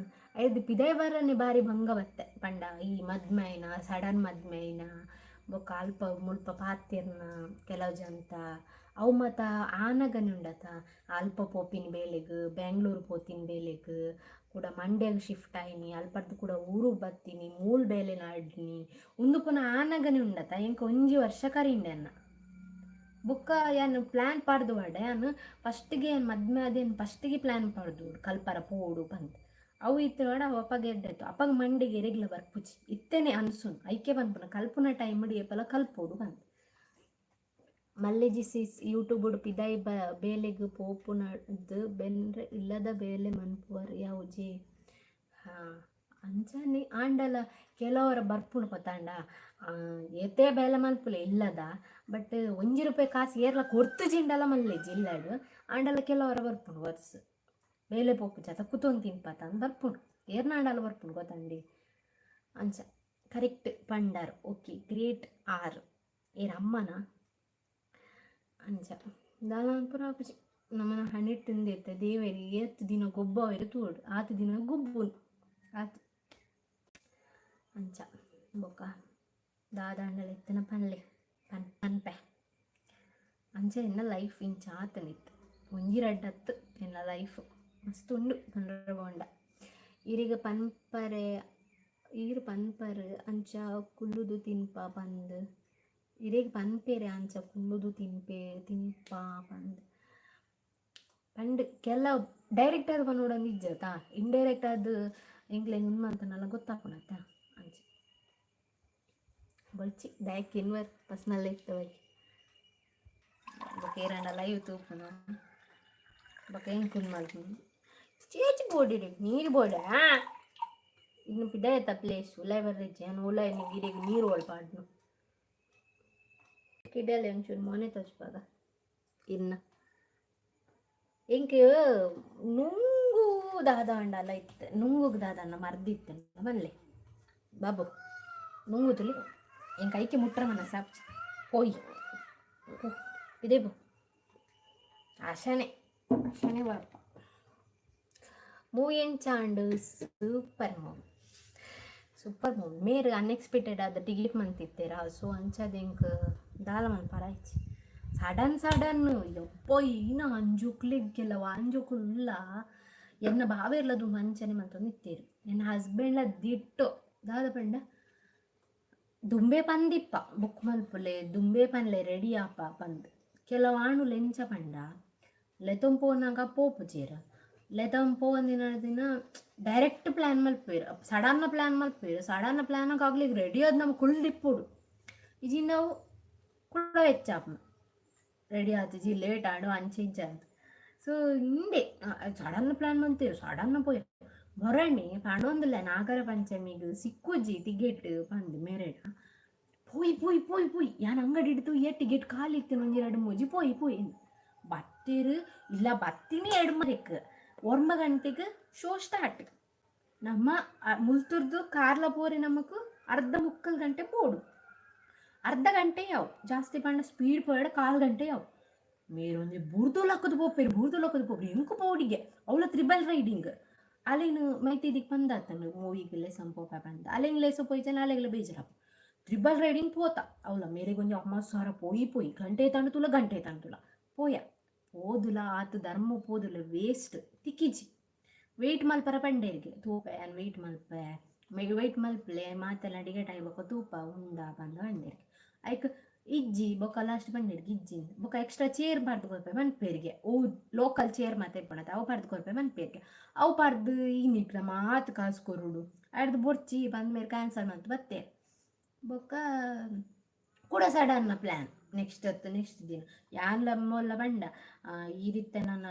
ಐರ್ದ್ ಪಿದಯಿ ಬರನೆ ಬಾರಿ ಬಂಗ ಬತ್ತೆ. ಪಂಡ ಈ ಮದ್ಮೆ ಆಯಿನ, ಸಡನ್ ಮದ್ಮೆ ಆಯಿನ, ಬೊಕ್ಕ ಅಲ್ಪ ಮುಲ್ಪ ಪಾತೆರ್ನ ಕೆಲವು ಜನತ ಅವು ಮಾತ ಆನಗನೆ ಉಂಡತ. ಅಲ್ಪ ಪೋಪಿನಿ ಬೇಲೆಗ್, ಬೆಂಗ್ಳೂರು ಪೋತಿನಿ ಬೇಲೆಗ್, ಕುಡ ಮಂಡ್ಯಗ್ ಶಿಫ್ಟ್ ಆಯಿನಿ, ಅಲ್ಪರ್ದ್ ಕುಡ ಊರುಗ್ ಬತ್ತಿನಿ, ಮೂಲು ಬೇಲೆ ನಾಡ್ನಿ, ಉಂದು ಪೂನ ಆನಗನೆ ಉಂಡತ. ಎಂಕ್ ಒಂಜಿ ವರ್ಷ ಕರಿಂಡೆ ಎನ್ನ. ಬೊಕ್ಕ ಯಾನ್ ಪ್ಲ್ಯಾನ್ ಪಾಡ್ದ್ ವಾಡ. ಯಾನ್ ಫಸ್ಟ್ಗೆ ಯಾನ್ ಮದ್ಮೆ ಆದ್ ಯಾನ್ ಫಸ್ಟ್ಗೆ ಪ್ಲ್ಯಾನ್ ಪಾಡ್ದು ಕಲ್ಪರ ಪೋಡು ಪಂದ್. ಅವು ಇತ್ತ್ಂಡ ಅವು ಅಪಗ ಎಡ್ಡೆ ಇತ್ತು. ಅಪಗ ಮಂಡೆಗ್ ಎರೆಗ್ಲ ಬರ್ಪುಜಿ. ಇತ್ತೆನೆ ಅನ್ಸುನು. ಐಕೆ ಪನ್ಪುನ ಕಲ್ಪುನ ಟೈಮ್ಡ್ ಏಪಲ ಕಲ್ಪೊಡು ಪಂದ್. ಮಲ್ಲೆಜಿ ಸಿಸ್, ಯೂಟ್ಯೂಬ್ ಪಿದಾಯಿ ಬೇಲೆಗ್ ಪೋಪುನಡ್ದ್ ಬೆನ್ರೆ ಇಲ್ಲದ ಬೇಲೆ ಮನ್ಪುವರ್ ಯಾವುಜೆ? ಹಾ, ಅಂಚನೆ. ಆಂಡಲ ಕೆಲವರ ಬರ್ಪುಂಡು ಗೊತ್ತಾಂಡ. ಏತೇ ಬೇಲೆ ಮಲ್ಪುಲೆ ಇಲ್ಲದ, ಬಟ್ 1 ರೂಪಾಯಿ ಕಾಸು ಏರ್ಲ ಕೊರ್ತುಜಿಂಡಲ ಮಲ್ಲೆಜಿ ಇಲ್ಲಡ್. ಆಂಡಲ ಕೆಲವರ ಬರ್ಪುಂಡು ವರ್ಸ್, ಬೇಲೆ ಪೋಪುಜ ಅತ, ಕುತೊಂದು ತಿನ್ಪತ ಅಂದ್ ಬರ್ಪುಂಡು. ಏರ್ನಾಂಡಲ ಬರ್ಪುಂಡು ಗೊತ್ತಂಡಿ. ಅಂಚ ಕರೆಕ್ಟ್ ಪಂಡರ್. Okay, great. ಆರ್ ಏರ್, ಅಮ್ಮನ? ಅಂಚ ದಾಲ ಪೂರ ಆಪುಜಿ. ನಮನ ಹಣೆಟ್ ದೇವೆರ್ ಏತ್ ದಿನ ಗೊಬ್ಬಾವೆರ್ ತೂವೊಡು. ಆತ್ ದಿನ ಗೊಬ್ಬುನು ಆತ್. ಅಂಚ ಬೊಕ್ಕ ದಾದಾಂಡಲ ಇತ್ತನ ಪನ್ಲೆ. ಪನ್ ಪನ್ಪೆ. ಅಂಚ ಎನ್ನ ಲೈಫ್ ಇಂಚ ಆತನಿತ್ತು. ಒಂಜಿ ರಡ್ಡ್ ಅತ್ತು, ಎನ್ನ ಲೈಫ್ ಮಸ್ತ್ ಉಂಡು ಪಂಡ್ರೆ ಬೋಂಡ. ಈರೆಗ್ ಪನ್ಪರೆ, ಈರ್ ಪನ್ಪರ್ ಅಂಚ ಕುಲ್ಲುದು ತಿನ್ಪ ಪಂದ್. ಇರೆಗ್ ಪನ್ಪೆರೆ ಅಂಚ ಕುಲ್ಲುದು ತಿನ್ಪೆ ತಿನ್ಪ ಪಂದ್ ಪಂಡ್. ಕೆಲವು ಡೈರೆಕ್ಟ್ ಆದ್ ಪನೊಡಂದ್ ಇಜ್ಜತ. ಇಂಡೈರೆಕ್ಟ್ ಆದ್ ಎಂಕ್ಲೆಗ್ ಉಂದು ಮಂತುಂಡಲ ಗೊತ್ತಾಪುಂಡತ್ತ. ಅಂಚ ಬೊರ್ಚಿ, ದಾಯೆ ಕಿನ್ವರ್ ಪರ್ಸನಲ್ ಲೈಫ್ ದ ಬಗ್ಗೆ. ಬೊಕ ಏರಾಂಡ ಲೈವ್ ತೂಪುನ, ಬೊಕ ಎಂಕ್ ಉಂದು ಮಲ್ಪುನು. ಚೇಚಿ ಬೋಡಿರಿ, ನೀರು ಬೋಡ. ಇನ್ನು ಪಿದಾಯತ ಪ್ಲೇಸ್ ಉಲಾಯಿ ಬರ್ರೆಜ್ಜಿ. ಯಾನ್ ಉಲಾಯಿ ಇರೆಗ್ ನೀರು ಒಳ್ ಪಾಡ್ನು. ಕಿಡಲೆ ಒಂಚೂರು ಮೋನೆ ತೋಜ್ಪಾಗ ಇನ್ನ. ಎಂಕ್ ನುಂಗು ದಾದ ಅಂಡಲ ಇತ್ತು. ನುಂಗುಗ್ ದಾದನ್ನ ಮರ್ದಿತ್ತು ಬನ್ಲೆ ಬಾಬು. ನುಂಗು ತುಲಿ. ಎಂಕ್ ಐಕೆ ಮುಟ್ರ ಮನಸ್ಸಾಪ್ಜಿ. ಪೋಯಿ ಇದೇ ಪೋ. ಆಶಾನೆ ಆಶಾನೆ ಬಾಪ. ಮೂವಿ ಎಂಚ ಆಂಡ್? Super movie, super movie. ಮೇರ್ ಅನ್ಎಕ್ಸ್ಪೆಕ್ಟೆಡ್ ಆದ ಟಿಕೆಟ್ ಮಂತಿತ್ತೆರಾ. ಸೊ ಅಂಚಾದ್ ಎಂಕ್ ದಾಲ ಮನ್ಪರ ಆಯ್ಚಿ. ಸಡನ್ ಸಡನ್ ಯಪ್ಪ, ಈನ ಅಂಜುಕ್ಲೆಗ್ ಕೆಲವು ಅಂಜುಕುಲು ಉಲ್ಲ. ಎನ್ನ ಬಾವೆರ್ಲ ದುಂಬು ಅಂಚನೆ ಮಂತೊಂದು ಇತ್ತೆರ್. ಎನ್ನ ಹಸ್ಬೆಂಡ್ಲ ದಿಟ್ಟೋ. ದಾದ ಪಂಡ ದುಂಬೇ ಪಂದಿಪ್ಪ ಬುಕ್ ಮಲ್ಪುಲೆ, ದುಂಬೇ ಪನ್ಲೆ ರೆಡಿ ಆಪ ಪಂದ್. ಕೆಲವು ಆಣುಲು ಎಂಚ ಪಂಡ ಲೆತೊಂದು ಪೋನಗ ಪೋಪುಜೆರ್. ಲೆತೊಂದು ಪೋವಂದಿನ ದಿನ ಡೈರೆಕ್ಟ್ ಪ್ಲ್ಯಾನ್ ಮಲ್ಪುವೆರ್, ಸಡನ್ ಪ್ಲ್ಯಾನ್ ಮಲ್ಪುವೆರ್. ಸಡನ್ ಪ್ಲ್ಯಾನ್ ಅಗ್ಲಿಗ್ ರೆಡಿ ಆದ್ ನಮ ಕುಲ್ದಿಪ್ಪೊಡು. ಇಜಿಂಡ ಅವು ಕುಡ ಹೆಚ್ಚ ಆಪುಂಡು. ರೆಡಿ ಆತಿಜಿ, ಲೇಟ್ ಆಂಡ್, ಅಂಚ ಇಂಚ ಅಂದ್. ಸೊ ಇಂದೆ ಸಡನ್ ಪ್ಲ್ಯಾನ್ ಮಂತೆರ್, ಸಡನ್ ಪೋಯೆರ್. ಮೊರಣಿ ಪಂಡೊಂದುಲ್ಲೆ ನಾಗರ ಪಂಚಮಿಗ್ ಸಿಕ್ಕುಜಿ ಟಿಕೆಟ್ ಪಂದ್ ಮೇರೆಡ. ಪೋಯಿ ಪೋಯಿ ಪೋಯಿ ಪೋಯಿ, ಯಾನ್ ಅಂಗಡಿಡ್ ತೂಯೆ ಟಿಕೆಟ್ ಖಾಲಿ ಇತ್ತಿನ ಒಂಜಿ ರಡ್ಡ್ ಮೂಜಿ, ಪೋಯಿ ಪೋಯಿ. ಬತ್ತೆರ್ ಇಲ್ಲ ಬತ್ತಿನಿ ಎಡ್ಮರೆಕ್, 9 ಗಂಟೆಗ್ ಶೋ ಸ್ಟಾರ್ಟ್. ನಮ್ಮ ಮುಲ್ತುರ್ದು ಕಾರ್ಲ ಪೋರೆ ನಮಕ್ ಅರ್ಧ ಮುಕ್ಕಲ್ ಗಂಟೆ ಪೋಡು. ಅರ್ಧ ಗಂಟೆ ಯಾವು, ಜಾಸ್ತಿ ಪಂಡ ಸ್ಪೀಡ್ ಪೋಯಡ ಕಾಲ್ ಗಂಟೆ ಯಾವು. ಮೇರೊಂಜಿ ಬುರ್ದು ಲಕ್ಕುದು ಪೋಪೆರ್, ಬುರ್ದು ಲಕ್ಕುದು ಪೋಪೆರ್. ಎಂಕು ಪೋಡಿಗೆ. ಅವ್ಲ ತ್ರಿಬಲ್ ರೈಡಿಂಗ್. ಅಲೆನ್ ಮೈತಿದಿಕ್ ಪಂದಾತಂಡ್ ಮೂವಿಗ್ ಲೆಸೊಂದು ಪೋಪ ಪಂದ್. ಅಲೆನ್ ಲೆಸೊ ಪೋಯಿಜನ ಅಲೆಗ್ಲ ಬೇಜಾರಾಪುಂಡು. ತ್ರಿಬಲ್ ರೈಡಿಂಗ್ ಪೋತ ಅವ್ಲ ಮೇರೆಗೊಂಜಿ ಅಮಸರ. ಪೋಯಿ ಪೋಯಿ, ಗಂಟೆ ತಾಂಡ ತುಲ, ಗಂಟೆ ತಾಂಡ ತುಲ ಪೋಯ. ಪೋದುಲ ಆತ್ ಧರ್ಮ ಪೋದುಲ ವೇಸ್ಟ್, ತಿಕ್ಕಿಜಿ. ವೆಯ್ಟ್ ಮಲ್ಪರ ಪಂಡೇರಿಗೆ. ತೂಪೆ ಯಾನ್ ವೆಯ್ಟ್ ಮಲ್ಪೆ, ವೆಯ್ಟ್ ಮಲ್ಪಲೆ, ಮಾತೆಲ್ಲ ಟಿಕೆಟ್ ಆಯಿ ಬೊಕ್ಕ ತೂಪ ಉಂಡಾ ಪಂದ್ ಪಂಡೇರಿಗೆ. ಐಕ್ ಇಜ್ಜಿ. ಬೊಕ್ಕ ಲಾಸ್ಟ್ ಪಂಡೇರಿಗೆ ಇಜ್ಜಿ. ಬೊಕ್ಕ ಎಕ್ಸ್ಟ್ರಾ ಚೇರ್ ಪಾಡ್ದು ಕೊರ್ಪೆ ಪನ್ಪೇರಿಗೆ. ಓ ಲೋಕಲ್ ಚೇರ್ ಮಾತ ಇಪ್ಪುಂಡತ, ಅವು ಪಾಡ್ದು ಕೊರ್ಪೆ ಪನ್ಪೇರಿಗೆ. ಅವು ಪಾಡ್ದು ಈ ಮಾತ್ ಕಾಸು ಕೊರೊಡು, ಅಡ್ದು ಬೊರ್ಚಿ ಪಂದ್ ಮೇರ್ ಕ್ಯಾನ್ಸಲ್ ಮಲ್ತ್ ಬತ್ತೇರ್. ಬೊಕ್ಕ ಕುಡ ಸಡನ್ ಪ್ಲ್ಯಾನ್ ನೆಕ್ಸ್ಟ್ ಅತ್ತು ನೆಕ್ಸ್ಟ್ ದಿನ. ಯಾನ್ಲ ಮೊಲ್ಲ ಪಂಡ ಈ ರೀತಿ ನನ್ನ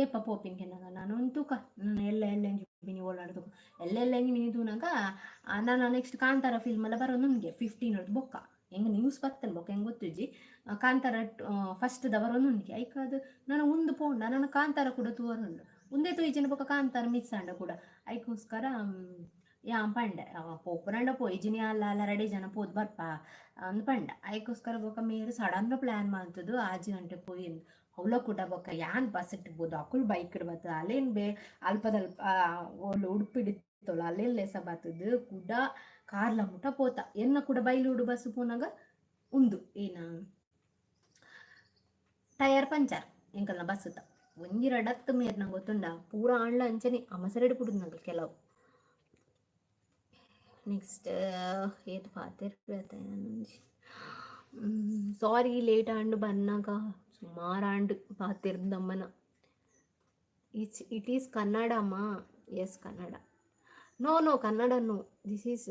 ಏಪ ಪೋಪಿನ ಕೆನ್ನಗ ನಾನು ಒಂದು ತೂಕ ನಾನು ಎಲ್ಲ ಎಲ್ಲ ಮಿನಿ ಓಲಾಡ ತೂಕ ಎಲ್ಲ ಎಲ್ಲ ಮಿನಿ ತೂನಗ. ನಾನು ನೆಕ್ಸ್ಟ್ ಕಾಂತಾರ ಫಿಲ್ಮ್ ಎಲ್ಲ ಬರೋದು 15 ಹೊಡ್ದು. ಬೊಕ್ಕ ಹೆಂಗೆ ನ್ಯೂಸ್ ಬತ್ತನ್ ಬೊಕ್ಕ ಹೆಂಗೆ ಗೊತ್ತುಜ್ಜಿ. ಕಾಂತಾರ ಫಸ್ಟ್ the ಬರೋದು. ಐಕ್ ಅದು ನಾನು ಉಂದು ಪೋಂಡ ನಾನು ಕಾಂತಾರ ಕೂಡ ತೂವರುಂಡು. ಉಂದೇ ತೂಯಿಜಿನ ಬೊಕ್ಕ ಕಾಂತಾರ ಮಿಸ್ ಆಂಡ ಕೂಡ. ಐಕೋಸ್ಕರ ಯಾನ್ ಪಂಡೆ, ಪೋಪುನಂಡ ಪೋಯಿಜಿನಿ ಅಲ್ಲ ಅಲ್ಲ ರೆಡಿ ಜನ ಪೋದು ಬರ್ಪ ಅಂದ್ ಪಂಡ. ಐಕೋಸ್ಕರ ಬೊಕ್ಕ ಮೇರ್ ಸಡನ್ ಪ್ಲ್ಯಾನ್ ಮಲ್ತದು 6 ಗಂಟೆ ಪೋಯಿ. ಅವ್ಲ ಕೂಡ ಬೊಕ್ಕ ಯಾನ್ ಬಸ್ ಬೋದು, ಅಕುಲು ಬೈಕ್ ಬತ್ತದ. ಅಲ್ಲೇನ್ ಬೇ ಅಲ್ಪದಲ್ಪ ಓಲು ಉಡುಪಿಡಿತ್ತೋಲು, ಅಲ್ಲೇನ್ ಲೆಸ ಬತ್ತದು ಕುಡ ಕಾರ್ಲ ಮುಟ ಪೋತ. ಎನ್ನ ಕೂಡ ಬೈಲೂಡು ಬಸ್ ಪೋನಾಗ ಉಂದು ಏನ ಟಯರ್ ಪಂಚರ್ ಎಂಕಲ್ನ ಬಸ್ಸುತ್ತ. ಒಂಜಿ ರಡತ್ತು ಮೇರ್ನ ಗೊತ್ತುಂಡ ಪೂರ ಆಂಡ್ಲ ಅಂಚನೆ ಅಮಸರಡ್ ಪುಡುದು ಕೆಲವು. Next eighth ಪಾತೆರ್ಪೆ. ಸಾರಿ, ಲೇಟ್ ಆಂಡ್ ಬನ್ನಾಗ. ಸುಮಾರು ಆಂಡ್ ಪಾತೆರ್ದಮ್ಮನ. It's it is Kannada ಮಾ? Yes, Kannada. No, no, Kannada no. This is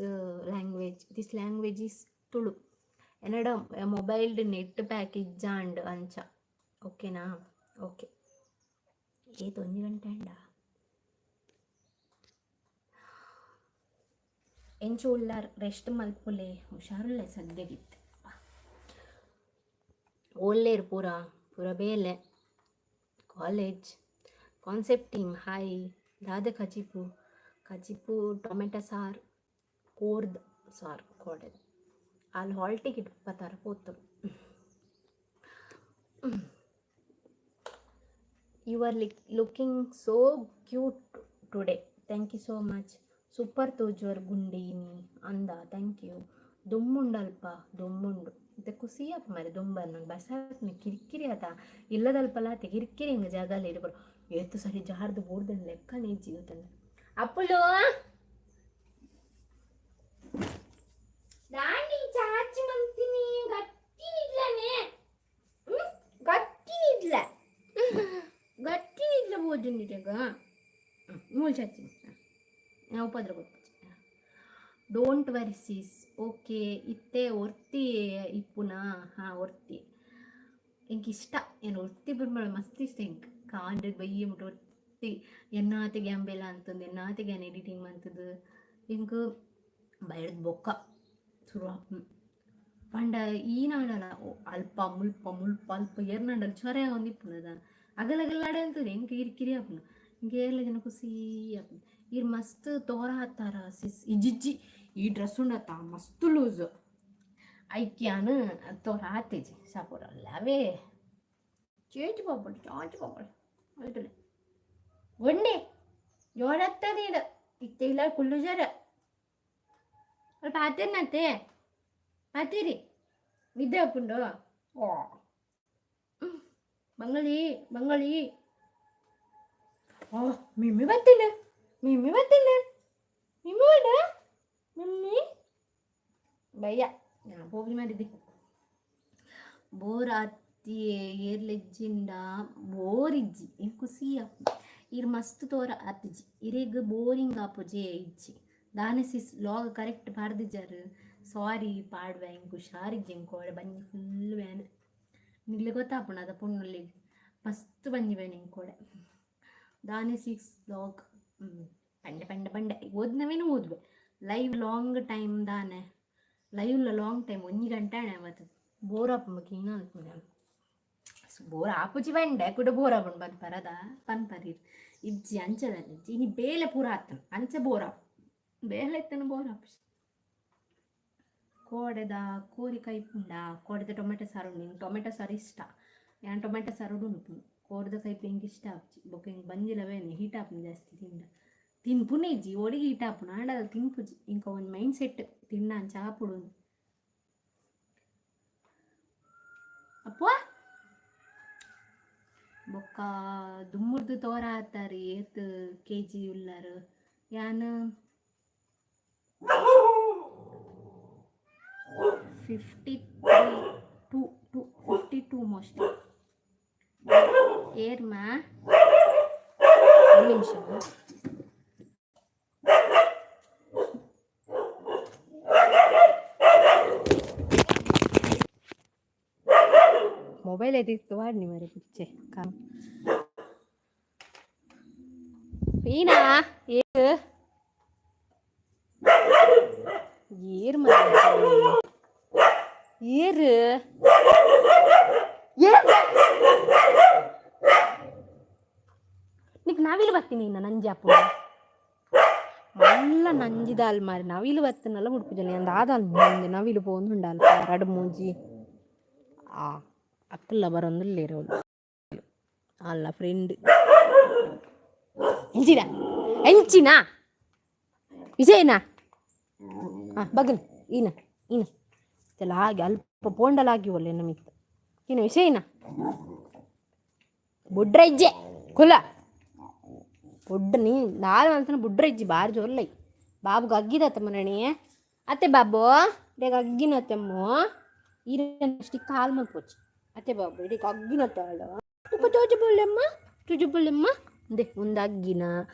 language, this language is Tulu. ಎನ್ನಡ ಮೊಬೈಲ್ಡ್ net pack ಇಜ್ಜಾಂಡ್ ಅಂಚ. ಓಕೆನಾ? ಓಕೆ. ಏತ್ 1 ಗಂಟೆ ಅಂಡ? ಎಂಚ ಉಳ್ಳಾರ್? ರೆಸ್ಟ್ ಮಲ್ಪುಲೆ. ಹುಷಾರುಲ್ಲೆ ಸದ್ಯಗಿತ್ತೆ. ಓಲ್ಲೇರ್ ಪೂರ? ಪೂರ ಬೇಲೆ, ಕಾಲೇಜ್. Concept team hi. ದಾದೆ ಕಜಿಪು? ಕಜಿಪು ಟೊಮೆಟೊ ಸಾರು, ಕೋರ್ದ್ ಸಾರು ಕೋಡೆದ. ಅಲ್ಲಿ ಹಾಲ್ ಟಿಕೆಟ್ ಪತ್ತಾರ ಪೋತರು. You are looking so cute today. Thank you so much. Super ತೋಜುವರ್ ಗುಂಡೀನಿ ಅಂದ. Thank you. ದೊಮ್ಮುಂಡಲ್ಪ ದೊಮ್ಮುಂಡು. ಮತ್ತೆ ಖುಷಿ ಆಪ ಮಾರೆ. ದೊಂಬರ್ ನಂಗೆ ಬಸ್ ಆತ್ಮ ಕಿರಿಕಿರಿ ಆತ ಇಲ್ಲದಲ್ಪಲ ಆತ ಕಿರಿಕಿರಿ. ಹಿಂಗೆ ಜಾಗ ಇಡ್ಬಾರ. ಏತು ಸರಿ ಜಾರ್ದು ಬೋರ್ದನ್ ಲೆಕ್ಕನೇ ಇಜ್ಜಿ ಗೊತ್ತಂದ. ಅಪ್ಪುಲು ದಾಂಡಿ ಚಾಚಿ ಮಂತೀನಿ. ಗಟ್ಟಿ ನಿಡ್ಲನೆ, ಗಟ್ಟಿ ನಿಡ್ಲ, ಗಟ್ಟಿ ನಿಡ್ಲ ಬೋಜುಂಡಿಟಾಗ ಮೂಲ ಚಾಚಿ ನಾವು ಉಪದ್ರ ಗೊತ್ತು. Don't worry sis. Okay. ಇತ್ತೆ ಒರ್ತಿ ಇಪ್ಪುನಾ? ಹಾಂ, ಒರ್ತಿ. ಎಂಕ್ ಇಷ್ಟ ಏನು ಒರ್ತಿ ಬಿಡ್ಮಳ ಮಸ್ತ್ ಇಷ್ಟ ಎಂಕ್. ಕಾಂಡೆ ಬಯ್ಯ ಮುಟ್ಟು ಒರ್ತಿ ಎನ್ನಾತೆ ಗ್ಯಾಂಬೆಲ ಅಂತಂದು, ಎನ್ನಾತೆ ಗ್ಯಾನ್ ಎಡಿಟಿಂಗ್ ಮಂತದು. ಎಂಕ್ ಬೈಡ್ದು ಬೊಕ್ಕ ಶುರು ಆಪುಂಡು. ಪಂಡ ಈನಾಡಲ ಅಲ್ಪ ಮುಲ್ಪ, ಮುಲ್ಪ ಅಲ್ಪ ಏರ್ನಾಂಡಲ ಚೊರೆ ಆವೊಂದಿಪ್ಪುಂಡು. ಅಗಲಗಲ್ಲಾಡೆ ಅಂತದೆ. ಎಂಕ್ ಕಿರಿಕಿರಿ ಆಪುಂಡು. ಎಂಕ್ ಏರ್ಲ ಜನ ಖುಷಿ ಆಪುಂಡು. ಈರ್ ಮಸ್ತ್ ತೋರ ಆತಾರ ಸಿಸ್. ಇಜ್ಜಿಜ್ಜಿ, ಈ ಡ್ರೆಸ್ ಉಂಡತ್ತ ಮಸ್ತ್ ಲೂಸ್. ಐಕ್ ಯಾನ್ ತೋರ ಆತಿಜಿ. ಸಾಪುರಲ್ಲವೇ ಚೇಚು ಪಾಪುಡು ಚಾಚು ಪಾಪುಡು ಅಲ್ತುಲೆ ಒಂಡೆ ಜೋರತ್ತದ ಇದು. ಇತ್ತೆ ಇಲ್ಲ ಕುಲ್ಲು ಜರ ಅಲ್ಪ ಪಾತಿರ್ನತ್ತೆ. ಪಾತಿರಿ ನಿದ್ದೆ ಆಪುಂಡು. ಓ ಬಂಗಳಿ ಬಂಗಳಿ. ಓ ಮಿಮ್ಮಿ ಬತ್ತಿಲ್ಲ, ಮಿಮ್ಮಿ ಬತ್ತಿಲ್ಲ, ಮಿಮ್ಮಿ ಬೇಡ ಮಿಮ್ಮಿ. ಬಯ್ಯ ಪೋಪಿ ಮಾಡಿದ್ದೆ. ಬೋರ್ ಆತಿ ಏರ್ಲೆಜ್ಜಿಂಡ ಬೋರ್ ಇಜ್ಜಿ, ಎಂಕ್ ಖುಷಿ ಆಪುಂಡು. ಈರ್ ಮಸ್ತ್ ತೋರ ಆತಿಜಿ, ಇರೆಗ್ ಬೋರಿಂಗ್ ಆಪುಜಿ ಇಜ್ಜಿ. ದಾನೆ ಸಿಸ್ ಲಾಗ್ ಕರೆಕ್ಟ್ ಪಾಡ್ದಿಜಾರ್? ಸಾರಿ, ಪಾಡ್ವೆ. ಎಂಕ್ ಹುಷಾರಿಜ್ಜಿ. ಎಂಕ್ ಕೋಡೆ ಬಂಜಿ ಫುಲ್ ಬೇನೆ. ನಿಗ್ಲೆ ಗೊತ್ತಾಪುಂಡು ಅದ ಪೊಣ್ಣುಲೆಗ್ ಮಸ್ತ್ ಬಂಜಿ ಬೇನೆ ಎಂಕ್ ಕೋಡೆ. ದಾನೆ ಸಿಕ್ಸ್ ಲಾಗ್ ಪಂಡೆ ಪಂಡೆ ಪಂಡೆ ಓದ್ನವೇನು ಓದುವೆ. Live long time ದಾನೆ? Live long time 1 ಗಂಟೆ ಆಣೆ. ಅವತ್ತು ಬೋರ್ ಆಪುಂಡು. ಕಿನ್ನ ಅನ್ಪುಂಡು ಬೋರ್ ಆಪುಜಿ ಪಂಡೆ ಕುಡ ಬೋರ್ ಆಪುಂಡು ಪನ್ಪರದ ಪನ್ಪರಿ. ಇಜ್ಜಿ, ಅಂಚದ ಇಜ್ಜಿ. ಇನಿ ಬೇಲೆ ಪೂರ ಆತನ, ಅಂಚ ಬೋರ್ ಆಪು. ಬೇಲೆ ಇತ್ತನ ಬೋರ್ ಆಪುಜಿ. ಕೋಡೆದ ಕೋರಿ ಕೈಪುಂಡ? ಕೋಡೆದ ಟೊಮೆಟೊ ಸಾರು ಉಂಡು. ಇಂಕ್ ಟೊಮೆಟೊ ಸಾರು ಇಷ್ಟ. ಯಾನ್ ಟೊಮೆಟೊ ಸಾರು ಉಂಡು. ಕೋರ್ದ ಕೈಪು ಎಂಕ್ ಇಷ್ಟ ಆಪುಜಿ. ಬೊಕ್ಕ ಎಂಕ್ ಬಂಜಿಲ ಬೇನೆ, ಹೀಟ್ ಆಪುಂಡು ಜಾಸ್ತಿ ತಿಂಡ. ತಿನ್ಪುನೇ ಇಜ್ಜಿ. ಒಡಿಗೆ ಹೀಟ್ ಆಪುಂಡು ಆಂಡ ತಿನ್ಪುಜಿ. ಇಂಕ ಒಂಜಿ ಮೈಂಡ್ ಸೆಟ್, ತಿಂಡ ಅಂಚ ಆಪುಡು. ಅಪ್ಪ ಬೊಕ್ಕ ದುಮ್ಮುರ್ದು ತೋರ ಆತಾರ್ ಏತ್ ಕೆಜಿ ಉಲ್ಲರ್? ಯಾನ್ 53, 2 2 52 ಮೋಸ್ಟ್. ಏರ್ಮ ಒಂದು ನಿಮಿಷ. ಮೊಬೈಲ್ ಎತ್ತಿತ್ತು ವಾಡ್ನಿ ಮರೆ ಪುಚ್ಚೆ ಕಾಮ್ ಈನಾ ಏರ್ ಏರ್ ಮರೆ ಏರ್ ಏರ್ ನಿಕ್ ನವಿಲು ಬತ್ತೀನಿ ಇನ್ನ ನಂಜಿ ಅಪ್ಪು ಮಲ್ಲ ನಂಜಿದಾಲ್ ಮಾರಿ. ನವಿಲು ಬತ್ತನಲ್ಲ ಮುಡ್ಪುಜನಿ ಅಂದ ಆದಾಲ್ ಮುಂದೆ ನವಿಲು ಪೋಂದುಂಡಾಲ್ ರಡ್ ಮೂಜಿ. ಆ ಅಕ್ಕಲ್ಲ ಬರೊಂದುಲ್ಲೇರು ಅಲ್ಲ ಫ್ರೆಂಡ್. ಎಂಚಿನ ಎಂಚಿನ ವಿಜಯನಾ? ಹಾಂ, ಬಗಲ್ ಈನ ಈನ ಚಲ ಹಾಗೆ ಅಲ್ಪ ಪೋಂಡಲಾಗಿ ಒಲ್ಲೆ ನಮಿತ್ತು. ಈನ ವಿಷಯನ ಬುಡ್ರ ಇಜ್ಜೆ ಕುಲ ಬುಡ್ಡ ನೀ ದಾಲ ಅಂತಾನೆ. ಬುಡ್ರ ಇಜ್ಜಿ ಬಾರಿ ಜೋರ್ಲೈ. ಬಾಬುಗೆ ಅಗ್ಗಿದತ್ತ ಮರಣಿ ಅತ್ತೆ. ಬಾಬು ಇಡೀ ಅಗ್ಗಿನತ್ತೆಮ್ಮು. ಈರ ಕಾಲು ಮಲ್ಪೊಚ್ಚಿ ಅತ್ತೆ. ಬಾಬು ಇಡೀ ಅಗ್ಗಿನತ್ತ ತುಕ್ಕ ತೋಜು ಬೊಲ್ಲೆಮ್ಮ, ತುಜು ಬೊಲ್ಲೆಮ್ಮ. ಅಂದೆ ಒಂದು ಅಗ್ಗಿನ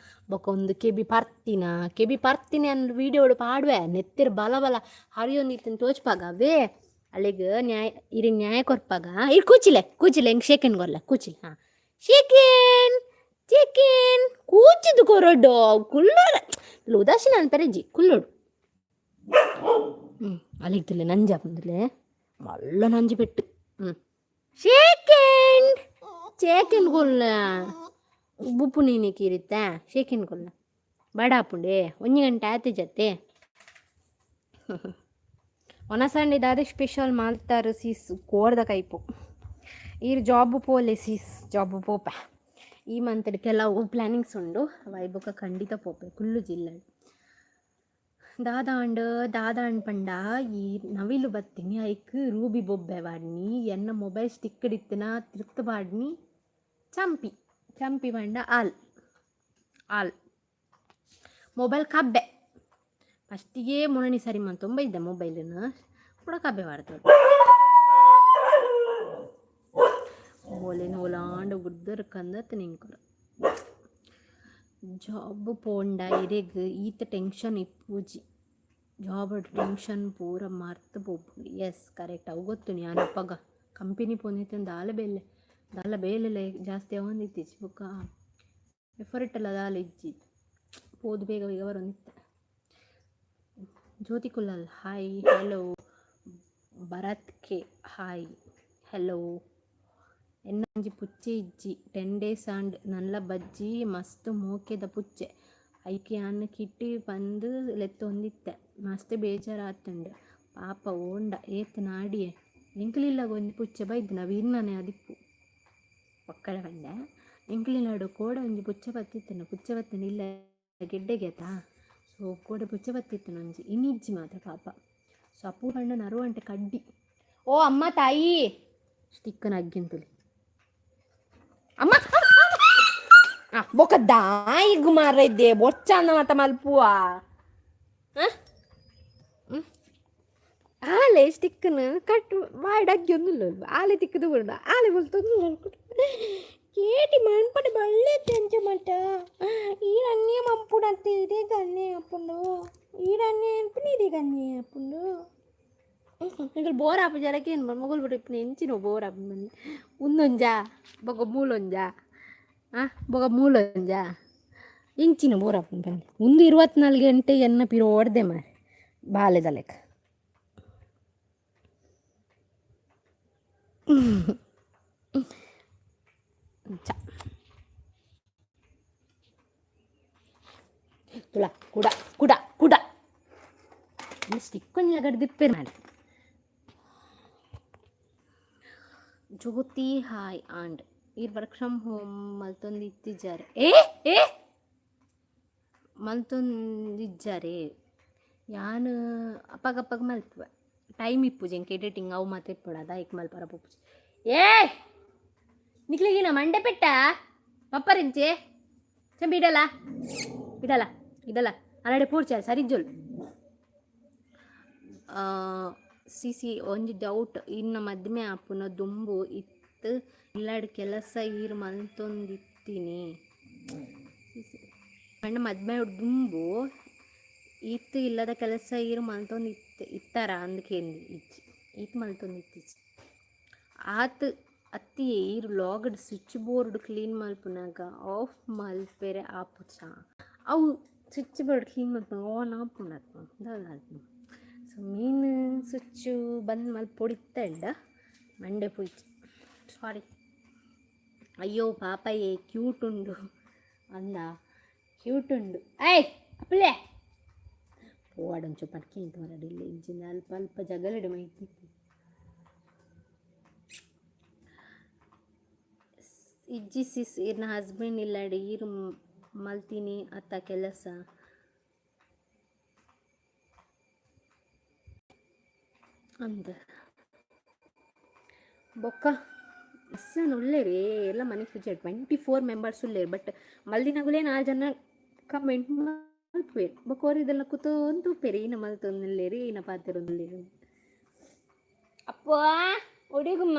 ಬೊಕ ಒಂದು ಕೆಬಿ ಪರ್ತಿನ. ಕೆಬಿ ಪರ್ತಿನ ಅಂದ್ ವೀಡಿಯೋಡು ಪಾಡುವೆ. ನೆತ್ತೆರ್ ಬಲ ಬಲ ಹರಿಯೊಂದಿತ್ತಿನ ತೋಜ್ಪಾಗ ಅವೇ. ಅಲ್ಲಿಗೆ ನ್ಯಾಯ ಇರಿ, ನ್ಯಾಯ ಕೊರ್ಪಾಗ. ಇರ್ ಕೂಚಿಲೆ ಕೂಚಿಲೆ. ಹೆಂಗೆ ಶೇಕೆನ್ ಕೊರ್ಲೆ ಕೂಚಿಲೆ. ಹಾಂ, ಶೇಕೆನ್ ಚಿಕನ್ ಕೂಚಿದು ಕೊರೊಡ್ಡು ಕುಲ್ಲೋಡ ಉದಾಸೀನ ಅನ್ಪರೆಜ್ಜಿ ಕುಲ್ಲೋಡು. ಹ್ಞೂ, ಅಲ್ಲಿಗ್ತಿಲ್ಲ ನಂಜಿ ಆಪುಂದುಲೆ ಮಲ್ಲ ನಂಜಿ ಪೆಟ್ಟು. ಹ್ಞೂ, ಶೇಕೆಂಡ್ ಶೇಕೆಂಡ್ ಕೊಲ್ಲ ಬುಪ್ಪು ನೀನೆ ಕೀರಿತ್ತ ಶೇಕೆಂಡ್ ಕೊಲ್ಲ ಬಡ ಆಪುಂಡೆ. 1 ಗಂಟೆ ಆತೆ ಜತ್ತೆ. ಒನಸಂಡೆ ದಾದ ಸ್ಪೆಷಲ್ ಮಾಲ್ತಾರು ಸೀಸ್? ಕೋರ್ದ ಕೈಪು. ಈರ್ ಜಾಬ್ ಪೋಲೆ ಸೀಸ್? ಜಾಬ್ ಪೋಪ. ಈ ಮಂತ್ ಕೆಲವು ಪ್ಲ್ಯಾನಿಂಗ್ಸ್ ಉಂಡು. ವೈಬೊಕ ಖಂಡಿತ ಪೋಪೆ. ಕುಲ್ಲು ಜಿಲ್ಲೆ ದಾದಾಂಡ್ ದಾದಾಂಡ್ ಪಂಡ ಈ ನವಿಲು ಬತ್ತೀನಿ. ಐಕ್ ರೂಬಿ ಬೊಬ್ಬೆ ವಾಡ್ನಿ. ಎನ್ನ ಮೊಬೈಲ್ ಸ್ಟಿಕ್ ಇತ್ತಿನ ತಿರ್ತ್ ಪಾಡ್ನಿ. ಚಂಪಿ ಚಂಪಿ ಪಂಡ ಆಲ್ ಆಲ್ ಮೊಬೈಲ್ ಕಬ್ಬೆ. ಫಸ್ಟಿಗೆ ಮೊಣನಿ ಸರಿ ತುಂಬ ಇದ್ದೆ ಮೊಬೈಲನ್ನು ಕೂಡ ಕಬ್ಬೆ ಮಾಡ್ತಾಳೆ. ಓಲೇನು ಓಲಾಂಡ ಉದ್ದರ್ ಕಂದತ್ ನಿಂಕುಲ. ಜಾಬ್ ಪೋಂಡ ಇರೆಗ್ ಈತ ಟೆನ್ಷನ್ ಇಪ್ಪುಜಿ. ಜಾಬ್ ಟೆನ್ಷನ್ ಪೂರ ಮರ್ತ್ ಪೋಪುಂಡು. Yes, correct. ಅವು ಗೊತ್ತು. ಯಾನ್ ಅಪ್ಪಗ ಕಂಪೆನಿ ಪೋಂದಿತ್ತಂದು ದಾಲ ಬೇಲೆ ದಾಲ ಬೇಲೆಲ ಜಾಸ್ತಿ ಆವೊಂದಿತ್ತಿಜಿ. ಬೊಕ್ಕ ಎಫರ್ಟ್ ಎಲ್ಲ ದಾಲ ಇಜ್ಜಿ. ಪೋದು ಬೇಗ ಬೇಗ ಬರೊಂದಿತ್ತೆ. ಜ್ಯೋತಿ Kulal hi hello. Bharat K hi hello. ಎನ್ನೊಂಜಿ ಪುಚ್ಚೆ ಇಜ್ಜಿ, 10 ಡೇಸ್ ಆಂಡ್. ನಲ್ಲ ಬಜ್ಜಿ ಮಸ್ತ್ ಮೋಕೆದ ಪುಚ್ಚೆ. ಐಕ್ ಯಾನ್ ಕಿಟ್ಟಿ ಪಂದ್ ಲೆತ್ತೊಂದಿತ್ತೆ. ಮಸ್ತ್ ಬೇಜಾರಾತುಂಡು. ಪಾಪ ಓಂಡ ಏತ್ ನಾಡಿಯೆ. ಎಂಕ್ಲಿಲ್ಲಗ್ ಒಂಜಿ ಪುಚ್ಚೆ ಬೈದ್ಂಡ್. ಅವು ಇರ್ನನೆ ಅದಿಪ್ಪು ಪಕ್ಕಡ ಪಂಡೆ. ಎಂಕ್ಲಿಲ್ಲಡ್ ಕೋಡೆ ಒಂಜಿ ಪುಚ್ಚೆ ಬತ್ತಿತ್ತುಂಡು. ಪುಚ್ಚೆ ಬತ್ತಿನ ಇಲ್ಲ ಗೆಡ್ಡೆಗೆತಾ. ಸೊ ಕೋಡೆ ಪುಚ್ಚೆ ಬತ್ತಿತ್ತುಂಡು ಒಂಜಿ. ಇನಿ ಇಜ್ಜಿ ಮಾತ್ರ ಪಾಪ. ಸೊ ಅಪ್ಪು ಪಂಡ ನರುವಂಟೆ ಕಡ್ಡಿ. ಓ ಅಮ್ಮ ತಾಯಿ, ಸ್ಟಿಕ್ಕನ್ ಅಗ್ಗಿಂತುಲಿ ಅಮ್ಮ. ಬೊಕ ದಾಯಿಗ್ ಮಾರ ಇದ್ದೆ ಬೊಚ್ಚ ಅಂದ ಮಾತ ಮಲ್ಪುವ. ಆಲೆ ಸ್ಟಿಕ್ನು ಕಟ್ ಬಾಯ್ ಡಗ್ಗಿ ಆಲೆ ತಿಕ್ಕದು ಬರುಡ ಆಲೆ ಬಲ್ತೊಂದು ಕೇಟಿ ಮನ್ಪಡೆ ಬಳ್ಳೆ ಅಂಚ ಮಟ. ಈರ್ ಅನ್ಯ ಮಂಪುಡಂತೆ ಇದೇ ಅನ್ಯಾಯ ಆಪುಂಡು. ಈರ್ ಅನ್ಯಾಯ ಅನ್ಪುಂಡು, ಇದೇ ಅನ್ಯಾಯ ಆಪುಂಡು. ನಿಕುಲು ಬೋರ್ ಆಪುಜರಕ್ಕೆ ಏನು ಮೊಗಲ್ ಬಿಡು ಇಪ್ಪುನ ಎಂಚಿನ ಬೋರ್ ಆಪುಂಡು. ಉಂದೊಂಜ ಬೊಕ ಮೂಲೊಂಜ, ಆ ಬೊಕ ಮೂಲೊಂಜ ಎಂಚಿನ ಬೋರ್ ಆಪುಂಡು ಪನ್ಲೆ. ಉಂದು 24 ಗಂಟೆ ಎನ್ನ ಪಿರ ಓಡ್ದೆ ಮಾರೆ ಬಾಲೆದ ಲೆಕ್ಕ. ಅಂಚ ತುಳ ಕುಡ ಕುಡ ಕುಡ ಸ್ಟಿಕ್ ಒಂಜಿ ದಿಪ್ಪೆರ್ ಮಾರೆ. ಜ್ಯೋತಿ ಹಾಯ್ ಆಂಡ್. ಈರ್ ವರ್ಕ್ ಫ್ರಮ್ ಹೋಮ್ ಮಲ್ತೊಂದು ಇತ್ತಿಜ್ಜಾರೆ? ಏ ಏ ಮಲ್ತೊಂದಿಜ್ಜಾರೆ? ಯಾನ್ ಅಪಗಪಗ ಮಲ್ಪುವೆ. ಟೈಮ್ ಇಪ್ಪುಜಿ ಎಂಕ್ ಎಡಿಟಿಂಗ್ ಅವು ಮಾತ ಇಪ್ಪುಂಡು, ಅದ ಮಲ್ಪರ ಪೋಪುಜಿ. ಏ ನಿಕ್ಲೆಗಿನ ಮಂಡೆ ಪೆಟ್ಟ ಪಪ್ಪರಿಂಚೆ ಚೆಂಬಿ ಇಡಲ್ಲ ಇಡಲ್ಲ ಇಡಲ್ಲ ಅಲ್ಲಡೆ ಪೋಡ್ಚಾರ ಸರಿಜ್ಜೋಲು. ಸಿ ಸಿ ಒಂಜಿ ಡೌಟ್, ಇನ್ನ ಮದ್ಮೆ ಆಪುನ ದುಂಬು ಇತ್ತು ಇಲ್ಲಡ್ ಕೆಲಸ ಈರ್ ಮಲ್ತೊಂದಿತ್ತಿನಿ? ಪಂಡ ಮದ್ಮೆ ದುಂಬು ಇತ್ತು ಇಲ್ಲದ ಕೆಲಸ ಈರ್ ಮಲ್ತೊಂದು ಇತ್ತು ಇತ್ತಾರ ಅಂದ್ ಕೇಂದ್. ಇಜ್ಜಿ, ಈತ್ ಮಲ್ತೊಂದು ಇತ್ತಿಜಿ ಆತ್. ಅತ್ತಿ ಈರ್ ಲಾಗ್ಡ್ ಸ್ವಿಚ್ ಬೋರ್ಡ್ ಕ್ಲೀನ್ ಮಲ್ಪುನಗ ಆಫ್ ಮಲ್ಪೆರೆ ಆಪುಜ? ಅವು ಸ್ವಿಚ್ ಬೋರ್ಡ್ ಕ್ಲೀನ್ ಮಲ್ಪುನಗ ಆನ್ ಆಪುಂಡತ್ತ ದಾದ? ಸೊ ಮೇನ್ ಸ್ವಿಚ್ಚು ಬಂದ್ ಮಲ್ಪೊಡಿತ್ತಂಡ ಮಂಡೆ ಪೋಯ್ತು, ಸಾರಿ. ಅಯ್ಯೋ ಪಾಪ, ಏ ಕ್ಯೂಟ್ ಉಂಡು ಅಂದ, ಕ್ಯೂಟ್ ಉಂಡು. ಏಯ್ ಅಪ್ಪಲೆ ಪೋವಾಡೊಂಚು ಪಟ್ಕೆ ಇಂತ ಮರಡು ಇಲ್ಲ ಇಂಚಿನ ಅಲ್ಪ ಅಲ್ಪ ಜಗಲಿಡು ಮೈತಿ. ಇಜ್ಜಿ ಸಿಸ್, ಇರ್ನ ಹಸ್ಬೆಂಡ್ ಇಲ್ಲಡ್ ಈರ್ ಮಲ್ತಿನಿ ಅತ್ತ ಕೆಲಸ? ಅಂದ್. ಬೊಕ್ಕ ಮಸ್ತ್ ಉಲ್ಲೆರ್ ಎಲ್ಲ ಮನೆ ಪೂಜೆ 24 ಮೆಂಬರ್ಸ್ ಉಲ್ಲೆರ್. ಬಟ್ ಮಲ್ದಿನಗುಲೇ ನಾಲ್ ಜನ ಕಮೆಂಟ್ ಮಲ್ಪುವೆರ್. ಬೊಕ್ಕ ಒರಿದೆಲ್ಲ ಕುತೊಂದು ತೂಪೆರ್, ಈನ ಮಲ್ತೊಂದುಲ್ಲೆರ್, ಈನ ಪಾತೆರೊಂದುಲ್ಲೆರ್. ಅಪ್ಪ ಒಡಿಗುಮ್ಮ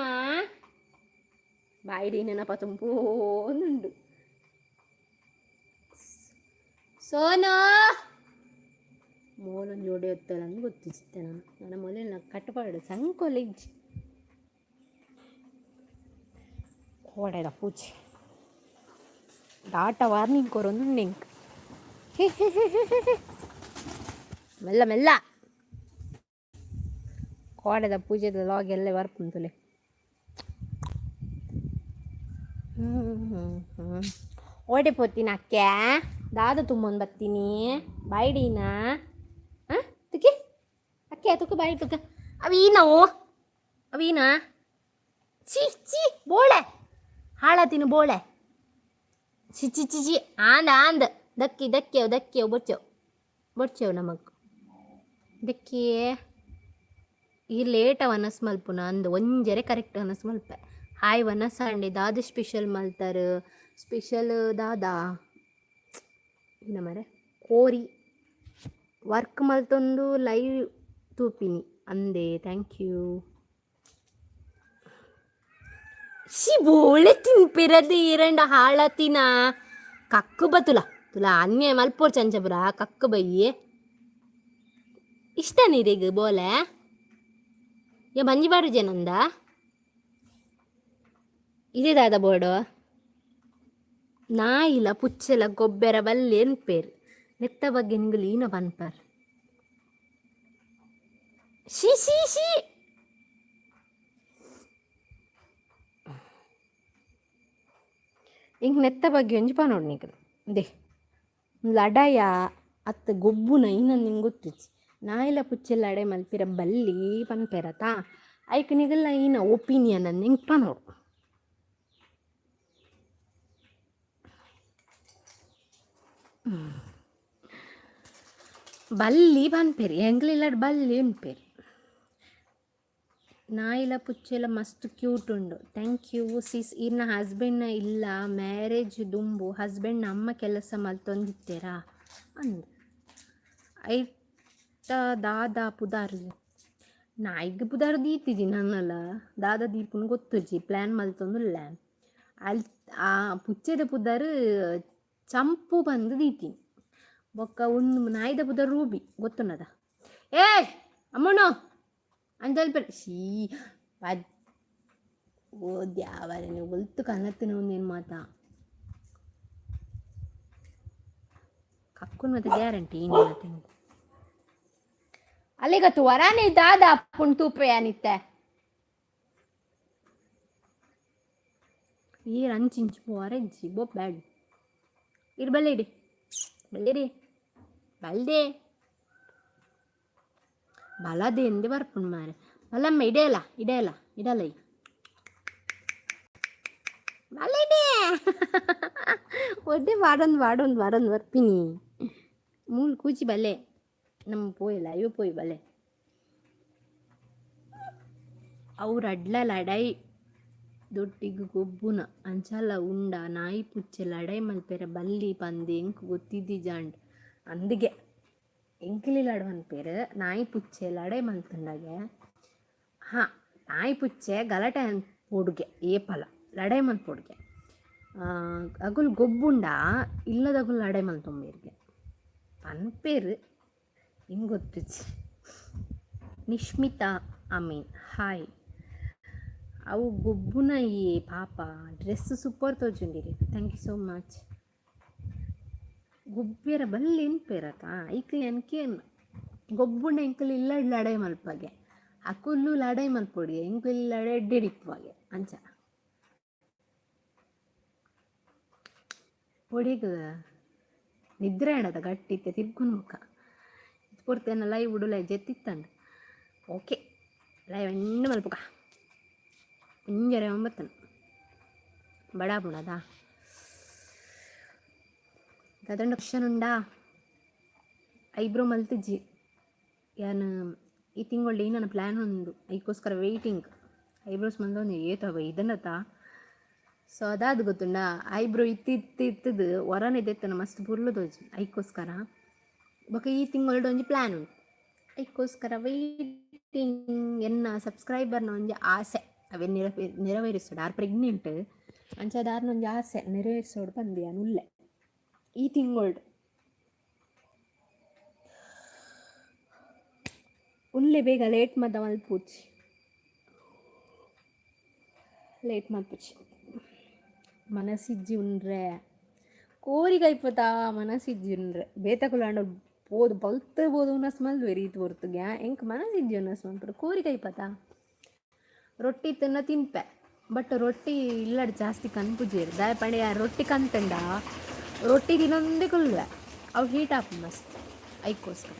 ಬಾಯಿಡ್ ಈನೆನ ಪತೊಂಪೋಂದುಂಡು. ಸೋನು ಮೋಲೊಂಜಿ ಒಡೆ ಗೊತ್ತಿಜ್ಜಿತ್ತೆ ನಾನು ನನ್ನ ಮೊಲೆನ ಕಟ್ಟಪಾಡು ಸಂಕೊಲೆ ಇಜ್ಜಿ. ಕೋಡೆದ ಪೂಜೆ ದಾಟ ವಾರ್ನಿಂಗ್ ಕೊರೊಂದುಂಡು ಎಂಕ್. ಹೇ ಹೇ ಹೇ ಹೇ ಹೇ, ಮೆಲ್ಲ ಮೆಲ್ಲ. ಕೋಡೆದ ಪೂಜೆದ ಲಾಗ್ ಎಲ್ಲ ಬರ್ಪುಂಡು. ಓಡೆ ಪೋತೀನಿ ಅಕ್ಕೆ? ದಾದ ತುಂಬೊಂದು ಬತ್ತೀನಿ ಬಾಯ್ಡೀನ? ಹಾಂ ತುಕಿ ಅಕ್ಕೆ ತುಕು ಬಾಯಿ ತುಕ. ಅವೀನವು ಅವೀನಾ? ಚಿ ಚಿ ಬೋಳೆ ಹಾಳಾತಿನ ಬೋಳೆ. ಚಿ ಚಿ ಚಿ ಚಿ ಆಂದ ಆಂದ ದಕ್ಕಿ ದಕ್ಕಿಯವು ದಕ್ಕಿಯವು ಬೊಚ್ಚವು ಬೊಚ್ಚವು ನಮಕ್ ದಕ್ಕಿ. ಈ ಲೇಟ ವನಸ್ ಮಲ್ಪುನ ಅಂದ್ ಒಂಜರೆ ಕರೆಕ್ಟ್ ವನಸ್ ಮಲ್ಪೆ. ಹಾಯ್ ವನಸ್ ಅಂಡಿ, ದಾದ ಸ್ಪೆಷಲ್ ಮಲ್ತಾರ? ಸ್ಪೆಷಲ್ ದಾದಾ ಇನ್ನ ಮರೆ ಕೋರಿ. ವರ್ಕ್ ಮಲ್ತೊಂದು ಲೈವ್ ತೂಪಿನಿ ಅಂದೆ, thank you. She ಬೋಳೆ ತಿನ್ಪಿರದು ಈರಂಡ ಹಾಳತಿನ ಕಕ್ಕು ಬತ್ತುಲ ತುಲ ಅನ್ಯಾಯ ಮಲ್ಪೋರ್ ಚಂಚಪುರ ಕಕ್ಕು ಬಯ್ಯಿ. ಇಷ್ಟ ನೀರಿಗ್ ಬೋಲೆ ಏ ಬಂಜಿ ಬಾಡುಜೆ ನಂದ ಇದೇ ದಾದ ಬೋರ್ಡು. ನಾಯಿಲ ಪುಚ್ಚೆಲ ಗೊಬ್ಬೆರ ಬಲ್ಲೆ ಎನ್ಪೇರ್, ನೆತ್ತ ಬಗ್ಗೆ ನಿಂಗುಲು ಈನ ಪನ್ಪರ್? She she she ಇಂಕ್ ನೆತ್ತ ಬಗ್ಗೆ ಒಂಜಿ ಪನೊಡು ನಿಕುಲು. ದೆ ಲಡಯ ಅತ್ತ ಗೊಬ್ಬುನ ಇನ್ನ ನಿಂಗೆ ಗೊತ್ತಿಜ್ಜಿ. ನಾಯಿಲ ಪುಚ್ಚೆಲ ಲಡೈ ಮಲ್ಪಿರ ಬಲ್ಲಿ ಪನ್ಪೆರತಾ, ಐಕ್ ನಿಗಲ್ಲ ಈನ ಒಪಿನಿಯನ್ ಎಂಕ್ ಪನೊಡು. ಬಲ್ಲಿ ಪನ್ಪೆರ್ ಎಂಕ್ಲಿಲ್ಲಡ್ ಬಲ್ಲಿ ಉನ್ಪೆರ್. ನಾಯಿಲ ಪುಚ್ಚೆಲ ಮಸ್ತ್ ಕ್ಯೂಟ್ ಉಂಡು, thank you ಸಿಸ್. ಇರ್ನ ಹಸ್ಬೆಂಡ್ನ ಇಲ್ಲ ಮ್ಯಾರೇಜ್ ದುಂಬು ಹಸ್ಬೆಂಡ್ನ ಅಮ್ಮ ಕೆಲಸ ಮಲ್ತೊಂದಿತ್ತೆರಾ ಅಂದ್. ಐತ ದಾದ ಪುದಾರ್? ನಾಯಿಗ್ ಪುದರ್ ದೀತಿಜಿ ನನ್ನಲ. ದಾದ ದೀಪುನು ಗೊತ್ತುಜ್ಜಿ, ಪ್ಲ್ಯಾನ್ ಮಲ್ತೊಂದುಲ್ಲೆ. ಅಲ್ ಆ ಪುಚ್ಚೆದ ಪುದರ್ ಚಂಪು ಪಂದ್ ದೀತೀನಿ. ಬೊಕ್ಕ ಉಂದು ನಾಯಿದ ಪುದರ್ ರೂಬಿ, ಗೊತ್ತುಂಡದ? ಏಯ್ ಅಮ್ಮಣ್ಣು ಅಂಚ ಶೀ ಓ ದ್ಯಾವರೆ, ನೀವು ಒಲ್ತು ಕನತ್ತಿನ ಒಂದೇನು ಮಾತಾ ಕಕ್ಕುನ್ ಮತ್ತೆ ಗ್ಯಾರಂಟಿ. ಮತ್ತೆ ಅಲ್ಲಿಗತ್ತು ವರಾನೆ ದಾದ ಪುಣ್ ತೂಪೆ ಅನಿತ್ತೆ. ಏರ್ ಅಂಚಿಂಚು ಪೋವರೆ ಇಜ್ಜಿ. ಬೋ ಬ್ಯಾಡ್ ಇರು. ಬಲ್ಲೆ ಇಡಿ, ಬಲ್ಲೆರಿ, ಬಲ್ದೆ ಬಲದೆ ಎಂದೆ ಬರ್ಪುಂಡು ಮಾರೆ. ಬಲ್ಲಮ್ಮ, ಇಡೆಯಲ್ಲ, ಇಡೆಯಲ್ಲ, ಇಡಲ್ಲ. ಬಲ್ಲೆ ಒಡ್ಡೆ ವಾಡೊಂದು ವಾಡೊಂದು ವಾಡೊಂದು ಬರ್ಪಿನಿ. ಮೂಲು ಕೂಚಿ ಬಲ್ಲೆ. ನಮ್ಮ ಪೋಯಿಲ್ಲ, ಅಯ್ಯೋ ಪೋಯಿ ಬಲ್ಲೆ. ಅವ್ರು ಅಡ್ಲ ಲಡಾಯಿ ದೊಟ್ಟಿಗ್ ಗೊಬ್ಬುನ ಅಂಚಲ ಉಂಡ. ನಾಯಿ ಪುಚ್ಚೆ ಲಡಾಯಿ ಮಲ್ಪೆರೆ ಬಲ್ಲಿ ಪಂದ್ ಎಂಕ್ ಗೊತ್ತಿದ್ದಿಜಾಂಡ್. ಅಂದ್ಗೆ ಎಂಕ್ಲೆ ಲಡವನ್ಪೇರು ನಾಯಿ ಪುಚ್ಚೆ ಲಡಾಯಿ ಮಲ್ತುಂಡಗೆ. ಹಾಂ, ನಾಯಿ ಪುಚ್ಚೆ ಗಲಾಟೆ ಪೋಡುಗೆ, ಏಪಲ ಲಡಾಯಿ ಮಲ್ಪೊಡುಗೆ. ಅಗುಲ್ ಗೊಬ್ಬುಂಡ ಇಲ್ಲದಗುಲ್ ಲಡಾಯಿ ಮಲ್ತೊಂಬೆರ್ಗೆ ಪನ್ಪೇರು, ಎಂಕ್ ಗೊತ್ತುಜ್ಜಿ. ನಿಶ್ಮಿತಾ ಅಮೀನ್, ಹಾಯ್. ಅವು ಗೊಬ್ಬುನ ಈ ಪಾಪ. ಡ್ರೆಸ್ ಸೂಪರ್ ತೋಜುಂಡಿರಿ. Thank you so much. ಗೊಬ್ಬೆರ ಬಲ್ಲಿ ಎನ್ಪೇರತ. ಐಕ್ ಎನ್ಕೆ ಗೊಬ್ಬುಂಡ ಎಂಕುಲು ಇಲ್ಲಡ್ ಲಡಾಯಿ ಮಲ್ಪಗೆ. ಅಕುಲು ಲಡಾಯಿ ಮಲ್ಪೊಡಿ, ಎಂಕುಲು ಇಲ್ಲಡೆ ಎಡ್ಡೆಡಿಪ್ಪುವಾಗೆ ಅಂಚ. ಪೊಡಿಗ್ ನಿದ್ರೆ ಆಂಡದ ಗಟ್ಟಿ ಇತ್ತೆ ತಿರ್ಗುನ್ ಮುಖ ಪೊರ್ತು. ಲೈವ್ ಉಡುಲೈ ಜೆತ್ತಿತ್ತಂಡ್. ಓಕೆ, ಲೈವ್ ಎಂಡ್ ಮಲ್ಪುಗ. 5:30 ಬಡಾಪುಂಡದ. ದಾದಂಡ ಕ್ವಶನ್ ಉಂಡಾ? ಐಬ್ರೋ ಮಲ್ತಿಜ್ಜಿ ಯಾನ್. ಈ ತಿಂಗಳು ನನ್ನ ಪ್ಲ್ಯಾನ್ ಉಂಡು, ಐಕೋಸ್ಕರ ವೆಯ್ಟಿಂಗ್. ಐಬ್ರೋಸ್ ಮಂದೊಂದು ಏತವ ಇದನ್ನತ. ಸೊ ಅದಾದ ಗೊತ್ತುಂಡಾ? ಐಬ್ರೋ ಇತ್ತು ಇತ್ತು ಇತ್ತದು ಹೊರನೆ ದೆತ್ತನ ಮಸ್ತ್ ಪುರ್ಲು ತೋಜು. ಐಕೋಸ್ಕರ ಬೊಕ ಈ ತಿಂಗಳಡ್ ಒಂಜಿ ಪ್ಲ್ಯಾನ್ ಉಂಟು, ಐಕೋಸ್ಕರ ವೆಯ್ಟಿಂಗ್. ಎನ್ನ ಸಬ್ಸ್ಕ್ರೈಬರ್ನ ಒಂಜಿ ಆಸೆ ಅವೆನ್ ನೆರವೇರಿಸೋಡು. ಆರ್ ಪ್ರೆಗ್ನೆಂಟ್, ಅಂಚಾದ್ ಆರ್ನ ಒಂಜಿ ಆಸೆ ನೆರವೇರಿಸೋಡು ಪಂದ್ ಯಾನ್ ಉಲ್ಲೆ ಈ ತಿಂಗಳ್ ಉಲ್ಲೆ. ಬೇಗ ಲೇಟ್ ಮದ ಮಲ್ಪುಚಿ, ಲೇಟ್ ಮಲ್ಪುಚಿ. ಮನಸ್ಸಿಜ್ಜಿ ಉಂಡ್ರೆ ಕೋರಿಗೈಪತ. ಮನಸ್ಸಿಜ್ಜಿ ಉಂಡ್ರೆ ಬೇತಕುಲಾಂಡ ಪೋದು ಬಲ್ತ್ ಪೋದು ಉನಸ್ ಮಲ್ಪುವೆರ್ ಈತ್ ಪೊರ್ತುಗೆ. ಎಂಕ್ ಮನಸ್ಸಿಜ್ಜಿ ಉನಸ್ ಮನ್ಪುನು. ಕೋರಿಗೈಪತ ರೊಟ್ಟಿ ತಿನ್ನ ತಿನ್ಪೆ. ಬಟ್ ರೊಟ್ಟಿ ಇಲ್ಲಡ್ ಜಾಸ್ತಿ ಕನ್ಪುಜೆರ್. ದಾಯೆ ಪಂಡ ಯಾನ್ ರೊಟ್ಟಿ ಕಂತುಂಡ ರೊಟ್ಟಿ ತಿನ್ನೊಂದೇ ಕುಲ್ಲುವೆ. ಅವು ಹೀಟ್ ಆಪುಂಡು ಮಸ್ತ್, ಐಕ್ಕೋಸ್ಕರ.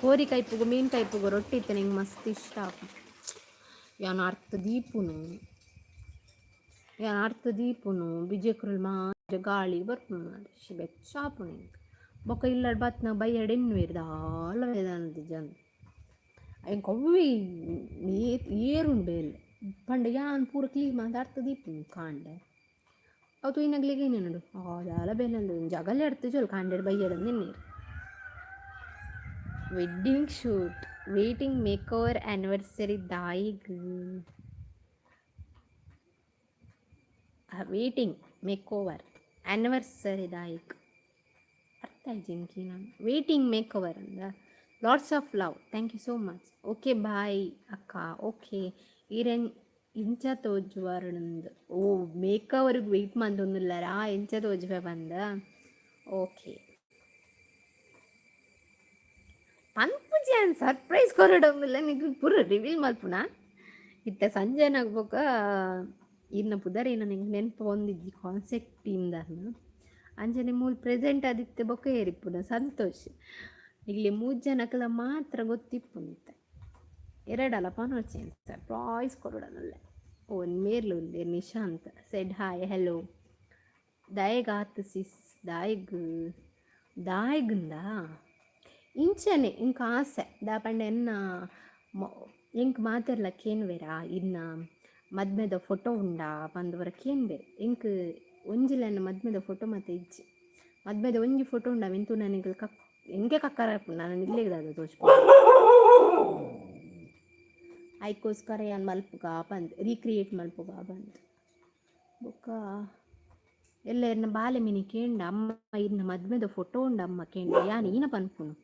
ಕೋರಿ ಕೈಪುಗು ಮೀನು ಕೈಪುಗು ರೊಟ್ಟಿ ಇತ್ತೆ ಎಂಕ್ ಮಸ್ತ್ ಇಷ್ಟ ಆಪುಂಡು. ಯಾನ್ ಅರ್ಥ ದೀಪುನು, ಯಾನ್ ಅರ್ಥ ದೀಪುನು. ಬಿಜೆಕ್ರುಲ್ ಮಾತ ಗಾಳಿ ಬರ್ಪುಂಡು, ಬೆಚ್ಚ ಆಪುಂಡು ಎಂಕ್. ಬೊಕ ಇಲ್ಲಡ್ ಬತ್ತ್ನ ಬಯ್ಯಡ್ ಎನ್ನುವೆರ್ ದಾಲ ವೇದಾಂತ. ಎಂಕ್ ಅವ್ವೇ ಏರುಂಡು ಬೇಲೆ ಪಂಡ ಯಾನ್ ಪೂರ ಕ್ಲೀನ್ ಮಂತ್ ಅರ್ಥ ದೀಪುನು ಕಾಂಡೆ. ಅವು ತೂಯಿನಗ್ಲೆಗ್ ಏನೇನುಂಡು ದಾಲ ಬೇಲೆ ಅಂದ್ ಜಗಲಿ ಅಡ್ತುಜೊಲ್ ಕಾಂಡೆಡ್ ಬಯ್ಯಡ್ ಅಂದ್ ಎನ್ನುವೆರ್. Wedding shoot waiting, make over anniversary ದಾಯಿಗ್? Waiting make over anniversary ದಾಯಿಗ್? ಅರ್ಥ ಆಯ್ತು ನಾನು. ವೇಟಿಂಗ್ ಮೇಕ್ ಓವರ್ ಅಂದ. Lots of love, thank you so much. Okay, bye ಅಕ್ಕ. ಓಕೆ. ಈರೆನ್ ಇಂಚ ತೋಜುವರ್ಂದ್. ಓ, ಮೇಕ್ ಓವರ್ಗ್ ವೆಯ್ಟ್ ಮಂತೊಂದುಲ್ಲರಾ ಎಂಚ ತೋಜುವೆ ಪಂದ್. ಓಕೆ. ಪನ್ಪುಜಿ ಯಾನ್. ಸರ್ಪ್ರೈಸ್ ಕೊರೊಡೊಂದುಲ್ಲ. ನಿಕ್ಲ್ ಪೂರ ರಿವೀಲ್ ಮಲ್ಪುನ. ಇತ್ತೆ ಸಂಜಯನಾಗ್ ಬೊಕ ಇರ್ನ ಪುದರ್ ಏನ ಎಂಕ್ ನೆನ್ಪು ಒಂದಿಜ್ಜಿ, ಕಾನ್ಸೆಪ್ಟ್ ಟೀಮ್ದರ್ನ. ಅಂಚನೆ ಮೂಲು ಪ್ರೆಸೆಂಟ್ ಆದಿತ್ತೆ ಬೊಕ ಏರಿಪ್ಪುನ ಸಂತೋಷ್. ಇಲ್ಲಿ ಮೂಜಿ ಜನಕ್ಲ ಮಾತ್ರ ಗೊತ್ತಿಪ್ಪುನು ಇತ್ತೆ. ಎರಡಲ ಪನೊರ್ಚಿ, ಸರ್ಪ್ರೈಸ್ ಕೊರೊಡನುಲ್ಲೆ. ಓ, ಮೇರ್ಲು ಉಲ್ಲೆರ್. Nishant said hi, hello. ದಾಯೆಗಾತ್ ಸಿಸ್? ದಾಯೆಗ್ ದಾಯೆಗುಂದ? ಇಂಚನೆ ಎಂಕ್ ಆಸೆ. ದಾಯೆ ಪಂಡ ಎನ್ನ ಎಂಕ್ ಮಾತೆರ್ಲ ಕೇನ್ವೆರಾ, ಇನ್ನ ಮದ್ಮೆದ ಫೋಟೋ ಉಂಡಾ ಪಂದ್ ಪೂರ ಕೇನ್ವೆರ್. ಎಂಕ್ ಒಂಜಿಲ ಎನ್ನ ಮದ್ಮೆದ ಫೋಟೋ ಮಾತ ಇಜ್ಜಿ. ಮದ್ಮೆದ ಒಂಜಿ ಫೋಟೋ ಉಂಡು, ಅವೆನ್ ತೂನ ನಿಕುಲು ಕಕ್ ಎಂಕೆ ಕಕ್ಕರ ನಾನು ಇಲ್ಲಿಗೆ ದಾದ ತೋಚ್ಪ. ಐಕೋಸ್ಕರ ಯಾನ್ ಮಲ್ಪುಗ ಬಂದ್ ರೀಕ್ರಿಯೇಟ್ ಮಲ್ಪುಗ ಬಂದ್. ಬೊಕ್ಕ ಎಲ್ಲ ಎನ್ನ ಬಾಲೆ ಮಿನಿ ಕೇಂಡ ಅಮ್ಮ, ಇನ್ನ ಮದ್ಮೆದ ಫೋಟೋ ಉಂಡು ಅಮ್ಮ ಕೇಂಡ. ಯಾನ್ ಈನ ಪನ್ಪುನು.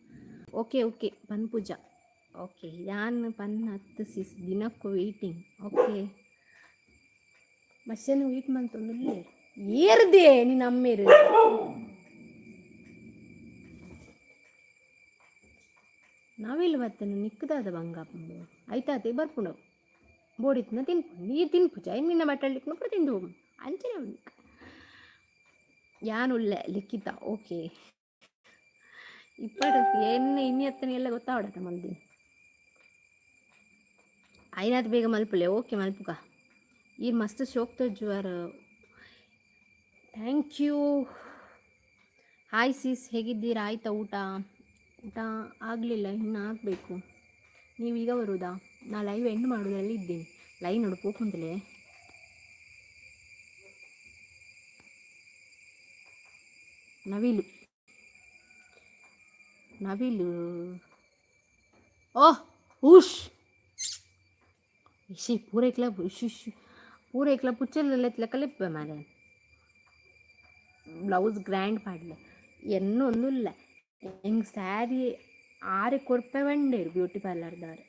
ಓಕೆ ಓಕೆ, ಪನ್ಪುಜ. ಓಕೆ, ಯಾನ್ ಪನ್ನ ಹತ್ತು ಸಿಸ್ ದಿನಕ್ಕೂ ವೆಯ್ಟಿಂಗ್. ಓಕೆ, ಮಸ್ಯನ ವೆಯ್ಟ್ ಮಂತೊಂದುಲ್ಲೆ. ಏರ್ದೆ ನಿನ್ನ ಅಮ್ಮೇರು? ನಾವಿಲ್ಲಿ ಬತ್ತೇನೆ ನಿಕ್ಕದಾದ ಬಂಗಾಪುಂಡು ಐತಾತೆ ಬರ್ಪುಂಡು. ಬೋಡಿತ್ನ ತಿನ್ಪು, ನೀರು ತಿನ್ಪುಜ. ನಿನ್ನ ಬಟ್ಟಲಿಕ್ನು ಕೂಡ ತಿಂದು ಹೋಗು. ಅಂಚನೆ ಉಂಡು. ಯಾನುಲ್ಲೆ ಲಿಖಿತ. ಓಕೆ, ಇಪ್ಪಡು ಎನ್ನ ಇನ್ನಿ ಹತ್ತನ ಎಲ್ಲ ಗೊತ್ತಾವಡತ ಮಲ್ದಿನ. ಐನಾತ್ ಬೇಗ ಮಲ್ಪುಲೆ. ಓಕೆ, ಮಲ್ಪುಗ. ಈ ಮಸ್ತ್ ಶೋಕ್ ತೋಜುವಾರ್. Thank you. Hi sis, ಹೇಗಿದ್ದೀರಾ? ಆಯ್ತಾ ಊಟ? ಊಟ ಆಗಲಿಲ್ಲ, ಇನ್ನು ಆಗಬೇಕು. ನೀವೀಗ ಬರುವುದಾ? ನಾ ಲೈವ್ ಎಂಡ್ ಮಾಡೋದ್ರಲ್ಲಿ ಇದ್ದೀನಿ. ಲೈವ್ ನೋಡು ಪೋಕುಂತಲೇ. ನವಿಲು, ನವಿಲು. ಓಹ್, ಉಶ್ ಇಶಿ ಪೂರೈಕ್ಲ ಉಶ್ ಉಶ್ ಪೂರೈಕ್ಲ ಪುಚ್ಚೆಲ್ಲ ಲೆಕ್ಕ ಮಾರೆ. Blouse grand ಪಾಡ್ಲೆ. ಎನ್ನೊಂದುಲ್ಲ, ಎಂಕ್ ಸ್ಯಾರಿ ಆರೆ ಕೊರ್ಪೆ ಬಂಡೇರು ಬ್ಯೂಟಿ ಪಾರ್ಲರ್ದಾರ್.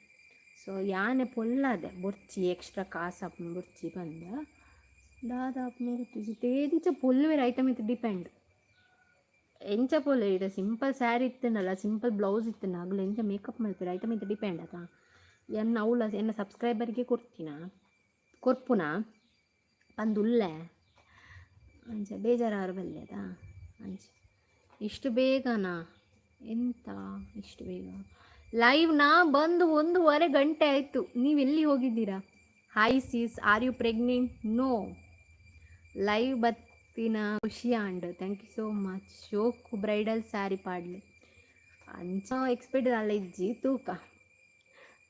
ಸೊ ಯಾನೆ ಪೊಲ್ಲಾದೆ, ಬೊರ್ಚಿ ಎಕ್ಸ್ಟ್ರಾ ಕಾಸು ಆಪುಂಡು, ಬೊರ್ಚಿ ಪಂದ. ದಾದ ಆಪುಂಡು ಗೊತ್ತಿಜ್ಜಿ. ಎಂಚ ಪೊಲ್ಲುವೆರ್ ಐತ ಮಿತ್ತ್ ಡಿಪೆಂಡ್. ಎಂಚ ಪೊಲ್ಲು ಇತ್ತೆ ಸಿಂಪಲ್ ಸ್ಯಾರಿ ಇತ್ತುಂಡಲ, ಸಿಂಪಲ್ ಬ್ಲೌಸ್ ಇತ್ತುಂಡ, ಅಗುಲು ಎಂಚ ಮೇಕಪ್ ಮಲ್ಪೆರ್ ಐತ ಮಿತ್ತ್ ಡಿಪೆಂಡ್ ಅತ. ಎನ್ನ ಅವ್ಲ ಎನ್ನ ಸಬ್ಸ್ಕ್ರೈಬರ್ಗೆ ಕೊರ್ತಿನ, ಕೊರ್ಪುನ ಪಂದುಲ್ಲೆ. ಅಂಚ ಬೇಜಾರಾರು ಬಲ್ಲೆ ಅದ. ಅಂಚ ಇಷ್ಟು ಬೇಗನಾ? ಎಂತ ಇಷ್ಟು ಬೇಗ ಲೈವ್? ನಾ ಬಂದು 1.5 ಗಂಟೆ ಆಯಿತು. ನೀವು ಎಲ್ಲಿ ಹೋಗಿದ್ದೀರಾ? Hi sis, are you pregnant? No. Live ಬತ್ತಿನ ಖುಷಿ and thank you so much. ಶೋಕು ಬ್ರೈಡಲ್ ಸ್ಯಾರಿ ಪಾಡ್ಲೆ. ಅಂಚ ಎಕ್ಸ್ಪೆಕ್ಟ್ ಅಲ್ಲ ಇಜ್ಜಿ. ತೂಕ,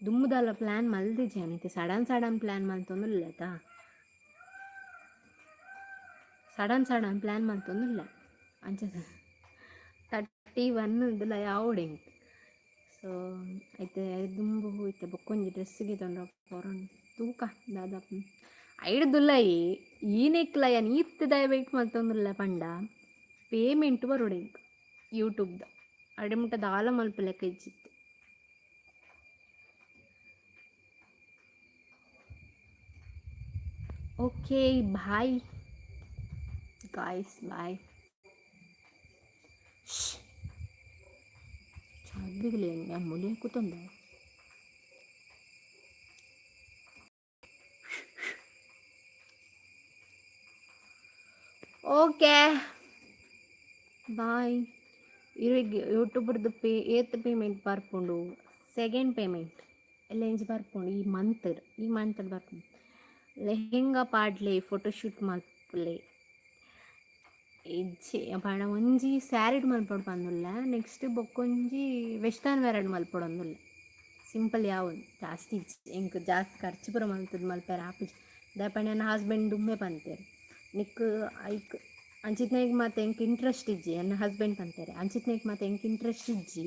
ದುಮ್ಮುದಲ್ಲ ಪ್ಲ್ಯಾನ್ ಮಲ್ದಿಜಿ ಅನಿತೆ. ಸಡನ್ ಸಡನ್ ಪ್ಲ್ಯಾನ್ ಮಲ್ತೊಂದುಲ್ಲ ಆತಾ. ಸಡನ್ ಸಡನ್ ಪ್ಲ್ಯಾನ್ ಮಲ್ತೊಂದುಲ್ಲ. ಅಂಚ 31 ದುಲ ಯಾವೊಡು ಎಂಕ್. ಸೊ ಐತೆ ದುಂಬು ಇತ್ತೆ ಬೊಕ್ಕೊಂಜಿ ಡ್ರೆಸ್ ಗೆತೊಂಡ್ರ ಪೋರೊಂಡು. ತೂಕ ದಾದ ಐಡ್ದುಲ್ಲಯಿ. ಈನೆಕ್ಲ ಯಾನ್ ಈತ್ ದಾಯೆ ವೆಯ್ಟ್ ಮಲ್ತೊಂದುಲ್ಲೆ ಪಂಡ, ಪೇಮೆಂಟ್ ಬರೋಡು ಎಂಕ್ ಯೂಟ್ಯೂಬ್ದ. ಅಡೆ ಮುಟ್ಟ ದಾಲ ಮಲ್ಪುಲೆಕ್ಕ ಇಜ್ಜಿತ್ತು. Okay, bye guys, bye. ಚಾರ್ಬಿಗ್ಲೆ ಮುಲಿ ಕೂತೊಂದ. Okay, bye. ಇರೆಗ್ ಯೂಟ್ಯೂಬ್ರ್ದು ಪೇ ಏತ್ ಪೇಮೆಂಟ್ ಬರ್ಪುಂಡು? ಸೆಕೆಂಡ್ ಪೇಮೆಂಟ್ ಎಲ್ಲ ಎಂಚ ಬರ್ಪುಂಡು? ಈ ಮಂತ್ ಬರ್ಪುಂಡು. ಲೆಹೆಂಗಾ ಪಾಡ್ಲೆ, ಫೋಟೋಶೂಟ್ ಮಲ್ಪುಲೆ. ಇಜ್ಜಿ, ಪಂಡ ಒಂಜಿ ಸ್ಯಾರಿಡ್ ಮಲ್ಪೊಡು ಪಂದುಲ್ಲ. ನೆಕ್ಸ್ಟ್ ಬೊಕ್ಕೊಂಜಿ ವೆಸ್ಟರ್ನ್ ವೇರ್ಡ್ ಮಲ್ಪೊಡೊಂದುಲ್ಲ. ಸಿಂಪಲ್ ಯಾವೊಂದು ಜಾಸ್ತಿ ಇಜ್ಜಿ. ಎಂಕ್ ಜಾಸ್ತಿ ಖರ್ಚು ಪೂರ ಮಲ್ತುದು ಮಲ್ಪೆರೆ ಆಪುಜಿ. ದಾಯೆ ಪಂಡ ಎನ್ನ ಹಸ್ಬೆಂಡ್ ದುಂಬೆ ಪಂತೆರ್ ನಿಕ್ಕ್ ಐಕ್ ಅಂಚಿತ್ನೈಕ್ ಮಾತ ಎಂಕ್ ಇಂಟ್ರೆಸ್ಟ್ ಇಜ್ಜಿ. ಎನ್ನ ಹಸ್ಬೆಂಡ್ ಪಂತೆರ್ ಅಂಚಿತ್ನೈಕ್ ಮಾತ ಎಂಕ್ ಇಂಟ್ರೆಸ್ಟ್ ಇಜ್ಜಿ,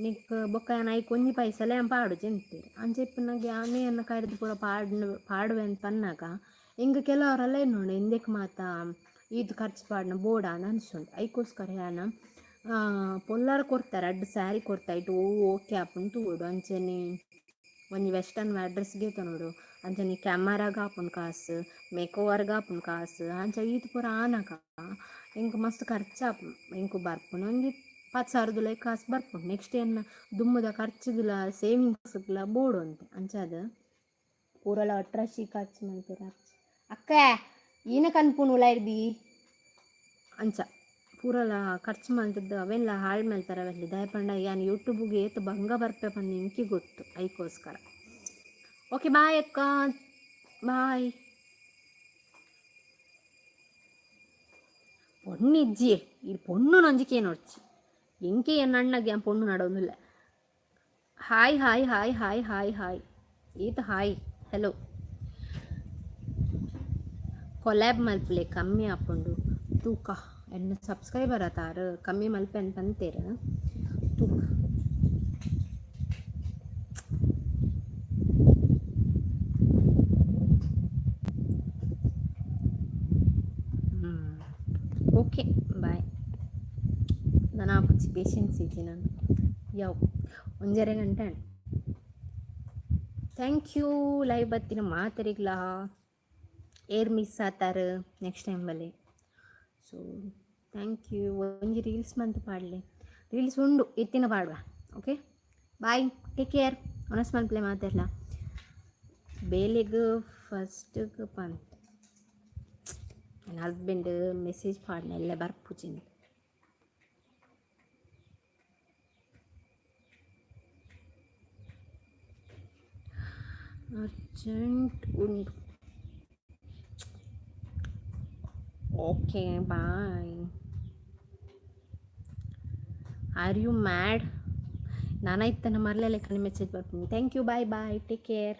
ನಿಕ್ಕ್ ಬೊಕ್ಕ ಯಾನ್ ಐಕ್ ಒಂಜಿ ಪೈಸಲ ಯಾನ್ ಪಾಡುಜಿ ಅಂತೆರ್. ಅಂಚ ಇಪ್ಪುನಗ ಯಾನೇ ಎನ್ನ ಕೈರ್ದ್ ಪೂರ ಪಾಡುವೆ ಅಂತ ಪನ್ನಗ ಎಂಕ್ ಕೆಲವರೆಲ್ಲ ಎನ್ನುಂಡು, ಇಂದೆಕ್ ಮಾತ ಈತ್ ಖರ್ಚು ಪಾಡ್ನ ಬೋಡಾಂದ್ ಅನ್ಸುಂಡು. ಐಕೋಸ್ಕರ ಯಾನ್ ಪೊಲ್ಲಾರ ಕೊರ್ತಾರೆ, ರಡ್ಡ್ ಸ್ಯಾರಿ ಕೊರ್ತ, ಐಟ್ ಒವು ಓಕೆ ಆಪುಂಡು ತೂವೊಡು. ಅಂಚನೆ ಒಂಜಿ ವೆಸ್ಟರ್ನ್ ವೇರ್ ಡ್ರೆಸ್ ಗೆತೊನೊಡು. ಅಂಚನೆ ಕ್ಯಾಮರಾಗ್ ಆಪುಂಡು ಕಾಸು, ಮೇಕ್ ಓವರ್ಗ್ ಆಪುಂಡು ಕಾಸು. ಅಂಚ ಈತ್ ಪೂರ ಆನಗ ಎಂಕ್ ಮಸ್ತ್ ಖರ್ಚು ಆಪುಂಡು. ಎಂಕ್ ಬರ್ಪುನ ಒಂಜಿ 10,000ದುಲಯಿ ಕಾಸು ಬರ್ಪುಂಡು. ನೆಕ್ಸ್ಟ್ ಎನ್ನ ದುಂಬುದ ಖರ್ಚುಗುಲ ಸೇವಿಂಗ್ಸ್ಗ್ಲ ಬೋಡು ಅಂತೆ. ಅಂಚಾದ್ ಪೂರಲ ಒಟ್ರಾಶಿ ಖರ್ಚು ಮಲ್ಪೆರೆ ಆಪುಜಿ. ಅಕ್ಕ ಈನ ಕನ್ಪುನು ಉಲಾಯಿರ್ದಿ. ಅಂಚ ಪೂರಲ ಖರ್ಚು ಮಲ್ತುದು ಅವೆಲ್ಲ ಹಾಳು ಮಲ್ಪೆರೆ ಬಲ್ಲಿ. ದಾಯೆ ಪಂಡ ಯಾನ್ ಯೂಟ್ಯೂಬ್ಗೆ ಏತ್ ಬಂಗ ಬರ್ಪೆ ಪಂದ್ ಎಂಕಿ ಗೊತ್ತು, ಐಕೋಸ್ಕರ. ಓಕೆ, ಬಾಯ್ ಅಕ್ಕ, ಬಾಯ್. ಪೊಣ್ಣು ಇಜ್ಜಿ, ಈ ಪೊಣ್ಣು ನೊಂಜಿಕೆ ನೋಡ್ಚಿ. ಎಂಕೆ ಎನ್ನ ಅಣ್ಣಗೆ ಯಾನ್ ಪೊಣ್ಣು ನಡೊಂದುಲ್ಲೆ. Hi hi hi hi hi hi ಈತ್ ಹಾಯ್ ಹಲೋ. ಕೊಲ್ಯಾಬ್ ಮಲ್ಪುಲೆ, ಕಮ್ಮಿ ಆಪುಂಡು. ತೂಕ, ಎನ್ನ ಸಬ್ಸ್ಕ್ರೈಬರ್ ಆತಾರ್ ಕಮ್ಮಿ ಮಲ್ಪೆನ್ ಪಂತೆರ್. ತೂಕ. Okay, bye. ನಾನು ಆಪುಜಿ, ಪೇಷನ್ಸ್ ಇಜ್ಜಿ ನಾನು. ಯಾವು, ಒಂಜರೆ ಗಂಟೆ ಆಂಡ್. Thank you live ಬತ್ತಿನ ಮಾತೆರೆಗ್ಲಾ. ಏರ್ ಮಿಸ್ ಆತಾರ, ನೆಕ್ಸ್ಟ್ ಟೈಮ್ ಬಲೆ. ಸೊ thank you. ಒಂಜಿ ರೀಲ್ಸ್ ಮಂತ್ ಪಾಡ್ಲೆ. ರೀಲ್ಸ್ ಉಂಡು, ಇತ್ತಿನ ಪಾಡುವ. Okay, bye, take care. ಒನಸ್ ಮಲ್ಪಲೆ ಮಾತೆರ್ಲ. ಬೇಲೆಗ್ ಫಸ್ಟ್ ಪಂತ ನನ್ನ ಹಸ್ಬೆಂಡ್ ಮೆಸೇಜ್ ಪಾಡ್ನ, ಎಲ್ಲ ಬರ್ಪುಜಿಂದು. ಅರ್ಜೆಂಟ್ ಉಂಡು. Okay, bye. Are you mad? ನಾನು ಇತ್ತನ ಮರ್ಲೆ ಲೆಕ್ಕನೆ ಮೆಸೇಜ್ ಬರ್ತೀನಿ. Thank you, bye bye, take care.